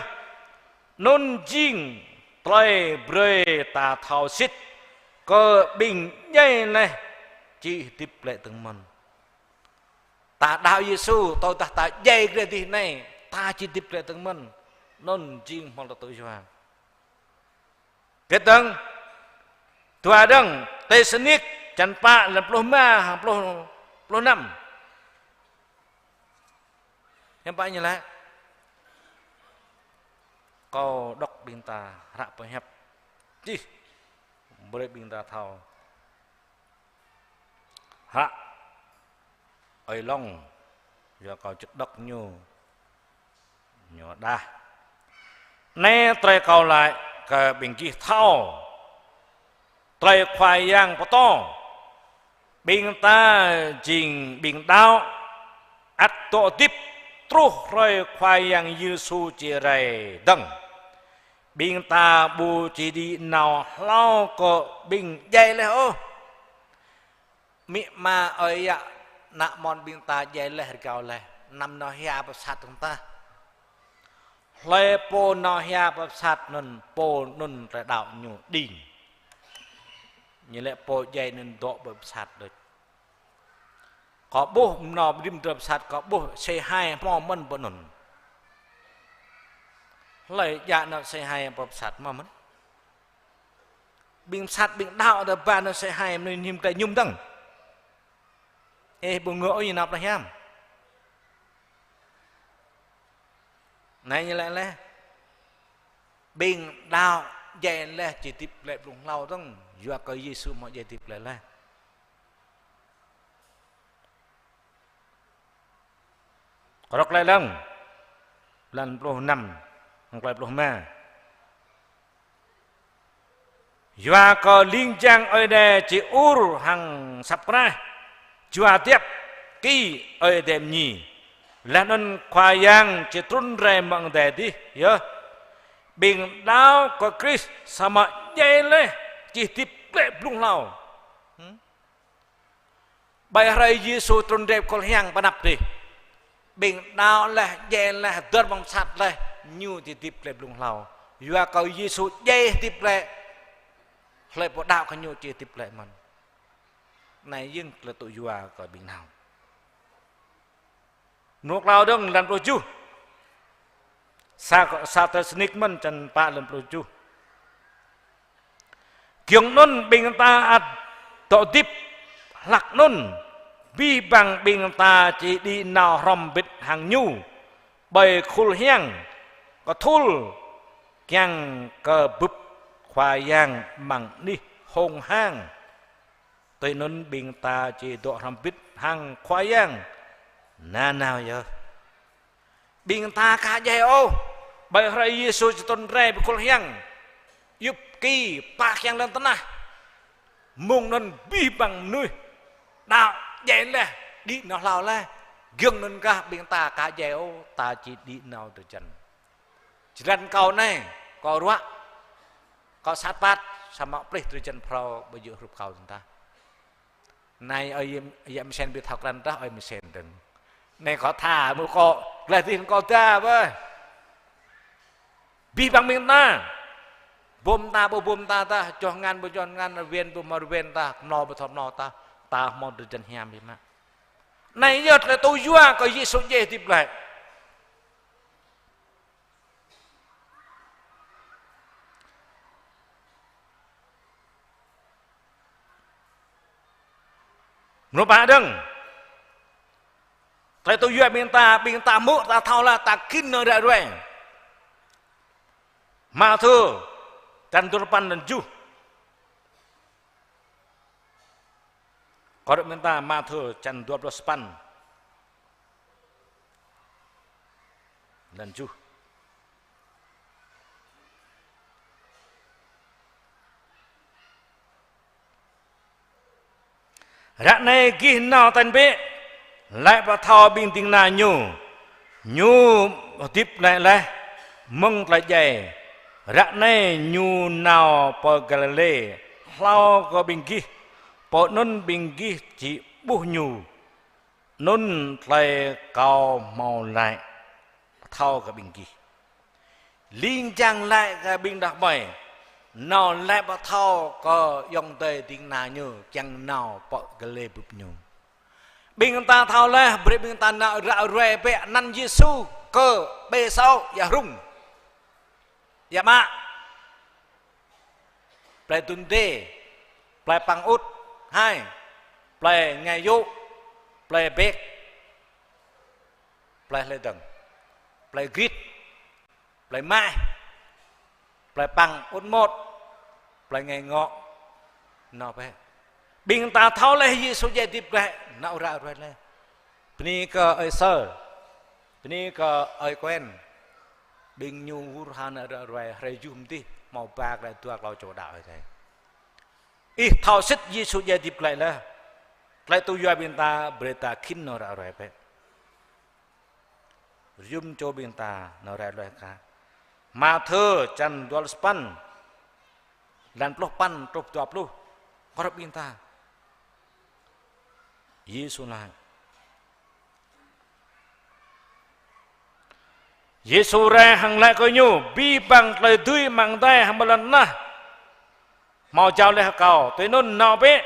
anŭn jing tơlơi brơi ta thâo sĭt kơ ƀing djai laih či hơdip glaĭ dơ̆ng mơ̆n. Ta đaŏ Yêsu, tơdah ta djai glaĭ dih anai, ta či hơdip glaĭ dơ̆ng mơ̆n. Anŭn jing hmâo tơlơi tŭ yua. Hơget dơ̆ng? Dua dơ̆ng, Têsalônik črăn pă lăn pluh rơma hăng pluh, pluh năm. Hiư̆m pă ñu laĭ? Kâo đŏk ƀing ta hră pơhiăp čih brơi ƀing ta thâo. Hră ơi lŏng, yua kâo čih đŏk ñu, ñu đah. Anai tơlơi kâo laĭ kơ ƀing gih thâo. Tơlơi Khua Yang pơtô, ƀing ta jing ƀing đaŏ, ăt dŏ hơdip truh hrơi Khua Yang Yêsu či rai dơ̆ng. Ƀing ta ƀu či đĭ nao hlâo kơ ƀing djai laih ôh. Amĭ ama ơi yă, ană mơnuih ƀing ta djai laih rơgao laih, anăm nao hia pơ pơsat dơ̆ng tah. Hlơi pô nao hia pơ pơsat anŭn, pô anŭn tơlơi đaŏ ñu đing. Ñu lĕ pô djai anŭn dŏ pơ pơsat đôč. Kâo ƀuh nao rĭm tơlơi pơsat, kâo ƀuh xe hai hmâo mơ̆n pơ anŭn. Hlơi djă nao xe hai pơ pơsat hmâo mơ̆n. Ƀing pơsat ƀing đaŏ ta ba nao xe hai mơnuih hnĭm tơlơi mơñum dơ̆ng. Ê, ƀu ngă ôh ñu nao pơdah hiam. Anai ñu laĭ laih. Ƀing đaŏ djai laih či hơdip glaĭ blung hlâo dơ̆ng. Yua kơ Yêsu hmâo djai hơdip glaĭ laih. Kơdŏk glaĭ lăng, lăn pluh năm, hăng tơlơi pluh rơma. Yua kơ ling jang Ơi Adai či ur hăng asăp krah, jua hơdip kơ Ơi Adai mơñi. Laih anŭn Khua Yang či trŭn rai amăng adai adih, yơh. Ƀing đaŏ kơ Krist samơ̆ djai laih či hơdip glaĭ blung hlâo. Hmm? Ƀơi hrơi Yêsu trŭn rai pơ kơyâo hiam pơ anăp adih. Ƀing đaŏ laih, djai laih, hơdơr amăng pơsat laih, ñu či hơdip glaĭ blung hlâo. Yua kơ Yêsu djai hơdip glaĭ, hlơi pô đaŏ kơ ñu či hơdip glaĭ mơ̆n. Anai jing tơlơi tŭ yua kơ ƀing đaŏ. Mơnuih klâo dơ̆ng lăn pluh tơjuh. Sa, sa Têsalônik mơ̆n črăn pă lăn pluh tơjuh. Giŏng anŭn ƀing ta ăt dŏ hơdip hlak anŭn, abih bang ƀing ta či đĭ nao hrŏm hơbĭt hăng ñu ƀơi khul hiam kơthul kiăng kơ bưp Khua Yang amăng anih hông hang. Tui anŭn ƀing ta či dŏ hrŏm hơbĭt hăng Khua Yang nanao yơh. Ƀing ta aka djai ôh, ƀơi hrơi Yêsu či trŭn rai ƀơi khul hiăng, djŭp ki pă kiăng lŏn tơnah. Mơ̆ng anŭn abih bang mơnuih đaŏ djai laih, đĭ nao hlâo laih. Giŏng anŭn kah ƀing ta aka djai ôh, ta či đĭ nao drơi jăn. Jơlan kâo anai, kâo ruă, kâo sat păt, samơ̆ plih drơi jăn phrâo ƀu djơ̆ hrup kâo dơ̆ng tah. Anai ơi yă mơsen ƀu thâo krăn tah, ơi mơsen dơ̆ng. Anai kâo tha mơ̆ kâo, gleh dih kâo tha bơih. Abih bang ƀing ta, bum ta ƀu bum ta tah, čoh ngăn ƀu čoh ngăn, rơwen ƀu hmâo rơwen tah, mlâo ƀu thâo mlâo tah, ta hmâo drơi jăn hiam biă mă. Anai yơh tơlơi tŭ yua kơ Yêsu djai hơdip glaĭ. Mrô pă dơ̆ng. Tơlơi tŭ yua ƀing ta, ƀing ta hmư̆ ta thâo laih, ta khĭn nao ră ruai. Mathiơ, čăn dua pluh sapăn, lăn tơjuh. Kâo đŏk mơ̆ng ta Mathiơ čăn dua pluh sapăn, lăn tơjuh. Ră anai gih nao tañ bĕ, laĭ pơthâo ƀing ding kơna ñu, ñu hơdip glaĭ laih mơ̆ng tơlơi djai. Ră anai ñu nao pơ Galilê, hlâo kơ ƀing gih, pơ anŭn ƀing gih či ƀuh ñu. Anŭn tơlơi kâo hmâo laĭ pơthâo kơ ƀing gih. Ling jang laĭ kơ ƀing đah kơmơi, nao laĭ pơthâo kơ ayŏng adơi ding kơna ñu, kiăng nao pơ Galilê bưp ñu. Ƀing ta thâo laih, brơi ƀing ta nao ră ruai bĕ anăn Yêsu kơ ƀơi sâo ia hrung, ia mă. Plei Dŭn Đê, plei Păng Ŭt, hai, plei Ngai Yŭ, plei Bĕk, plei hlơi dơ̆ng, plei Grit, plei Maih, plei Păng Ŭt Môt, plei Ngai Ngŏ, nao bĕ. Ƀing ta thâo laih Yêsu djai hơdip glaĭ, nao ră ruai laih. Bơni kơ ơi Sơ, bơni kơ ơi Kuen, ƀing ñu wơr ha nao ră ruai, hrơi tơjuh mơ̆n dih, hmâo ba glaĭ dua klâo čô đaŏ ơi adơi. Ih thâo sĭt Yêsu djai hơdip glaĭ laih. Tơlơi tŭ yua ƀing ta, brơi ta khĭn nao ră ruai bĕ. Rơyŭm čô ƀing ta nao ră ruai kah. Mathiơ čăn dua pluh sapăn, lăn pluh păn truh dua pluh. Kơ ƀing ta. Yêsu laĭ. Yêsu rai hăng laĭ kơ ñu: Abih bang tơlơi dưi amăng adai hăng amăng lŏn tơnah hmâo jao laih kơ kâo. Tui anŭn nao bĕ,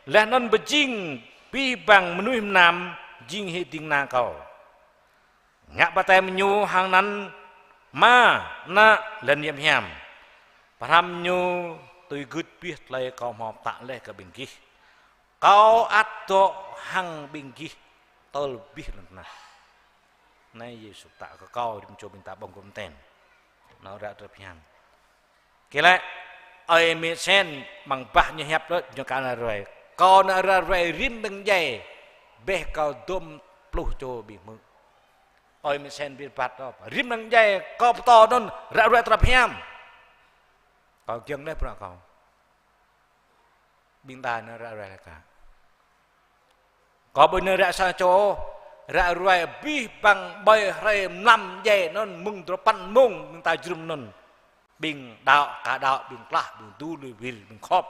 laih anŭn pơjing abih bang mơnuih mơnam jing hĭ ding kơna kâo. Ngă baptem ñu hăng anăn Ama, Ană, laih anŭn Yang Hiam. Pơhrăm ñu tui gưt abih tơlơi kâo hmâo pơtă laih kơ ƀing gih. Kâo ăt dŏ hăng ƀing gih tơl abih lŏn tơnah. Anai Yêsu pơtă kơ kâo, rĭm čô ƀing ta ƀơ̆ng gum ten. Nao ră ruai phiăn. Kơ lĕ, ơi mĕ sen, amăng bah ñu hiăp lĕ, ñu kơ nao ruai. Kâo nao ră ruai rĭm đơ̆ng djai, ƀĕ kâo dôm pluh čô ƀing hmư̆. Ơi mĕ sen ƀĭt ƀat đôč. Rĭm đơ̆ng djai, kâo pơtô anŭn, ră ruai tơlơi phiăn. Kâo kiăng laih bruă kâo. Ƀing ta nao ră ruai laih kah. Kâo ƀu nao ră sa čô, ră ruai abih bang ƀơi hrơi mlam djai anŭn mơ̆ng dua pluh păn mông ƀing ta jrŭm anŭn. Ƀing đaŏ, ka đaŏ, ƀing klah, ƀing du, lui wil, ƀing khŏp.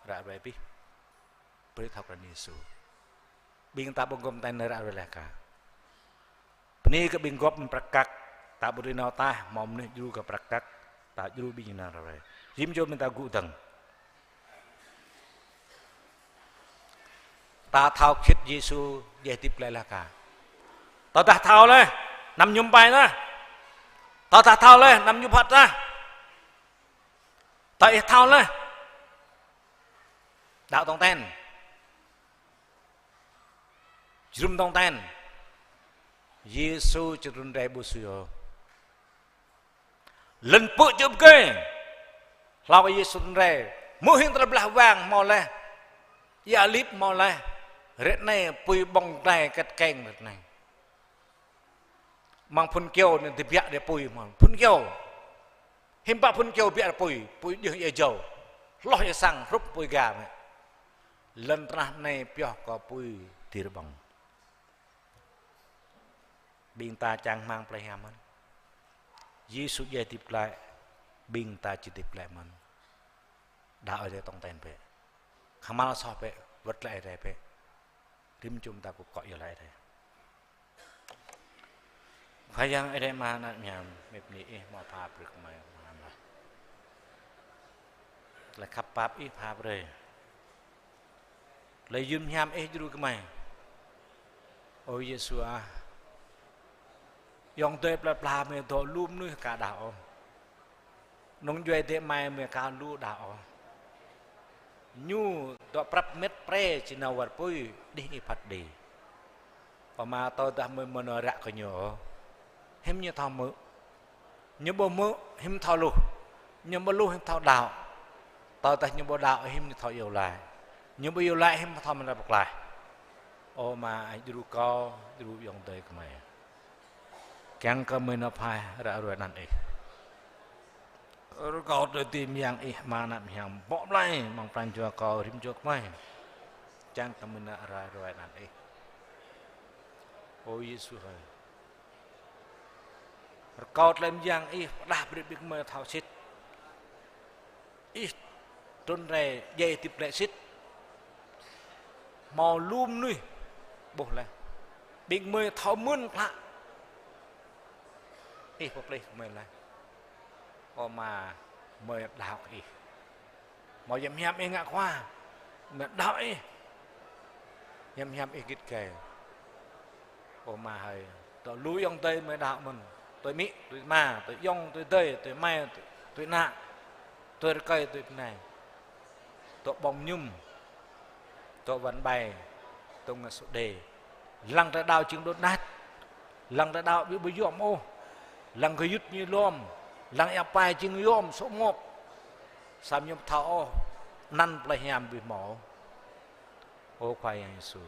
Ră ruai abih. Brơi thâo krăn Yêsu. Ƀing ta ƀơ̆ng gum ten nao ră ruai laih kah. Bơni kơ ƀing gŏp mơ̆ng prăk kăk, ta ƀu dưi nao tah, hmâo mơnuih djru kơ prăk kăk, ta djru ƀing nao ră ruai. Rĭm čô ƀing ta gŭ dơ̆ng. Ta thâo khĭt Yêsu djai hơdip glaĭ laih kah. Tơdah thâo laih, anăm ñu pai tah. Tơdah thâo laih, anăm ñu phat tah. Tơ ih thâo laih, đaŏ tong ten. Jrŭm tong ten. Yêsu či trŭn rai ƀu sui ôh. Lŏn pư̆ čư̆ pơgơi. Hlâo kơ Yêsu trŭn rai. Mơ̆ng hing tơlơi blah wang hmâo laih. Ia lip hmâo laih. Rĕt anai apui ƀơ̆ng glai kĕt keng rĕt anai. Mơ̆ng phŭn kyâo anŭn tơbiă rai apui mơ̆n. Phŭn kyâo. Hiư̆m pă phŭn kyâo biă rai apui, apui djơ̆ ia jâo. Hloh ia sang, hrup apui ga mơ̆n. Lŏn tơnah anai pioh kơ apui dêh rơbŏng. Ƀing ta čang hmang plei hiam mơ̆n. Yêsu djai hơdip glaĭ, ƀing ta či hơdip glaĭ mơ̆n. Đaŏ Ơi Adai tong ten bĕ. Kơhma̱l soh bĕ, wơ̆t glaĭ Ơi Adai bĕ. Rĭm čô ƀing ta kơkuh kơ Ơi Adai. Khua Yang Ơi Adai Ama ană hiam, mơ̆ng anai Ih hmâo pha brơi kơ gơmơi mơ̆ng anai. Tơlơi khăp pap Ih pha brơi. Tơlơi yun hiam Ih djru gơmơi. Ơ Yêsu ah, ayŏng adơi plei pla gơmơi dŏ lu mơnuih ka đaŏ ôh. Kơnung djuai adơi amai gơmơi ka lu đaŏ ôh. Ñu dŏ prăp met pre či nao wơr apui, đih Ih phat đĭ. Ơ Ama, tơdah gơmơi mơ̆n ră kơ ñu ôh, hiư̆m ñu thâo hmư̆? Ñu ƀu hmư̆, hiư̆m thâo hluh? Ñu ƀu hluh, hiư̆m thâo đaŏ? Tơdah ñu ƀu đaŏ, hiư̆m ñu thâo iâu laĭ? Ñu ƀu iâu laĭ, hiư̆m thâo mơ̆n rai pơklaih? Ơ Ama, Ih djru kâo, djru ayŏng adơi gơmơi. Kiăng kơ gơmơi nao pha ră ruai anăn Ih. Rơkâo tơlơi dưi mơyang Ih Ama ană hiam bŏ blai amăng pran jua kâo rĭm čô gơmơi. Kiăng kơ gơmơi nao ră ruai anăn Ih. Ơ Yêsu hơi. Rơkâo tơlơi mơyang Ih pơdah brơi ƀing gơmơi thâo sĭt. Ih trŭn rai djai hơdip glaĭ sĭt. Hmâo lu mơnuih ƀuh laih. Ƀing gơmơi thâo mơ̆n klă. Ih pơplih gơmơi laih. Ơ Ama, gơmơi đaŏ kơ Ih. Hmâo hiam hiam Ih ngă khua, gơmơi đaŏ Ih. Hiam hiam Ih git gai. Ơ Ama hơi, dŏ lu ayŏng adơi gơmơi đaŏ mơ̆n. Tui amĭ, tui ama, tui ayŏng, tui adơi, tui amai, tui, tui ană, tui rơkơi, tui bơnai. Dŏ ƀơ̆ng mơñum, dŏ wăn ƀai, dŏ ngă sô đê. Lăng tơlơi đaŏ jing đôč đač. Lăng tơlơi đaŏ ƀu, ƀu yom ôh. Lăng gơyut ñu lom. Lăng ia pai jing yom, sô mok. Samơ̆ ñu ƀu thâo ôh, anăn plei hiam ƀu hmâo. Ơ Khua Yang Yêsu,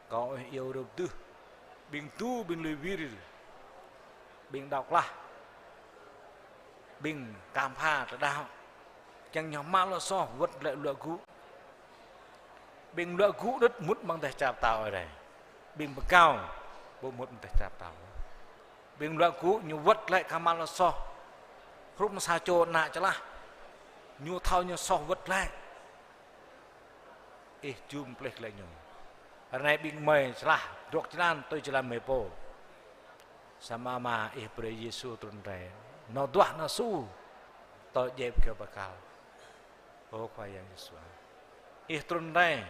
kâo Ih iâu rai pơdưh ƀing tŭ, ƀing lui wir, ƀing đaŏ klah, ƀing kăm pha tơlơi đaŏ, kiăng ñu hmâo lu soh wơ̆t glaĭ luă gŭ. Ƀing luă gŭ đôč mŭt amăng dêh čar pơtao Ơi Adai. Ƀing pơkao ƀu mŭt amăng dêh čar pơtao. Ƀing luă gŭ ñu wơ̆t glaĭ kơhma̱l lu soh. Hrup mơ̆ng sa čô ană čơlah, ñu thâo ñu soh wơ̆t glaĭ. Ih jum plih glaĭ ñu. Ră anai ƀing gơmơi čơlah, dŏ jơlan, tui jơlan gơmơi pô. Samơ̆ Ama, Ih brơi Yêsu trŭn rai. Nao duah nao su. Tơl djai ƀơi kơyâo bơrkal. Ơ Khua Yang Yêsu. Ih trŭn rai.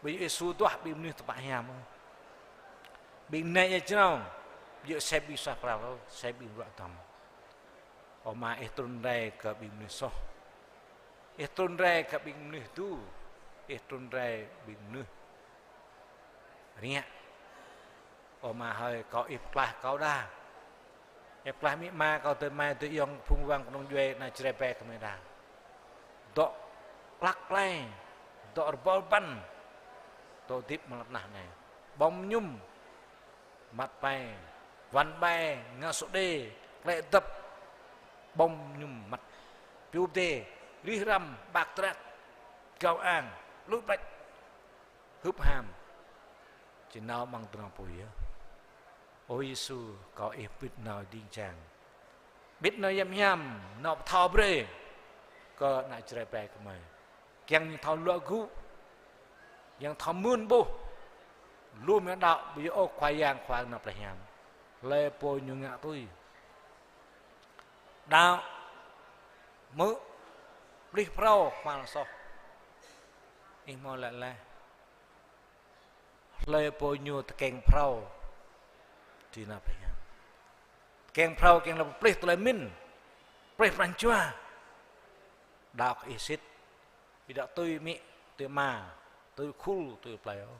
Ƀu djơ̆ Ih su duah ƀing mơnuih tơpă hiam ôh. Ƀing nai ia jrao. Ƀu djơ̆ sem ƀing suaih pral ôh, sem ƀing ruă duăm. Ơ Ama, Ih trŭn rai kơ ƀing mơnuih soh. Ih trŭn rai kơ ƀing mơnuih tŭ. Ih trŭn rai ƀing mơnuih rơngiă. Ơ Ama hơi, kâo Ih pơklaih kâo đa. Ih pơklaih amĭ ama kâo, adơi amai, adơi ayŏng, phung wang kơnung djuai, ană Jrai ƀe gơmơi đa. Dŏ klăk klai, dŏ rơbâo rơbăn, dŏ hơdip amăng lŏn tơnah anai. Ƀơ̆ng mơñum, măt pai, wăn ƀai, ngă sô đê, klĕ dăp, ƀơ̆ng mơñum măt, piu pơdê, rih răm, ƀak trak, gao ang, luč ƀlĕč, hưp ham. Či nao amăng tơnah apui yơh. Ơ Yêsu, kâo Ih pĭt nao ding čang. Pĭt nao hiam hiam, nao pơthâo brơi kơ ană Jrai ƀe gơmơi. Kiăng ñu thâo luă gŭ, kiăng thâo mưn ƀuh. Lu mơnuih đaŏ, ƀu djơ̆ ôh Khua Yang, Khua Yang nao plei hiam. Hlơi pô ñu ngă tui. Đaŏ, hmư̆, plih phrâo, kơhma̱l soh. Ih hmâo laĭ laih. Hlơi pô ñu tơkeng phrâo, či nao plei hiam. Tơkeng phrâo kiăng laĭ pơplih tơlơi mĭn, pơplih pran jua. Đaŏ kơ Ih sĭt. Ƀu djơ̆ tui amĭ, tui ama, tui khul, tui plei ôh.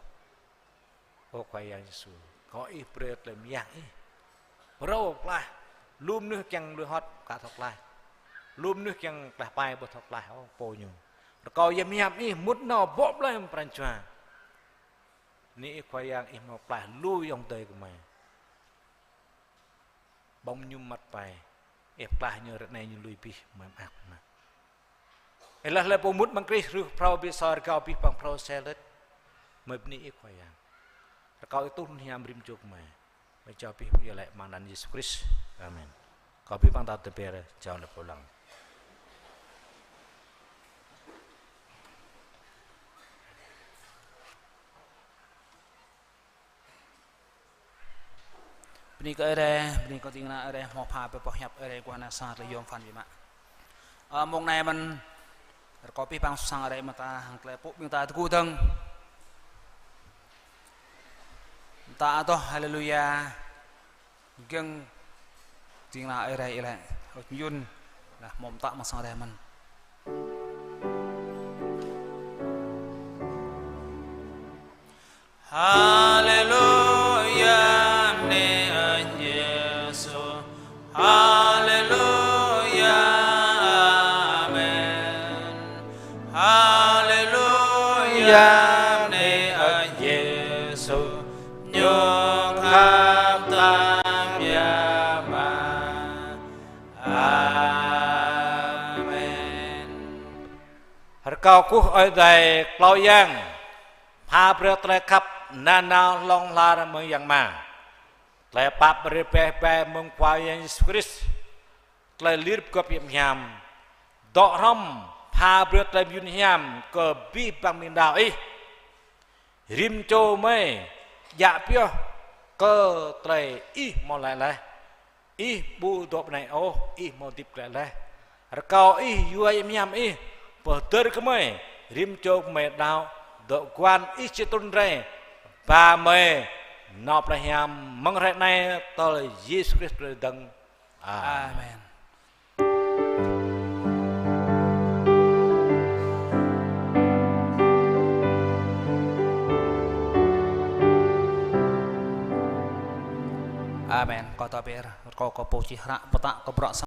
Ơ Khua Yang Yêsu, kâo Ih brơi tơlơi mơyang Ih. Phrâo pơklaih, lu mơnuih kiăng lui hơ̆t ka thâo klaih. Lu mơnuih kiăng klaih pai ƀu thâo klaih ôh pô ñu. Rơkâo hiam hiam Ih mŭt nao bŏ blai amăng pran jua. Anai Ih Khua Yang, Ih hmâo pơklaih lu ayŏng adơi gơmơi. Ƀơ̆ng mơñum măt pai. Ih pơklaih ñu ră anai ñu lui abih mơ̆ng mơak mă. Ih laĭ hlơi pô mŭt amăng Krist, rơ̆ phrâo ƀơi asơi, rơkâo abih bang phrâo sel lĕt. Mơi bơni Ih Khua Yang. Rơkâo Ih tuh hiam rĭm čô gơmơi. Mơi jao abih iâu laĭ amăng anăn Yêsu Krist. Amen. Rơkâo abih bang ta tơbiă jao lĕ pô lăng. Bơni kơ Ơi Adai, bơni kơ ding kơna Ơi Adai, hmâo pha ƀơi boh hiăp Ơi Adai, kơ ană sa tơlơi yôm phan biă mă. Ơ, mông anai mơ̆n, rơkâo abih bang sang Ơi Adai mơta hăng tơlơi pŭ ƀing ta tơgŭ dơ̆ng. Mơta adoh, haleluya. Gơ̆ng ding kơna Ơi Adai ih laĭ, ơ, Yun, lah hmâo mơta amăng sang Ơi Adai mơ̆n. Haleluya, bơni Ơi Yêsu. Haleluya, amen. Haleluya, bơni Ơi Yêsu. Ñu khăp tơbiă mă. Amen. Rơkâo kơkuh Ơi Adai klâo yang, pha brơi tơlơi khăp nanao hlŏng lar mơ̆ng Yang Ama. Tơlơi pap rơbeh beh mơ̆ng Khua Yang Yêsu Krist, tơlơi lir pơgop hiam hiam, dŏ hrŏm pha brơi tơlơi mơyun hiam kơ abih bang ƀing đaŏ Ih. Rĭm čô gơmơi djă pioh kơ tơlơi Ih hmâo laĭ laih. Ih ƀu dŏ bơnai ôh, Ih hmâo hơdip glaĭ laih. Rơkâo Ih yua hiam hiam Ih pơhơdơr kơ gơmơi, rĭm čô gơmơi đaŏ, dŏ guan Ih či trŭn rai ba gơmơi nao pơklaih hiam mơ̆ng hrơi anai tơl Yêsu Krist pơdơ̆ng. Amen. Amen. Amen. Kâo tơbiă, kâo, kâo pô čih hră pơtă kơ bruă